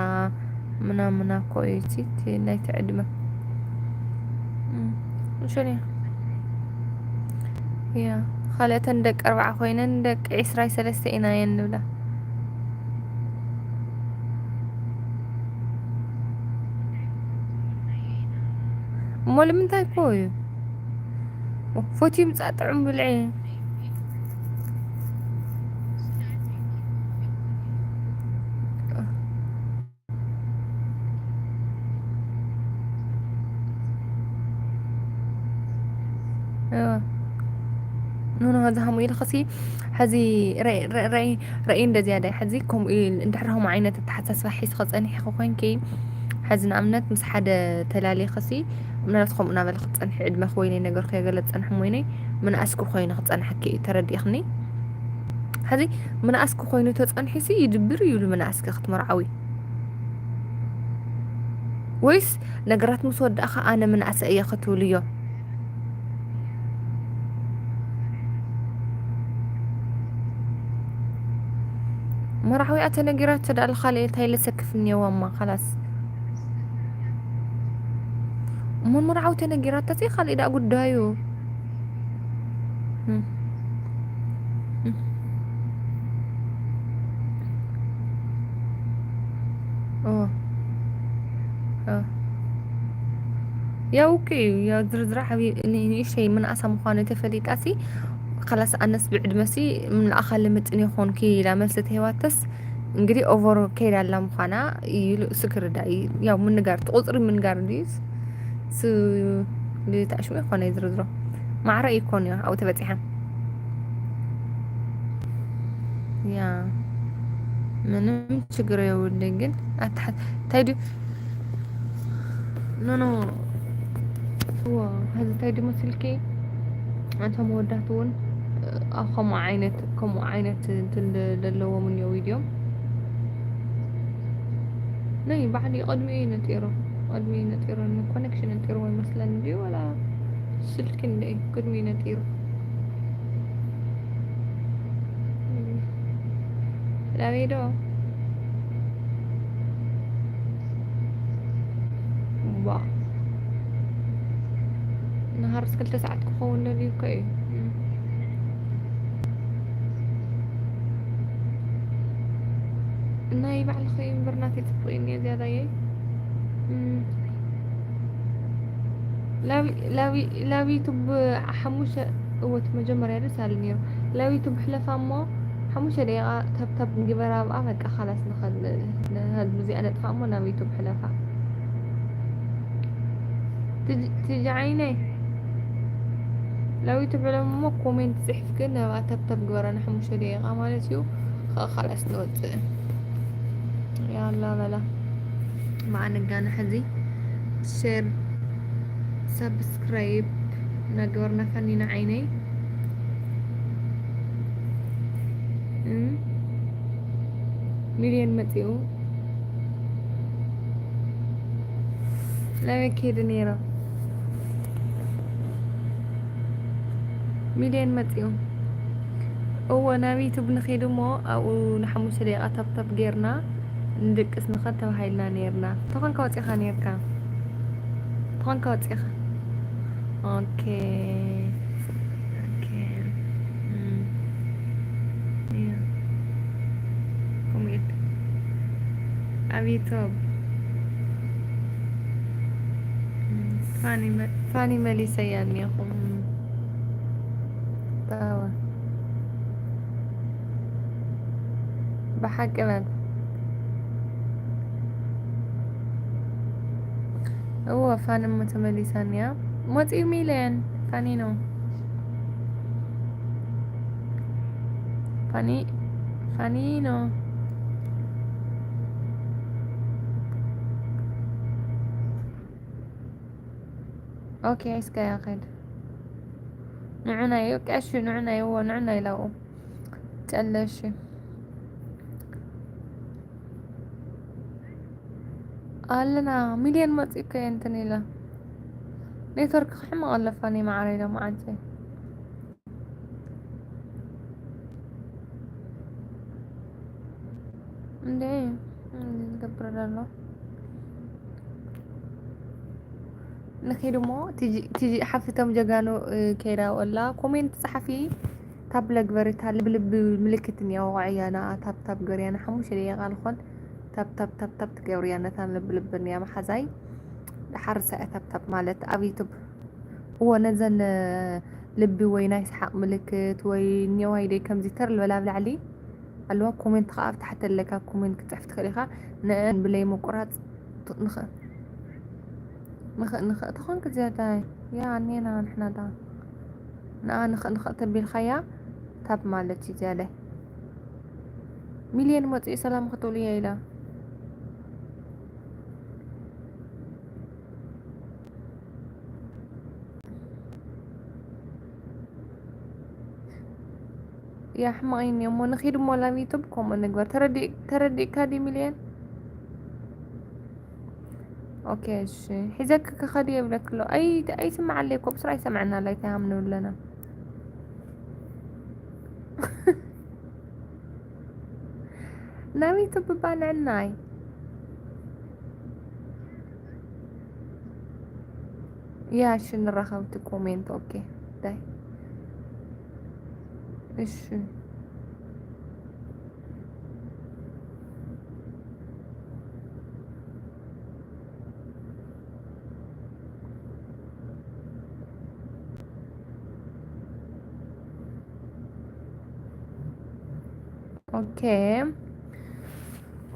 ምናምና እኮ እዩ እቲ እቲ ናይቲ ዕድመ እም፣ እሸን እያ ያ ካልእተን ደቂ ኣርባዓ ኮይነን ደቂ ዒስራይ ሰለስተ ኢና እየን ንብላ እሞ ንምንታይ እኮ እዩ ፈትዩ ምፃእ ጥዑም ብልዒ ኖኖ ሀዚ ሀሙ ኢልኸሲ ሐዚ ረኢ እንደዚያዳ ሐዚ ከምኡ እንድሕር ሀሙ ዓይነት ኣተሓሳስባ ሒዝኸ ፀኒሕኺ ኮይንኪ ሐዚ ንኣብነት ምስ ሓደ ተላሊኽሲ ምናልባት ከምኡ እናበለ ክፀንሒ ዕድመ ክወይነይ ነገር ከየገለ ዝፀንሐ ሞይነይ ምንኣስኪ ኮይኑ ክፀንሐኪ እዩ ተረዲእኽኒ ሐዚ ምንኣስኪ ኮይኑ ተፀንሒሲ ይድብር እዩ ይብሉ ምንኣስኪ ክትመርዓዊ ወይስ ነገራት ምስ ወዳእኻ ኣነ ምንኣሰ እየ ክትብልዮ መራሕዊኣ ተነጊራቶ ዳኣ ካልእ እንታይ ለሰክፍ እኒአዋ እማ ካላስ እሞ መራሕዊ ተነጊራቶ ሲ ካልእ ዳኣ ጉዳዩ ያው እኮ እዩ ያው ዝርዝራ ሓቢ ንእሽተይ ምንኣሳ ምዃኑ ተፈሊጣ ሲ ካላስ ኣነስ ብዕድመ ሲ ምልኣኻ ልምጥን ይኾንኪ ኢላ መልሲ ተሂባተስ እንግዲህ ኦቨር ከይዳ ኣላ ምዃና ኢሉ እሱ ክርዳእ እዩ። ያው ምንጋር እቲ ቁፅሪ ምንጋር ድዩስ እሱ ልታሽሙ ይኾነ ዝርዝሮ ማዕረ ይኮን እዩ ኣብኡ ተበፂሐ ያ ምንም ችግር የውልኝ ግን ኣታሓት እንታይ ድዩ ኖኖ እዋ ሀዚ እንታይ ድዩ መስልኪ ኣንታ መወዳት እውን ኣብ ከምኡ ዓይነት ከምኡ ዓይነት እንትን ዘለዎም እኒኦ ቪድዮም ናይ ባዕሊ ቅድሚ እዩ ነጢሩ ቅድሚ እዩ ነጢሩ ኮኔክሽን ነጢሩ ይመስለኒ ድዩ ወላ ስልኪ እንደ ቅድሚ እዩ ነጢሩ ላቤዶ ዋ ንሃርስ ክልተ ሰዓት ክኸውን ደልዩ እኮ እዩ ናይ ባዕልኸ እምበር ናተይ ፅቡቅ እዩ እኒኦ ዝያዳየይ ላብ ዩቱብ ሓሙሽተ እወት መጀመርያ ደስ ኣለ ነይሩ ላብ ዩቱብ ሕለፋ እሞ ሓሙሽተ ደቂቃ ተብተብ ንግበራ ኣብኣ በቃ ካላስ ንኸድ ንኸድ ብዚኣ ነጥፋ እሞ ናብ ዩቱብ ሕለፋ ትጂ ዓይነይ ላብ ዩቱብ ሕለፍ እሞ ኮሜንት ፅሒፍ ግን ኣብኣ ተብተብ ግበራ ንሓሙሽተ ደቂቃ ማለት እዩ ከዓ ካላስ ንወፅእ ያላ በላ ብኣነጋና ሕዚ ሸር ሳብስክራይብ እናገበርና ፈኒና ዓይነይ ሚልዮን መፂኡ ናበይ ከይዱ ነይሩ ሚልዮን መፂኡ እወ ናብ ዩቱብ ንኺድ እሞ ኣብኡ ንሓሙሽተ ደቂቃ ታብታብ ጌርና ንድቅስ ንኸድ ተባሂልና ኔርና። ተኾንካ ወፂኻ ኔርካ። ተኾንካ ወፂኻ። ኦኬ። ኦኬ። እም። ኮሜንት ኣብ ዩቱብ ፋኒ መ-፣ ፋኒ መሊሰያ እኒኹም። ባባ። ብሓቂ በል። እወ፣ ፋኒ እሞ ተመሊሳ እኒኣ። መፂኡ ሚልዮን፣ ፋኒኖ። ፋኒ-፣ ፋኒኖ። ኦኬ፣ እስከ ያኸድ። ንዑናይ፣ ቀሺ ንዑናይ፣ እዎ፣ ንዑናይ ላኡ። ጨለሺ። ኣለና፣ ሚልዮን መፂኡ እኮ እንትን ኢለ። ኔትወርክ ክሕመቕ ኣለፋኒ መዓረይ ሎመዓንቲ። እንዴ፣ እንዴ ዝገብር ዘሎ? ንኺድ እሞ ቲጂ፣ ቲጂ ሓፍቶም ጀጋኑ፣ እ፣ ከይዳ ወላ ኮሜንት ጸሓፊ፣ ታብ ለግበሪ፣ እታ ልብልብ ምልክት እኒኣ ወቕዕያ፣ ንኣ ታብ ታብ ገርያ፣ ንሓሙሽተ ደቂቓ ልኾን ታብ ታብ ታብ ታብ ትገብርያ፣ ነታ ልብልብ እኒኣ መሓዛይ። ደሓር ሰ ታብ ታብ ማለት ኣብ ዩቱብ። እዎ፣ ነዘን ልቢ ወይ ናይ ሰሓቕ ምልክት ወይ ኔዋይ ደይ ከምዚ ተር ልበላ ኣብ ላዕሊ ኣለዋ። ኮሜንት ከኣ ኣብ ታሕቲ ኣለካ፣ ኮሜንት ክትጽሕፍ ትኽእል ኢኻ። ንአን ብለይ ምቁራጽ ት-፣ ንኽእ-፣ ንኽእ-፣ ንኽእ-፣ ተኾንክ ዝያዳይ። ያ፣ ኣኔና ንሕና ዳ። ንኣ ንኽእ-፣ ንኽእ ተቢልካያ ታብ ማለት እዩ ዝያዳይ። ሚልዮን መጺኡ ሰላም ክትብሉ እየ ኢላ። ያ ሕማቕ እዩ እሞ ንኺድ እሞ ላብ ዩቱብ ከምኡ ንግበር። ተረዲእ-፣ ተረዲእካ ድዩ ሚልዮን? ኦኬ፣ እሺ። ሒዘኪ ክኸድ እየ ይብለኪ ኣሎ። ኣይ-፣ ኣይስምዓለይ እኮ፣ ብስራ ኣይሰምዐና፣ ላይክ ኣይሃምንብለና። ናብ ዩቱብ እባ ንዕናይ። ያ፣ እሺ፣ ንራኸብ እቲ ኮሜንት። ኦኬ፣ ዳይ። እሺ። ኦኬ።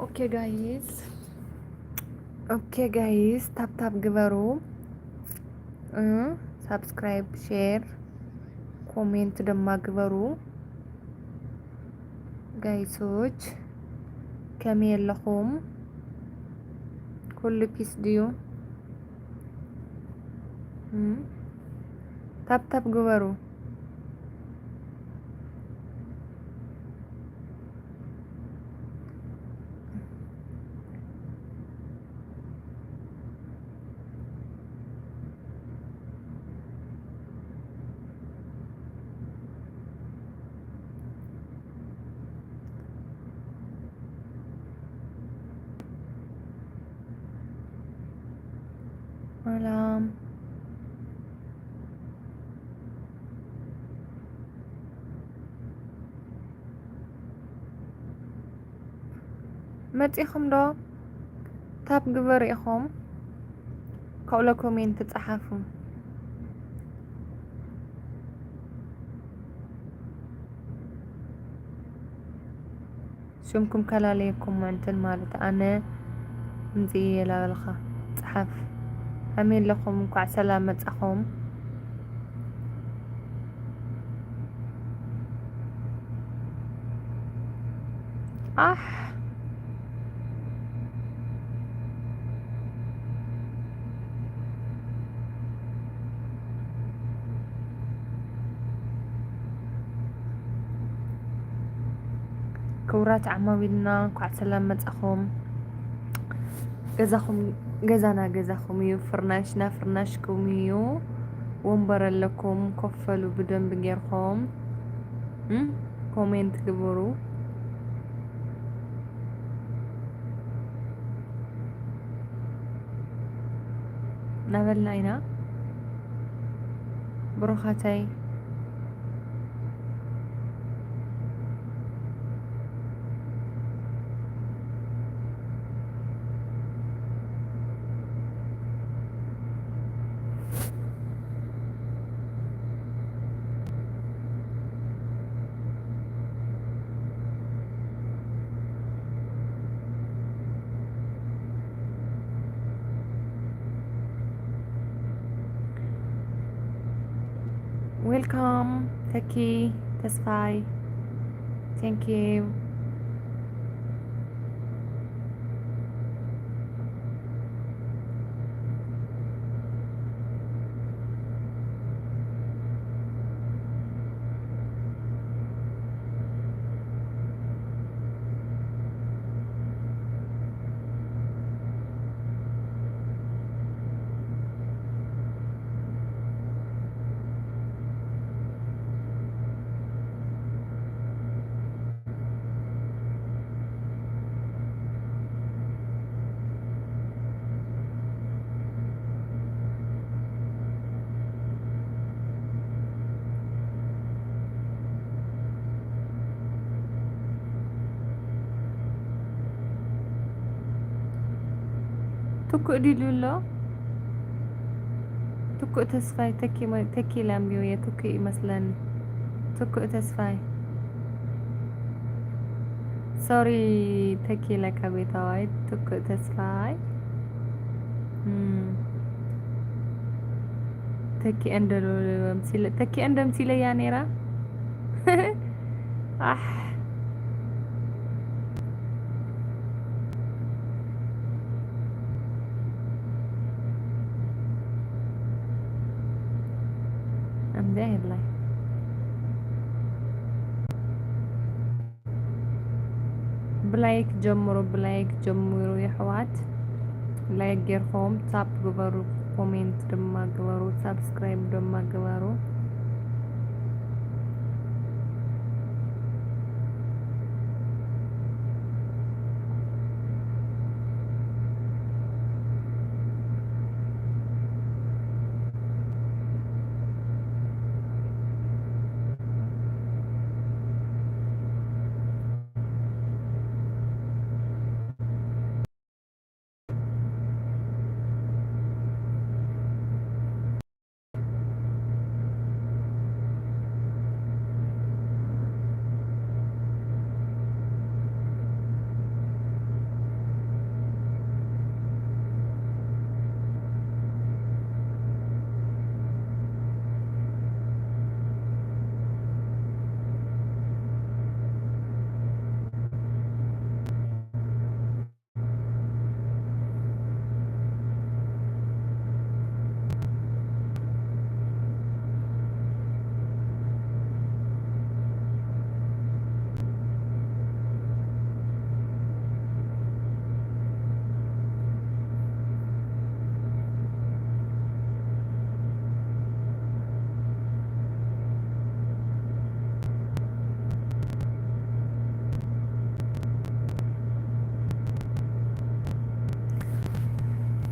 ኦኬ ጋይስ። ኦኬ ጋይስ፣ ታፕ ታፕ ግበሩ። እ፣ ሳብስክራይብ፣ ሼር፣ ኮሜንት ድማ ግበሩ። ጋይሶች ከመይ ኣለኹም? ኩሉ ፒስ ድዩ? እም፣ ታፕ ታፕ ግበሩ። ሰላም። መጺኹም ዶ? ታፕ ግበሩ ኢኹም። ከእሎ ኮሜንት ጸሓፉ። ሽምኩም ከላለየኩም ምዕንትን ማለት ኣነ ምጽእ እየ ላበልኻ ጸሓፍ። ከመይ ኣለኹም? እንኳዕ ሰላም መጻኹም። ኣሕ። ክቡራት ዓማዊልና እንኳዕ ሰላም መጻኹም። ገዛኹም፣ ገዛና ገዛኹም እዩ፣ ፍርናሽና ፍርናሽኩም እዩ። ወንበር ኣለኩም፣ ኮፍ በሉ ብደንቢ ጌርኩም። እም፣ ኮሜንት ግበሩ። እናበልና ኢና። ብሩኻተይ፣ Welcome ተኪ ተስፋይ። Thank you. ትኩእ ዲሉ ኣሎ። ትኩእ ተስፋይ ተኪ መ-፣ ተኪ ኢለ ኣንቢበዮ። ትኩእ ይመስለኒ። ትኩእ ተስፋይ። ሶሪ፣ ተኪ ኢለካ ቤታዋይ። ትኩእ ተስፋይ። እም። ተኪ እንዶ መሲለ-፣ ተኪ እንዶ መሲለያ ነይራ። ኣሕ። ኣምዚኣ የብላይ። ብላይክ ጀምሩ፣ ብላይክ ጀምሩ የሕዋት። ላይክ ጌርኩም ታፕ ግበሩ፣ ኮሜንት ድማ ግበሩ፣ ሳብስክራይብ ድማ ግበሩ።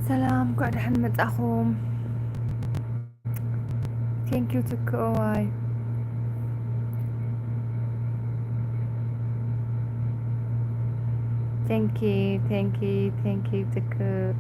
ሰላም፣ እንኳዕ ደሓን መጻኹም። Thank you ትክእዋይ። Thank you, thank you, thank you ትክእ።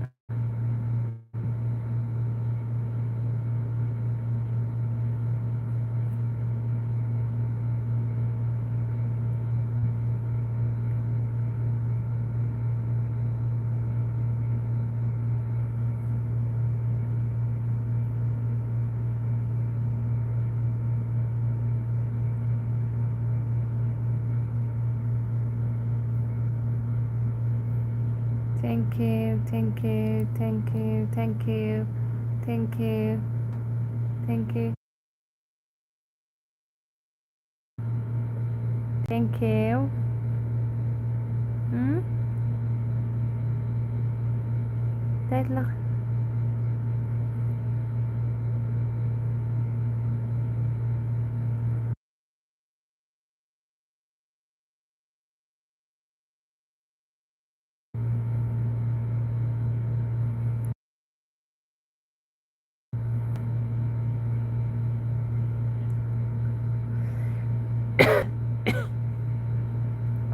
Thank you, thank you, thank you, thank you, thank you, thank you. Thank you. Hmm? Tijdelijk.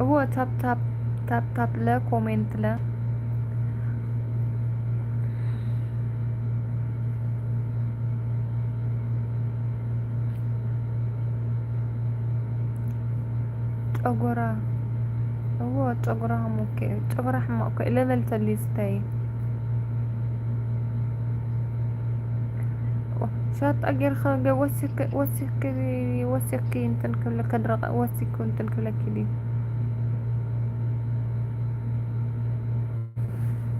እዎ፣ ታፕ ታፕ፣ ታፕ ታፕ ለ ኮሜንት ለ። ጨጎራ፣ እዎ፣ ጨጎራ ሕሙቅ እዩ። ጨጎራ ሕማቅ እኮ እዩ። ለበል ተልዩ ዝታይ። ሻጣ ጌርካ ገ-፣ ወሲክ-፣ ወሲክ-፣ ወሲክ እንትን ክብለካ ድረቐ-፣ ወሲክ እንትን ክብለኪ ድዩ?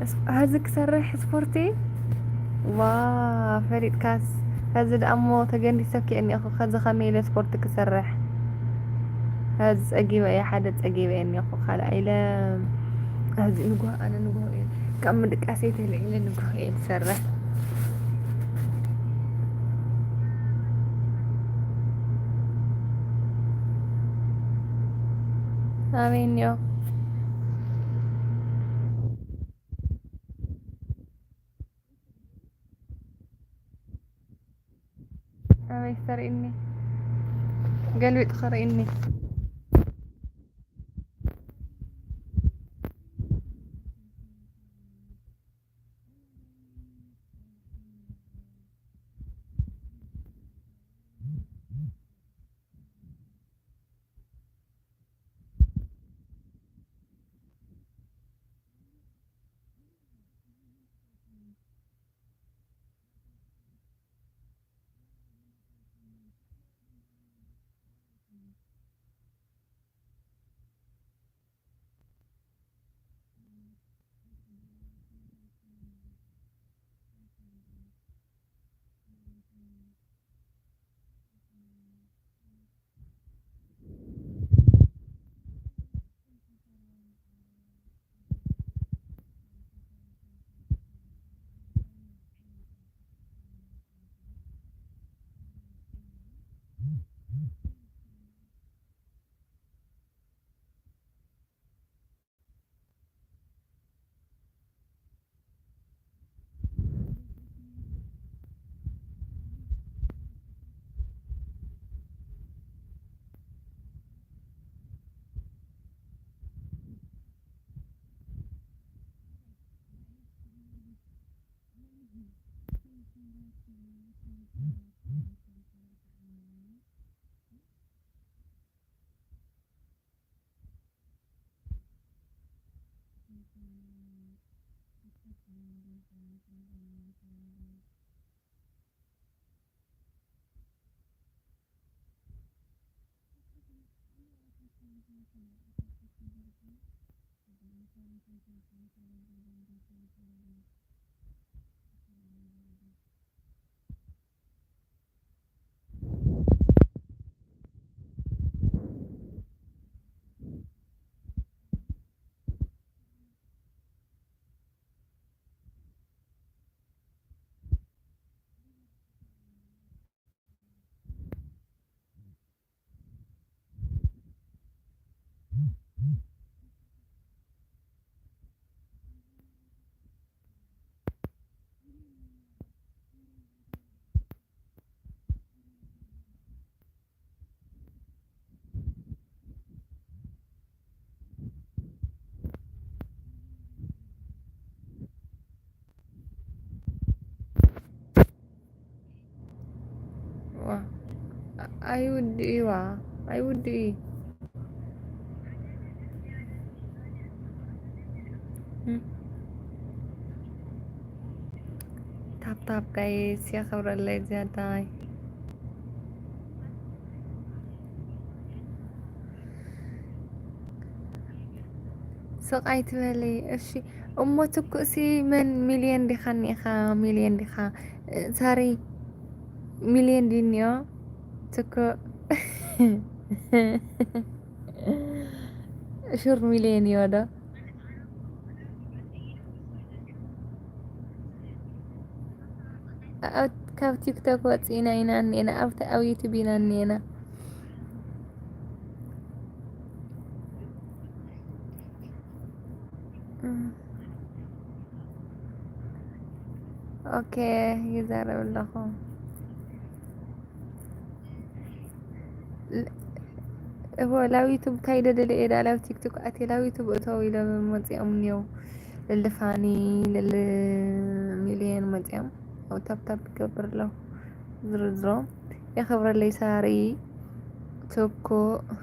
እስ-፣ ሀዚ ክሰርሕ ስፖርቲ? ዋ፣ ፈሊጥካስ። ሀዚ ደኣ እሞ ተገንዲሰኪ እኒኹ። ኸዚ ኸመይ ኢለ ስፖርቲ ክሰርሕ? ሀዚ ጸጊበ እየ፣ ሓደ ጸጊበ እየ እኒኹ። ካልኣይ ኢለ ሀዚ ንግሆ፣ ኣነ ንግሆ እየ ካብ ምድቃሰይ ተልዒለ ንግሆ እየ ዝሰርሕ። ኣበይ እኒኦ? ኣበይ ተርእኒ? ገልቢጥኻ ርእኒ። ዋ፣ ኣይውድእዋ፣ ኣይውድእይ። እም። ታፕ ታፕ ጋይስ፣ የኽብረለይ ዝያዳይ። ስቕ ኣይትበሊ እሺ። እሞ ትኩእሲ መን ሚልዮን ዲኻ እኒኢኻ? ሚልዮን ዲኻ? ሳሪ ሚልዮን ድዩ እኒኦ? ትኩእ ሹር ሚልዮን እዮ ዶ? ኣብ፣ ካብ ቲክቶክ ወፂእና ኢና እኒኤና፣ ኣብ፣ ኣብ ዩቱብ ኢና እኒኤና። ኦኬ፣ ይዛረብ ኣለኹ። ል-፣ እወ፣ ላብ ዩቱብ ካይደ ደለ እየ፣ ዳ ላብ ቲክቶክ ኣትየ ላብ ዩቱብ እተው ኢሎም መፂኦም እኒው። ልልፋኒ፣ ልል ሚልዮን መፂኦም። ኣብ ታፕታፕ ይገብር ኣለኹ። ዝርዝሮም የኽብረለይ ሳሪ፣ ቶኮ፣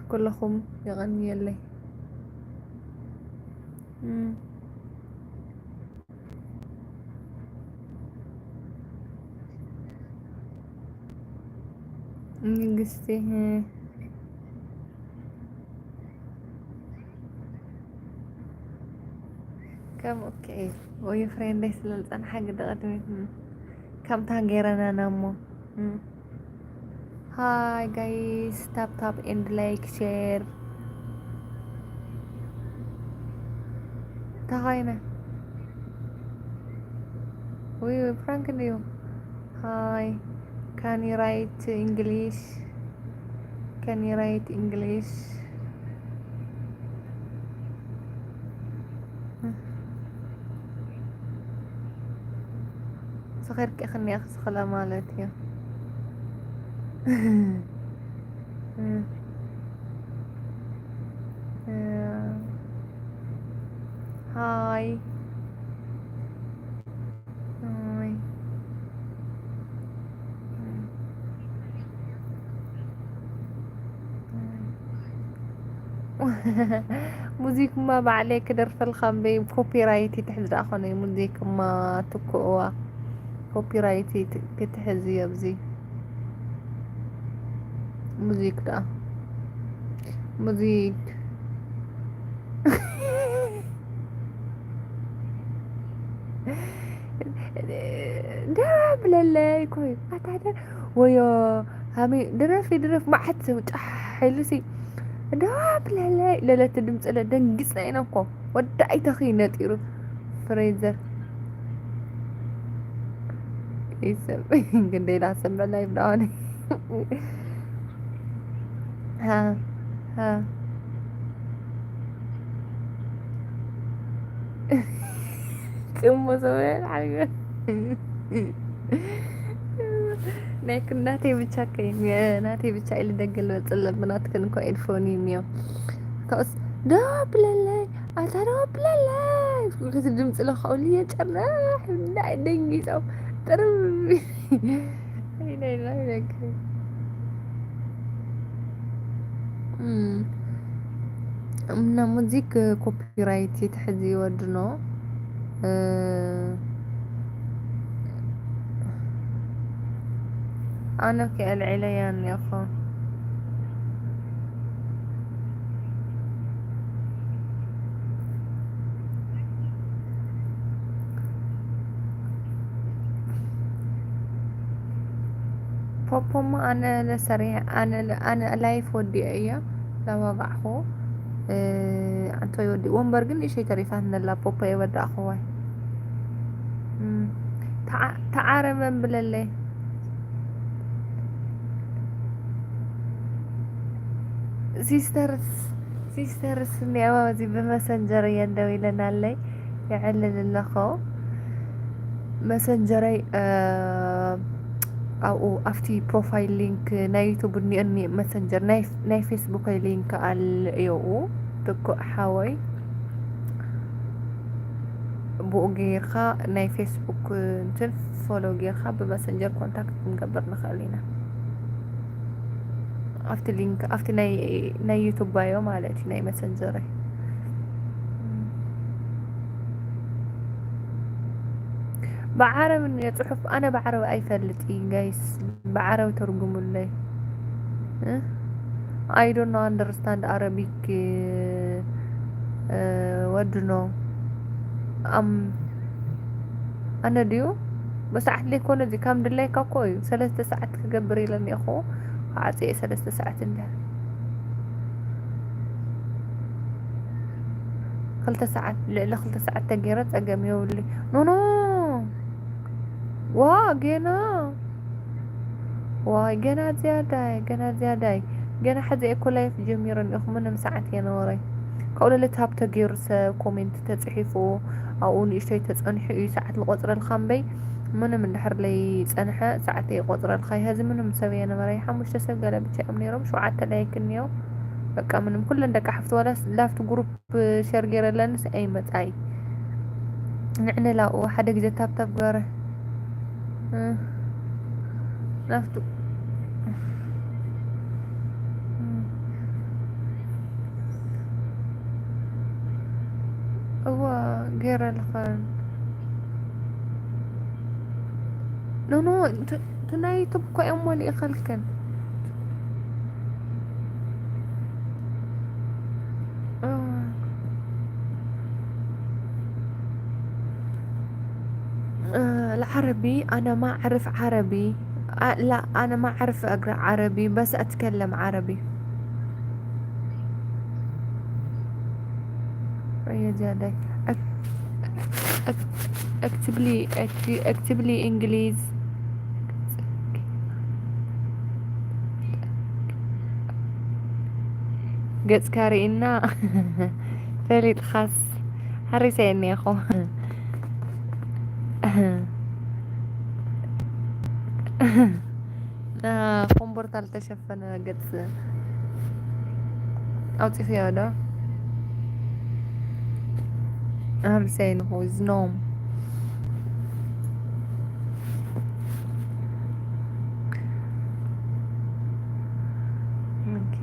ኩለኹም የቐንየለይ። እም። ንግስቲ፣ እ፣ ከም፣ ኦኬ፣ ወይ ፍሬንደይ ስለ ዝጸንሓ ግደ ቅድሚት፣ እ፣ ከምታ ገይረና ናሞ፣ እ። Hi guys, tap tap and like, share. ተኻይነ። ውይ፣ ፍራንክ እንድዩ። Hi, can you write English? Can you write English? ሰኺርኪ ክኒያ ክስኽላ ማለት እዩ። ሃይ። ሃይ። ሙዚክማ ባዕለይ ክደርፈልካ እምበይ ኮፒራይት ይትሕዝ ደኣ ኾነ ሙዚክማ ትክእዋ ኮፒራይት ይት-፣ ክትሕዝ እዩ ኣብዚ ሙዚክ ደኣ ሙዚክ ደብለለይ ኮይ ኣታ ደ-፣ ወዮ ሃሚ ድረፊ ድረፍ መዓት ዘውጫሕ ኢሉሲ ደብለለይ ለለቲ ድምፂ ለ ደንጊፅና ኢና እኮ። ወዲ ኣይተኺ ነጢሩ ፍሬዘር ይሰም-፣ ግን ሌላ ሰምዕ ላይቭ ዳሆነ። ሃ፣ ሃ። ጽሞ ሰውያን ሓይወ። ናይ ክናተይ ብቻ ከይን፣ ናተይ ብቻ ኢሉ ደገ ልወጽእ ኣለብና። ትክን እኮ ኤድፎን እዩ እኒኦ። ካብስ ደው ኣብለለይ፣ ኣታ ደው ኣብለለይ። እቲ ድምፂ ለኻውሉ እየጨርሕ፣ እንዳይ ደንጊጾም። ጥርብ። ኢለ፣ ኢለ፣ ኢለ። እም፣ እና ሙዚክ ኮፒራይት ይትሕዝ ይወድኖ። እ፣ ኣነ ከ ኣልዒለያ እኒኣኹ። ፖፖማ ኣነ ለሰሪሕ፣ ኣነ ለ-፣ ኣነ ላይፍ ወዲኤ እየ ለዋጋዕኹ። እ፣ ኣንቶይ ወዲ ወንበር ግን እሸይ ተሪፋት ነላ ፖፖ የወዳእኽዋይ። እም፣ ተዓ-፣ ተዓረመን ብለለይ። ሲስተርስ፣ ሲስተርስ እኒኣዋ፣ እዚ ብመሰንጀር እየን ደው ኢለን ኣለይ። የዕልል ኣለኹ። መሰንጀረይ፣ እ፣ ኣብኡ ኣብቲ ፕሮፋይል ሊንክ ናይ ዩቱብ እኒኦ፣ እኒ መሰንጀር ናይ፣ ናይ ፌስቡከይ ሊንክ ኣል እዮኡ። ትኩእ ሓወይ፣ ብኡ ጌርካ ናይ ፌስቡክ እንትን ፎሎ ጌርካ ብመሰንጀር ኮንታክት ክንገብር ንኽእል ኢና። ኣብቲ ሊንክ፣ ኣብቲ ናይ፣ ናይ ዩቱብ ባዮ ማለት እዩ፣ ናይ መሰንጀረይ። ብዓረብ እኒኦ ጽሑፍ፣ ኣነ ብዓረብ ኣይፈልጥ እዩ ጋይስ፣ ብዓረብ ተርጉሙለይ። እ? I don't know understand Arabic፣ እ፣ ወድኖ። ኣም-፣ ኣነ ድዩ? ብሰዓት ለይኮነ እዚ ከም ድላይካ እኮ እዩ። ሰለስተ ሰዓት ክገብር ኢለኒ እኮ። ክዓጽየ ሰለስተ ሰዓት እንድሕር። ክልተ ሰዓት፣ ልዕሊ ክልተ ሰዓት ተገይረ ጸገም የብሉይ። ኖ፣ ኖ። ዋ፣ ገና። ዋይ፣ ገና ዝያዳይ፣ ገና ዝያዳይ። ገና ሕዚ እኮ ላይፍ ጀሚረ እኒኦኹ፣ ምንም ሰዓት የነበረይ። ካብኡ ለለ ታብ ተገይሩ ሰብ ኮሜንት ተጽሒፉ፣ ኣብኡ ንእሽተይ ተጸኒሑ እዩ ሰዓት ዝቆጽረልካ እምበይ፣ ምንም እንድሕር ለይጸንሐ ሰዓት የቆጽረልካ እዩ። ሕዚ ምንም ሰብ የነበረይ፣ ሓሙሽተ ሰብ ገለ ብቻ እዮም ነይሮም፣ ሸውዓተ ላይክ እኒኦ። በቃ ምንም፣ ኩለን ደቂ ሓፍቲ ዋላ ላፍቲ ግሩፕ ሸር ገይረለንስ ኣይመጻይ። ንዕነላኡ ሓደ ግዜ ታብታብ ገረ። እ፣ ናፍቱ። እዋ፣ ገይረ ልኸን። ኖ፣ ኖ፣ ት-፣ ትናይ ዩቱብ እኮ እዮም ሞሊእኸልክን። آه، العربي، أنا ما أعرف عربي. آه، لا، أنا ما أعرف أقرأ عربي، بس أتكلم عربي. يا جادة، أك-، أك-، اكتب لي، اكت-، اكتب لي إنجليز. ገጽካ ርኢና ፈሊጥኻስ ሓሪሰ እኒኹ። ኮምቦርታ ዝተሸፈነ ገጽ ኣውጺኽዮ ዶ? ሓሪሰ እኒኹ ዝኖም። ኦኬ።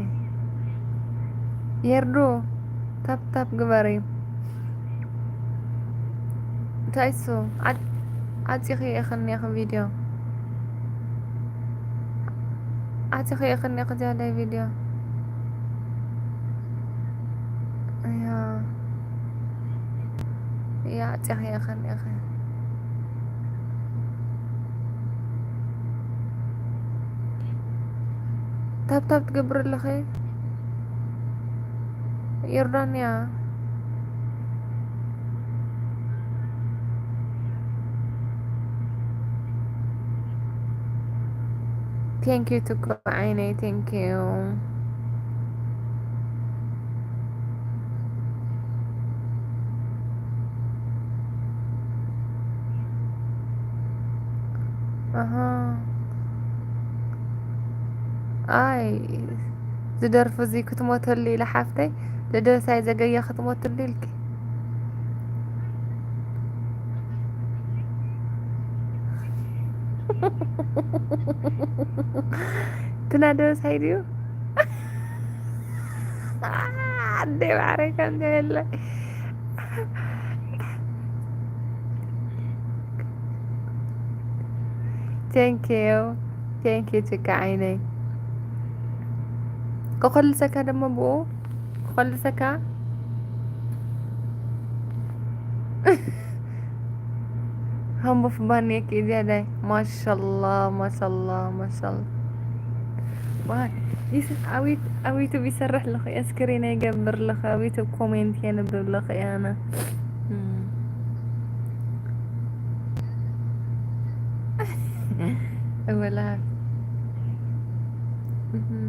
የርዶ፣ ታፕ ታፕ ግበሪ። እንታይ እሱ? ዓድ-፣ ዓፂኺ ኢኽኒ ኢኺ ቪድዮ። ዓፂኺ ኢኽኒ ኢኺ ዝያዳይ ቪድዮ። እያ። እያ፣ ዓፂኺ ኢኽኒ ኢኺ። ታፕ ታፕ ትገብሪ ኣለኺ? ዮርዳንያ። Thank you ትኩ ዓይነይ፣ thank you። ኣሃ። ኣይ፣ ዝደርፉ እዚ ክትሞተሉ ኢለ ሓፍተይ፣ ልደሳይ ዘገየ ክትሞትሉ ኢልኪ። ትናደበሳይ ድዩ? ኣደ ማዕረይ ከምዚ የለ። Thank you. Thank you ትካ ዓይነይ። ክኸልሰካ ደሞ ብኡ ክኸልሰካ። ሃምቦፍ ባንየኪ ዝያዳይ። ማሻላ፣ ማሻላ፣ ማሻላ። ዋይ፣ ይስ-፣ ኣብ ዩት-፣ ኣብ ዩቱብ ይሰርሕ ኣለኹ፣ ስክሪን ይገብር ኣለኹ፣ ኣብ ዩቱብ ኮሜንት የንብብ ኣለኹ፣ ኣነ። እም። እወላ። እም።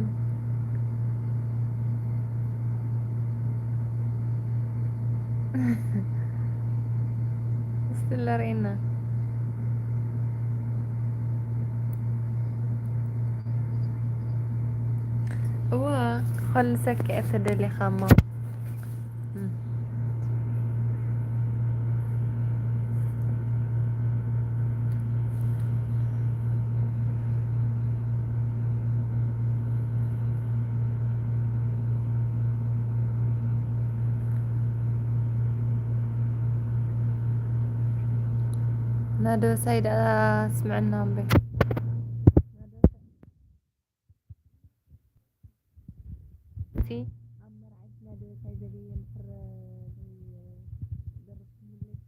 እስቲ ለርእና። እዋ፣ ክኸልሰካ እየ ተደሊኻ እሞ። እም። ናደሳይ ደኣ ስምዕና እምበይ። እቲ ኣብ መርዓ ናደሳይ ዘገየ ምሕረ ዘይደርፍ ሙሌት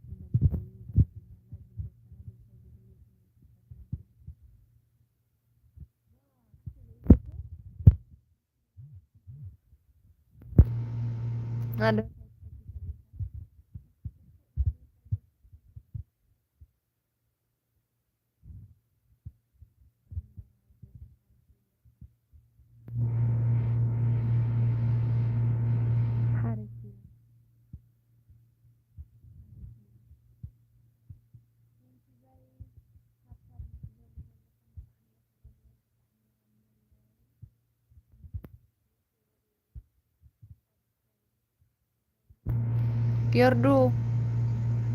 ዮርዱ፣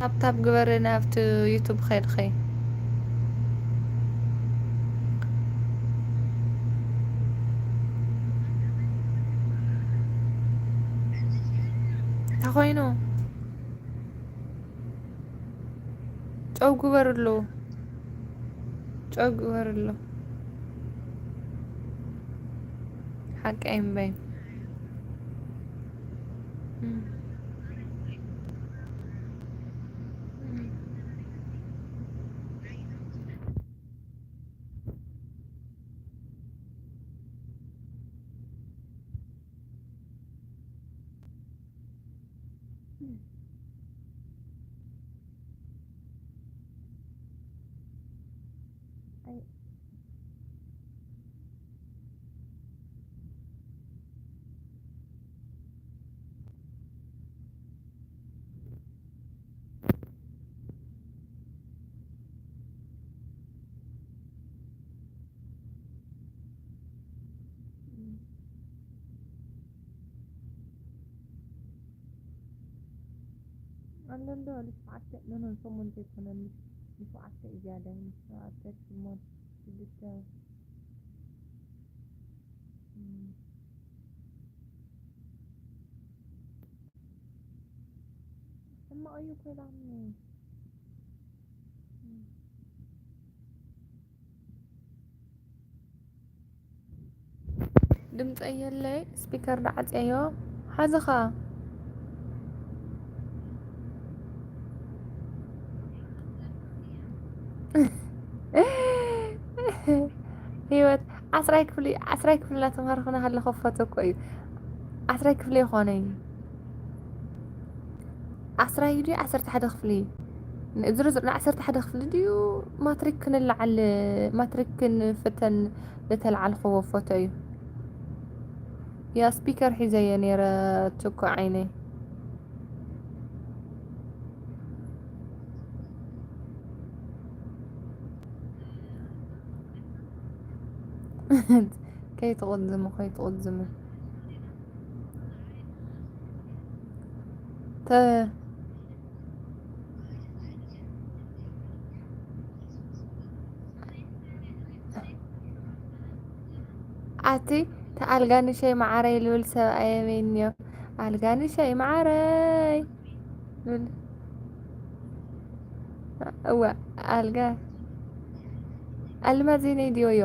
ታፕታፕ ግበሪ ናብቲ ዩቱብ ኸይድኺ። እንታይ ኾይኑ? ጨው ግበርሉ። ጨው ግበርሉ። ሓቀይ እምበይ። እም። እም። ኣይ፣ ኣሎ እንዶ ንሽዓተ፣ ኖ፣ ኖ፣ ሸሞንተ ኣይኮነን፣ ንሽዓተ እዩ ዝያዳ፣ ንሽዓተ፣ ሸሞንተ፣ ሽዱሽተ። እም። ሕማቕ እዩ እኮ ኢላትኒ። ድምፀይ የለይ፣ ስፒከር ዶ ዓፅየዮ? ሓዚ ኸዓ ህይወት ዓስራይ ክፍሊ፣ ዓስራይ ክፍሊ እናተምሃርኩ እናሃለኹ ክፈቶ እኮ እዩ። ዓስራይ ክፍሊ ይኾነይ። ዓስራይ ድዩ ዓሰርተ ሓደ ክፍሊ? ን-፣ ዝርዝር ንዓሰርተ ሓደ ክፍሊ ድዩ ማትሪክ ክንለዓል፣ ማትሪክ ክንፍተን ዝተለዓልኽዎ ፎቶ እዩ። ያ ስፒከር ሒዘዮ ነይረ ትኩ ዓይነይ። ከይትቕዝሙ፣ ከይትቕዝሙ። ተ-፣ ኣቲ፣ ተ-፣ ኣልጋንሸይ መዓረይ ልብል ሰብኣይ የመይንዮ። ኣልጋንሸይ መዓረይ ልብል። እዋ፣ ኣልጋ፣ ኣልማዝ ነይ ድዮዮ።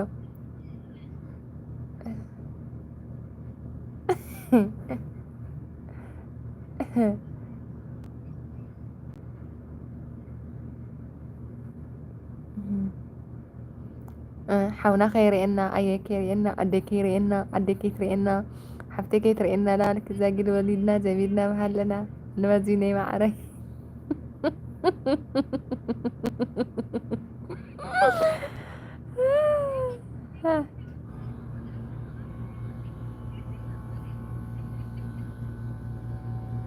እ፣ ሓውና ከይርእየና፣ ኣየ ከይርእየና፣ ኣደ ከይርእየና፣ ኣደ ከይትርእየና፣ ሓፍተ ከይትርእየና፣ ላልክ እዛ ጊል ወሊድና፣ ዘሚድና፣ መሃለና፣ ንመዚ ነይ ማዕረ።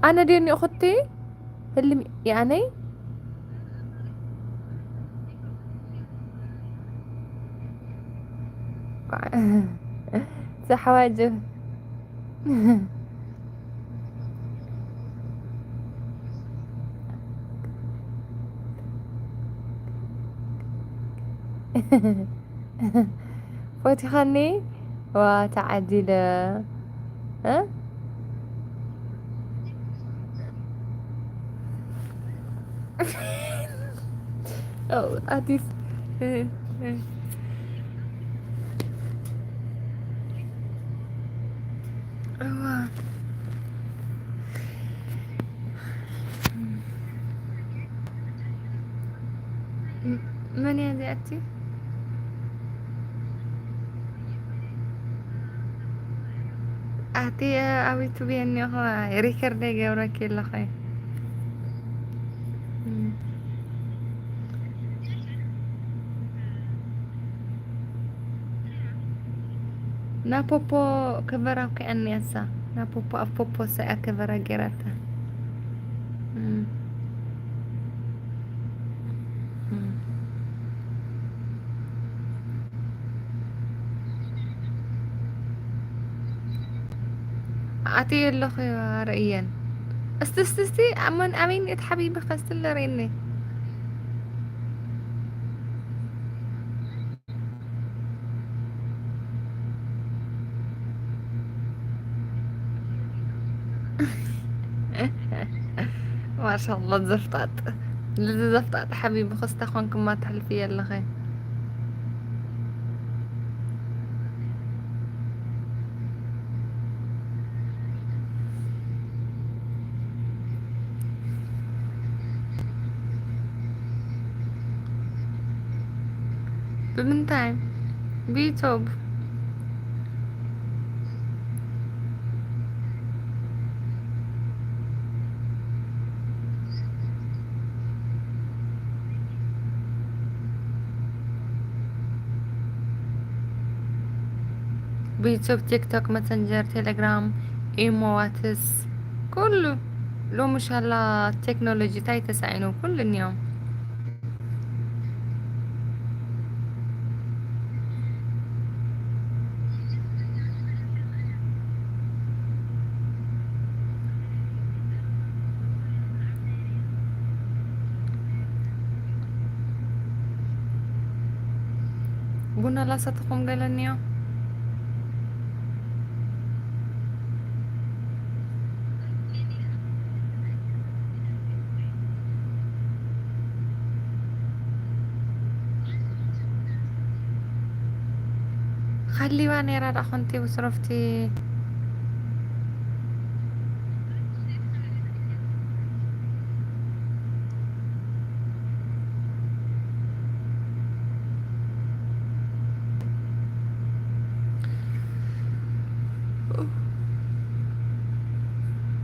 ኣነ ደኒ እኹቲ ህልም ያነይ። ዛሓዋጅ። ፈቲኻኒ? ዋ፣ ተዓዲለ። እ? ኦ፣ ኣዲስ። እ፣ እ። እዋ። መን እያ እዚኣቲ? ኣቲ ኣብ ዩቱብ እየ እኒኦኹ፣ ሪከርድ ይገብረኪ ኣለኹ። እም። ናፖፖ ከቨር ኣብኪዐኒ እያ እሳ። ናፖፖ ኣብ ፖፖ እሳ እያ ከቨር ገይራታ። እም። እም። ኣትየ ኣለኹ ኣርእየን። እስቲ፣ እስቲ፣ እስቲ፣ ኣመን ኣበይኒ እቲ ሓቢቢ ከስትል ኣርእየኒ። ማሻኣላ ዘፍጣጥ። ልዚ ዘፍጣጥ ሓቢቢ ክስታ ኮንክማ ተሕልፍዮ ኣለኸ። ብምንታይ? ብዩቱብ። ዩቱብ፣ ቲክቶክ፣ መሰንጀር፣ ቴሌግራም፣ ኢሞ፣ ዋትስ፣ ኩሉ ሎሚ ሻላ ቴክኖሎጂ ታይ ተሳኢኑ ኩሉ እኒኦም። ቡና ላሰተኹም ገለኒዮ። ኸሊባ ነይራ ዳ ኾንቲ ብስረፍቲ።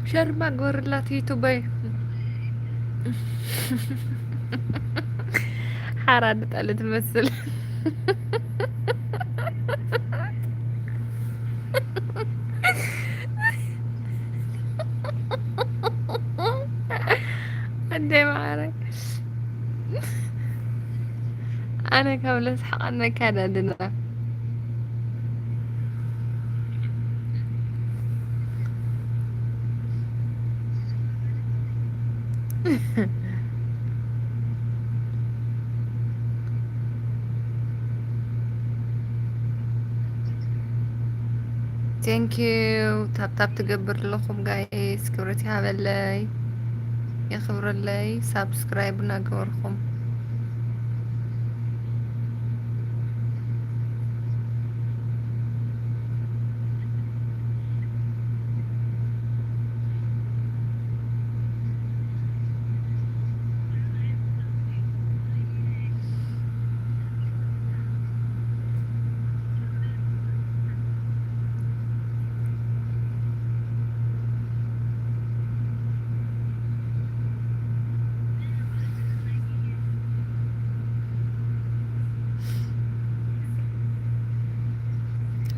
ሸርማ ግበርላት ዩቱበይ። ሓራ ድጠሊ ትመስል። ኣደይ ማዕረ። ኣነ ካብ ለስሓቐኒ ከዳድና። Thank you። ታፕታፕ ትገብር ኣለኹም ጋይስ፣ ክብረት ይሃበለይ፣ የኽብረለይ። ሳብስክራይብ እናገበርኩም።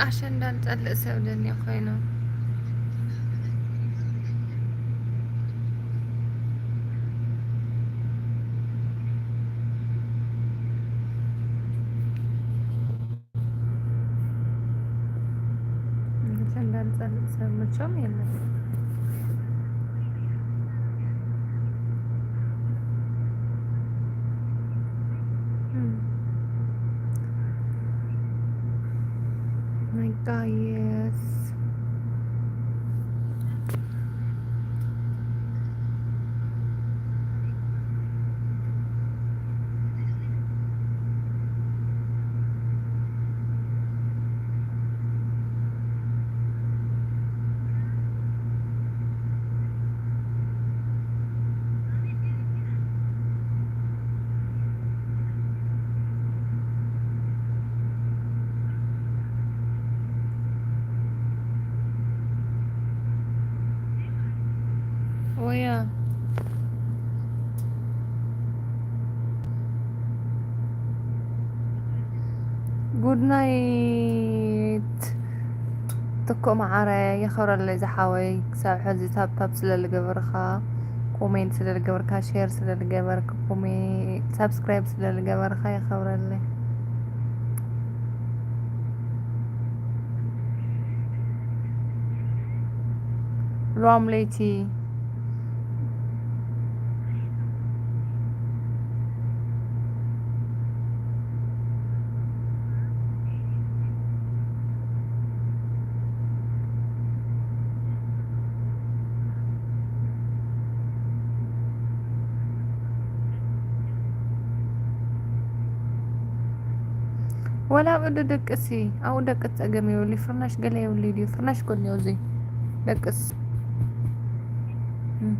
ኣሸንዳ ንጸልእ ሰብ ደልዮ ኮይኑ። ኣሸንዳ ንጸልእ ሰብ መቸም የለን። እም። My God, yes. ወያ። ጉድ ናይት ትኮ መዓረ፣ የኸብረለይ ዝሓወይ፣ ክሳብ ሕዚ ታፕታፕ ስለ ዝገበርካ፣ ኮሜንት ስለ ዝገበርካ፣ ሼር ስለ ዝገበርካ፣ ኮሜ-፣ ሳብስክራይብ ስለ ዝገበርካ የኸብረለይ። ሎም ለይቲ። ወላ ኣብኡ ደቅሲ፣ ኣብኡ ደቅስ ጸገም የብሉ። ፍርናሽ ገለ የብሉ ድዩ? ፍርናሽ እኮ እኒኦ እዚ ደቅስ። እም።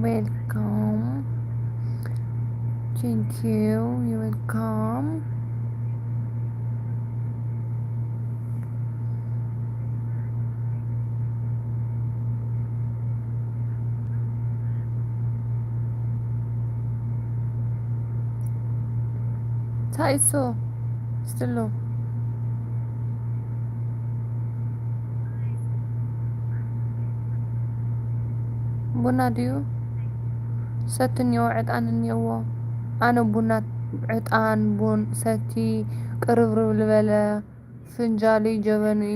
ዌልካም። Thank you. You're welcome. እንታይ እሱ? ስትሉ። ቡና ድዩ? ሰቲ እኒኦ፣ ዕጣን እኒኦዎ። ኣነ ቡና፣ ዕጣን፣ ቡን፣ ሰቲ፣ ቅርብርብ ልበለ፣ ፍንጃሉይ፣ ጀበኑይ፣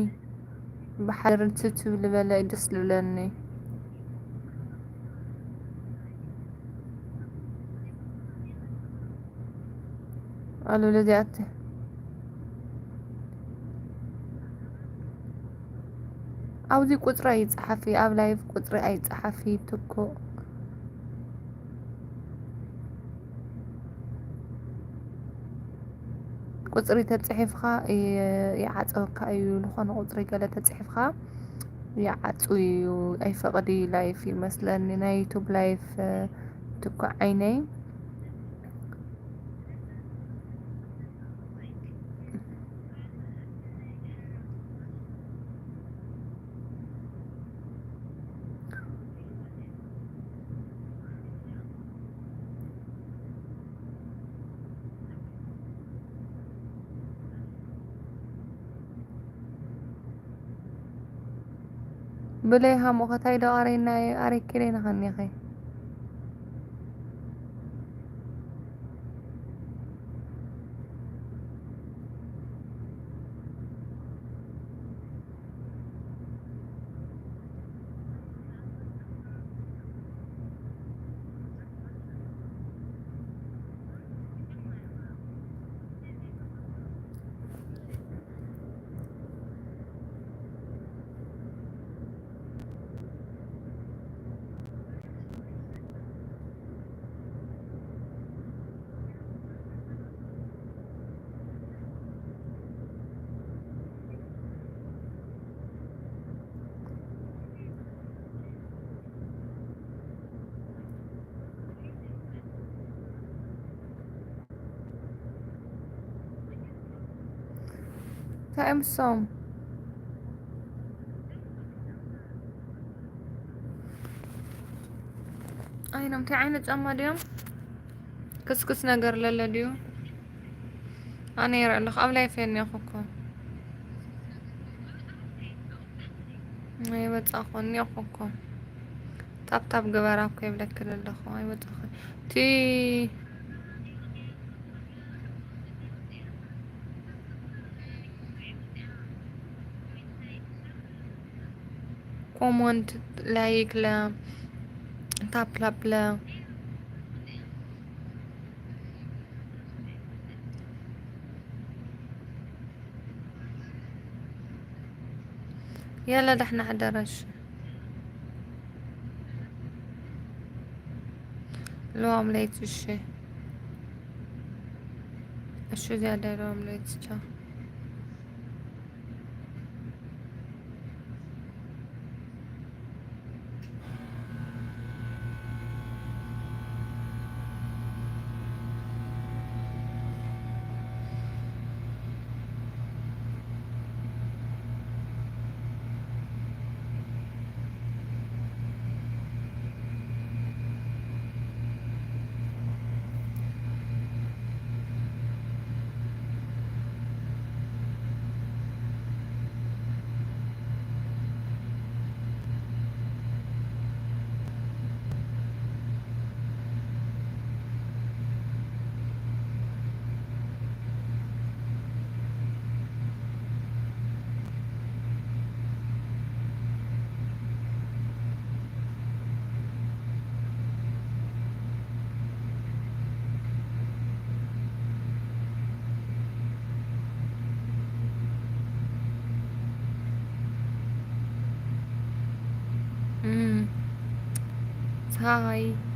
ብሓደ ርትብትብ ልበለ ደስ ልብለኒ። ኣሉ ለዚኣት ኣብዚ ቁጽሪ ኣይጸሓፊ፣ ኣብ ላይቭ ቁጽሪ ኣይጸሓፊ ትኩእ። ቁጽሪ ተጽሒፍካ ይ-፣ ይዓጸወካ እዩ። ዝኾነ ቁጽሪ ገለ ተጽሒፍካ ይዓጹ እዩ፣ ኣይፈቕድ እዩ ላይፍ ይመስለኒ፣ ናይ ዩቱብ ላይፍ ትኩእ ዓይነይ። ብለይ ሃሞ ከታይ ዶ ኣረይና ኣረይ ኪደይ ንኸኒኸ። እንታይ እዮም እሶም? ኣይኖም እንታይ ዓይነት ጫማ ድዮም? ክስክስ ነገር ለለ ድዩ? ኣነ ይርአ ኣለኹ ኣብ ላይፍ እየ እኒኦኹ እኮ። ኣይወጻኹ እኒኦኹ እኮ። ታብታብ ግበራ እኮ ይብለኪ ዘለኹ። ኣይወጻኹ። እቲ ኮሞንት፣ ላይክ ለ፣ ታፕላፕ ለ። يلا دحنا حدا رش. لوام ليت الشي. الشو زيادة لوام ليت الشي. هاي.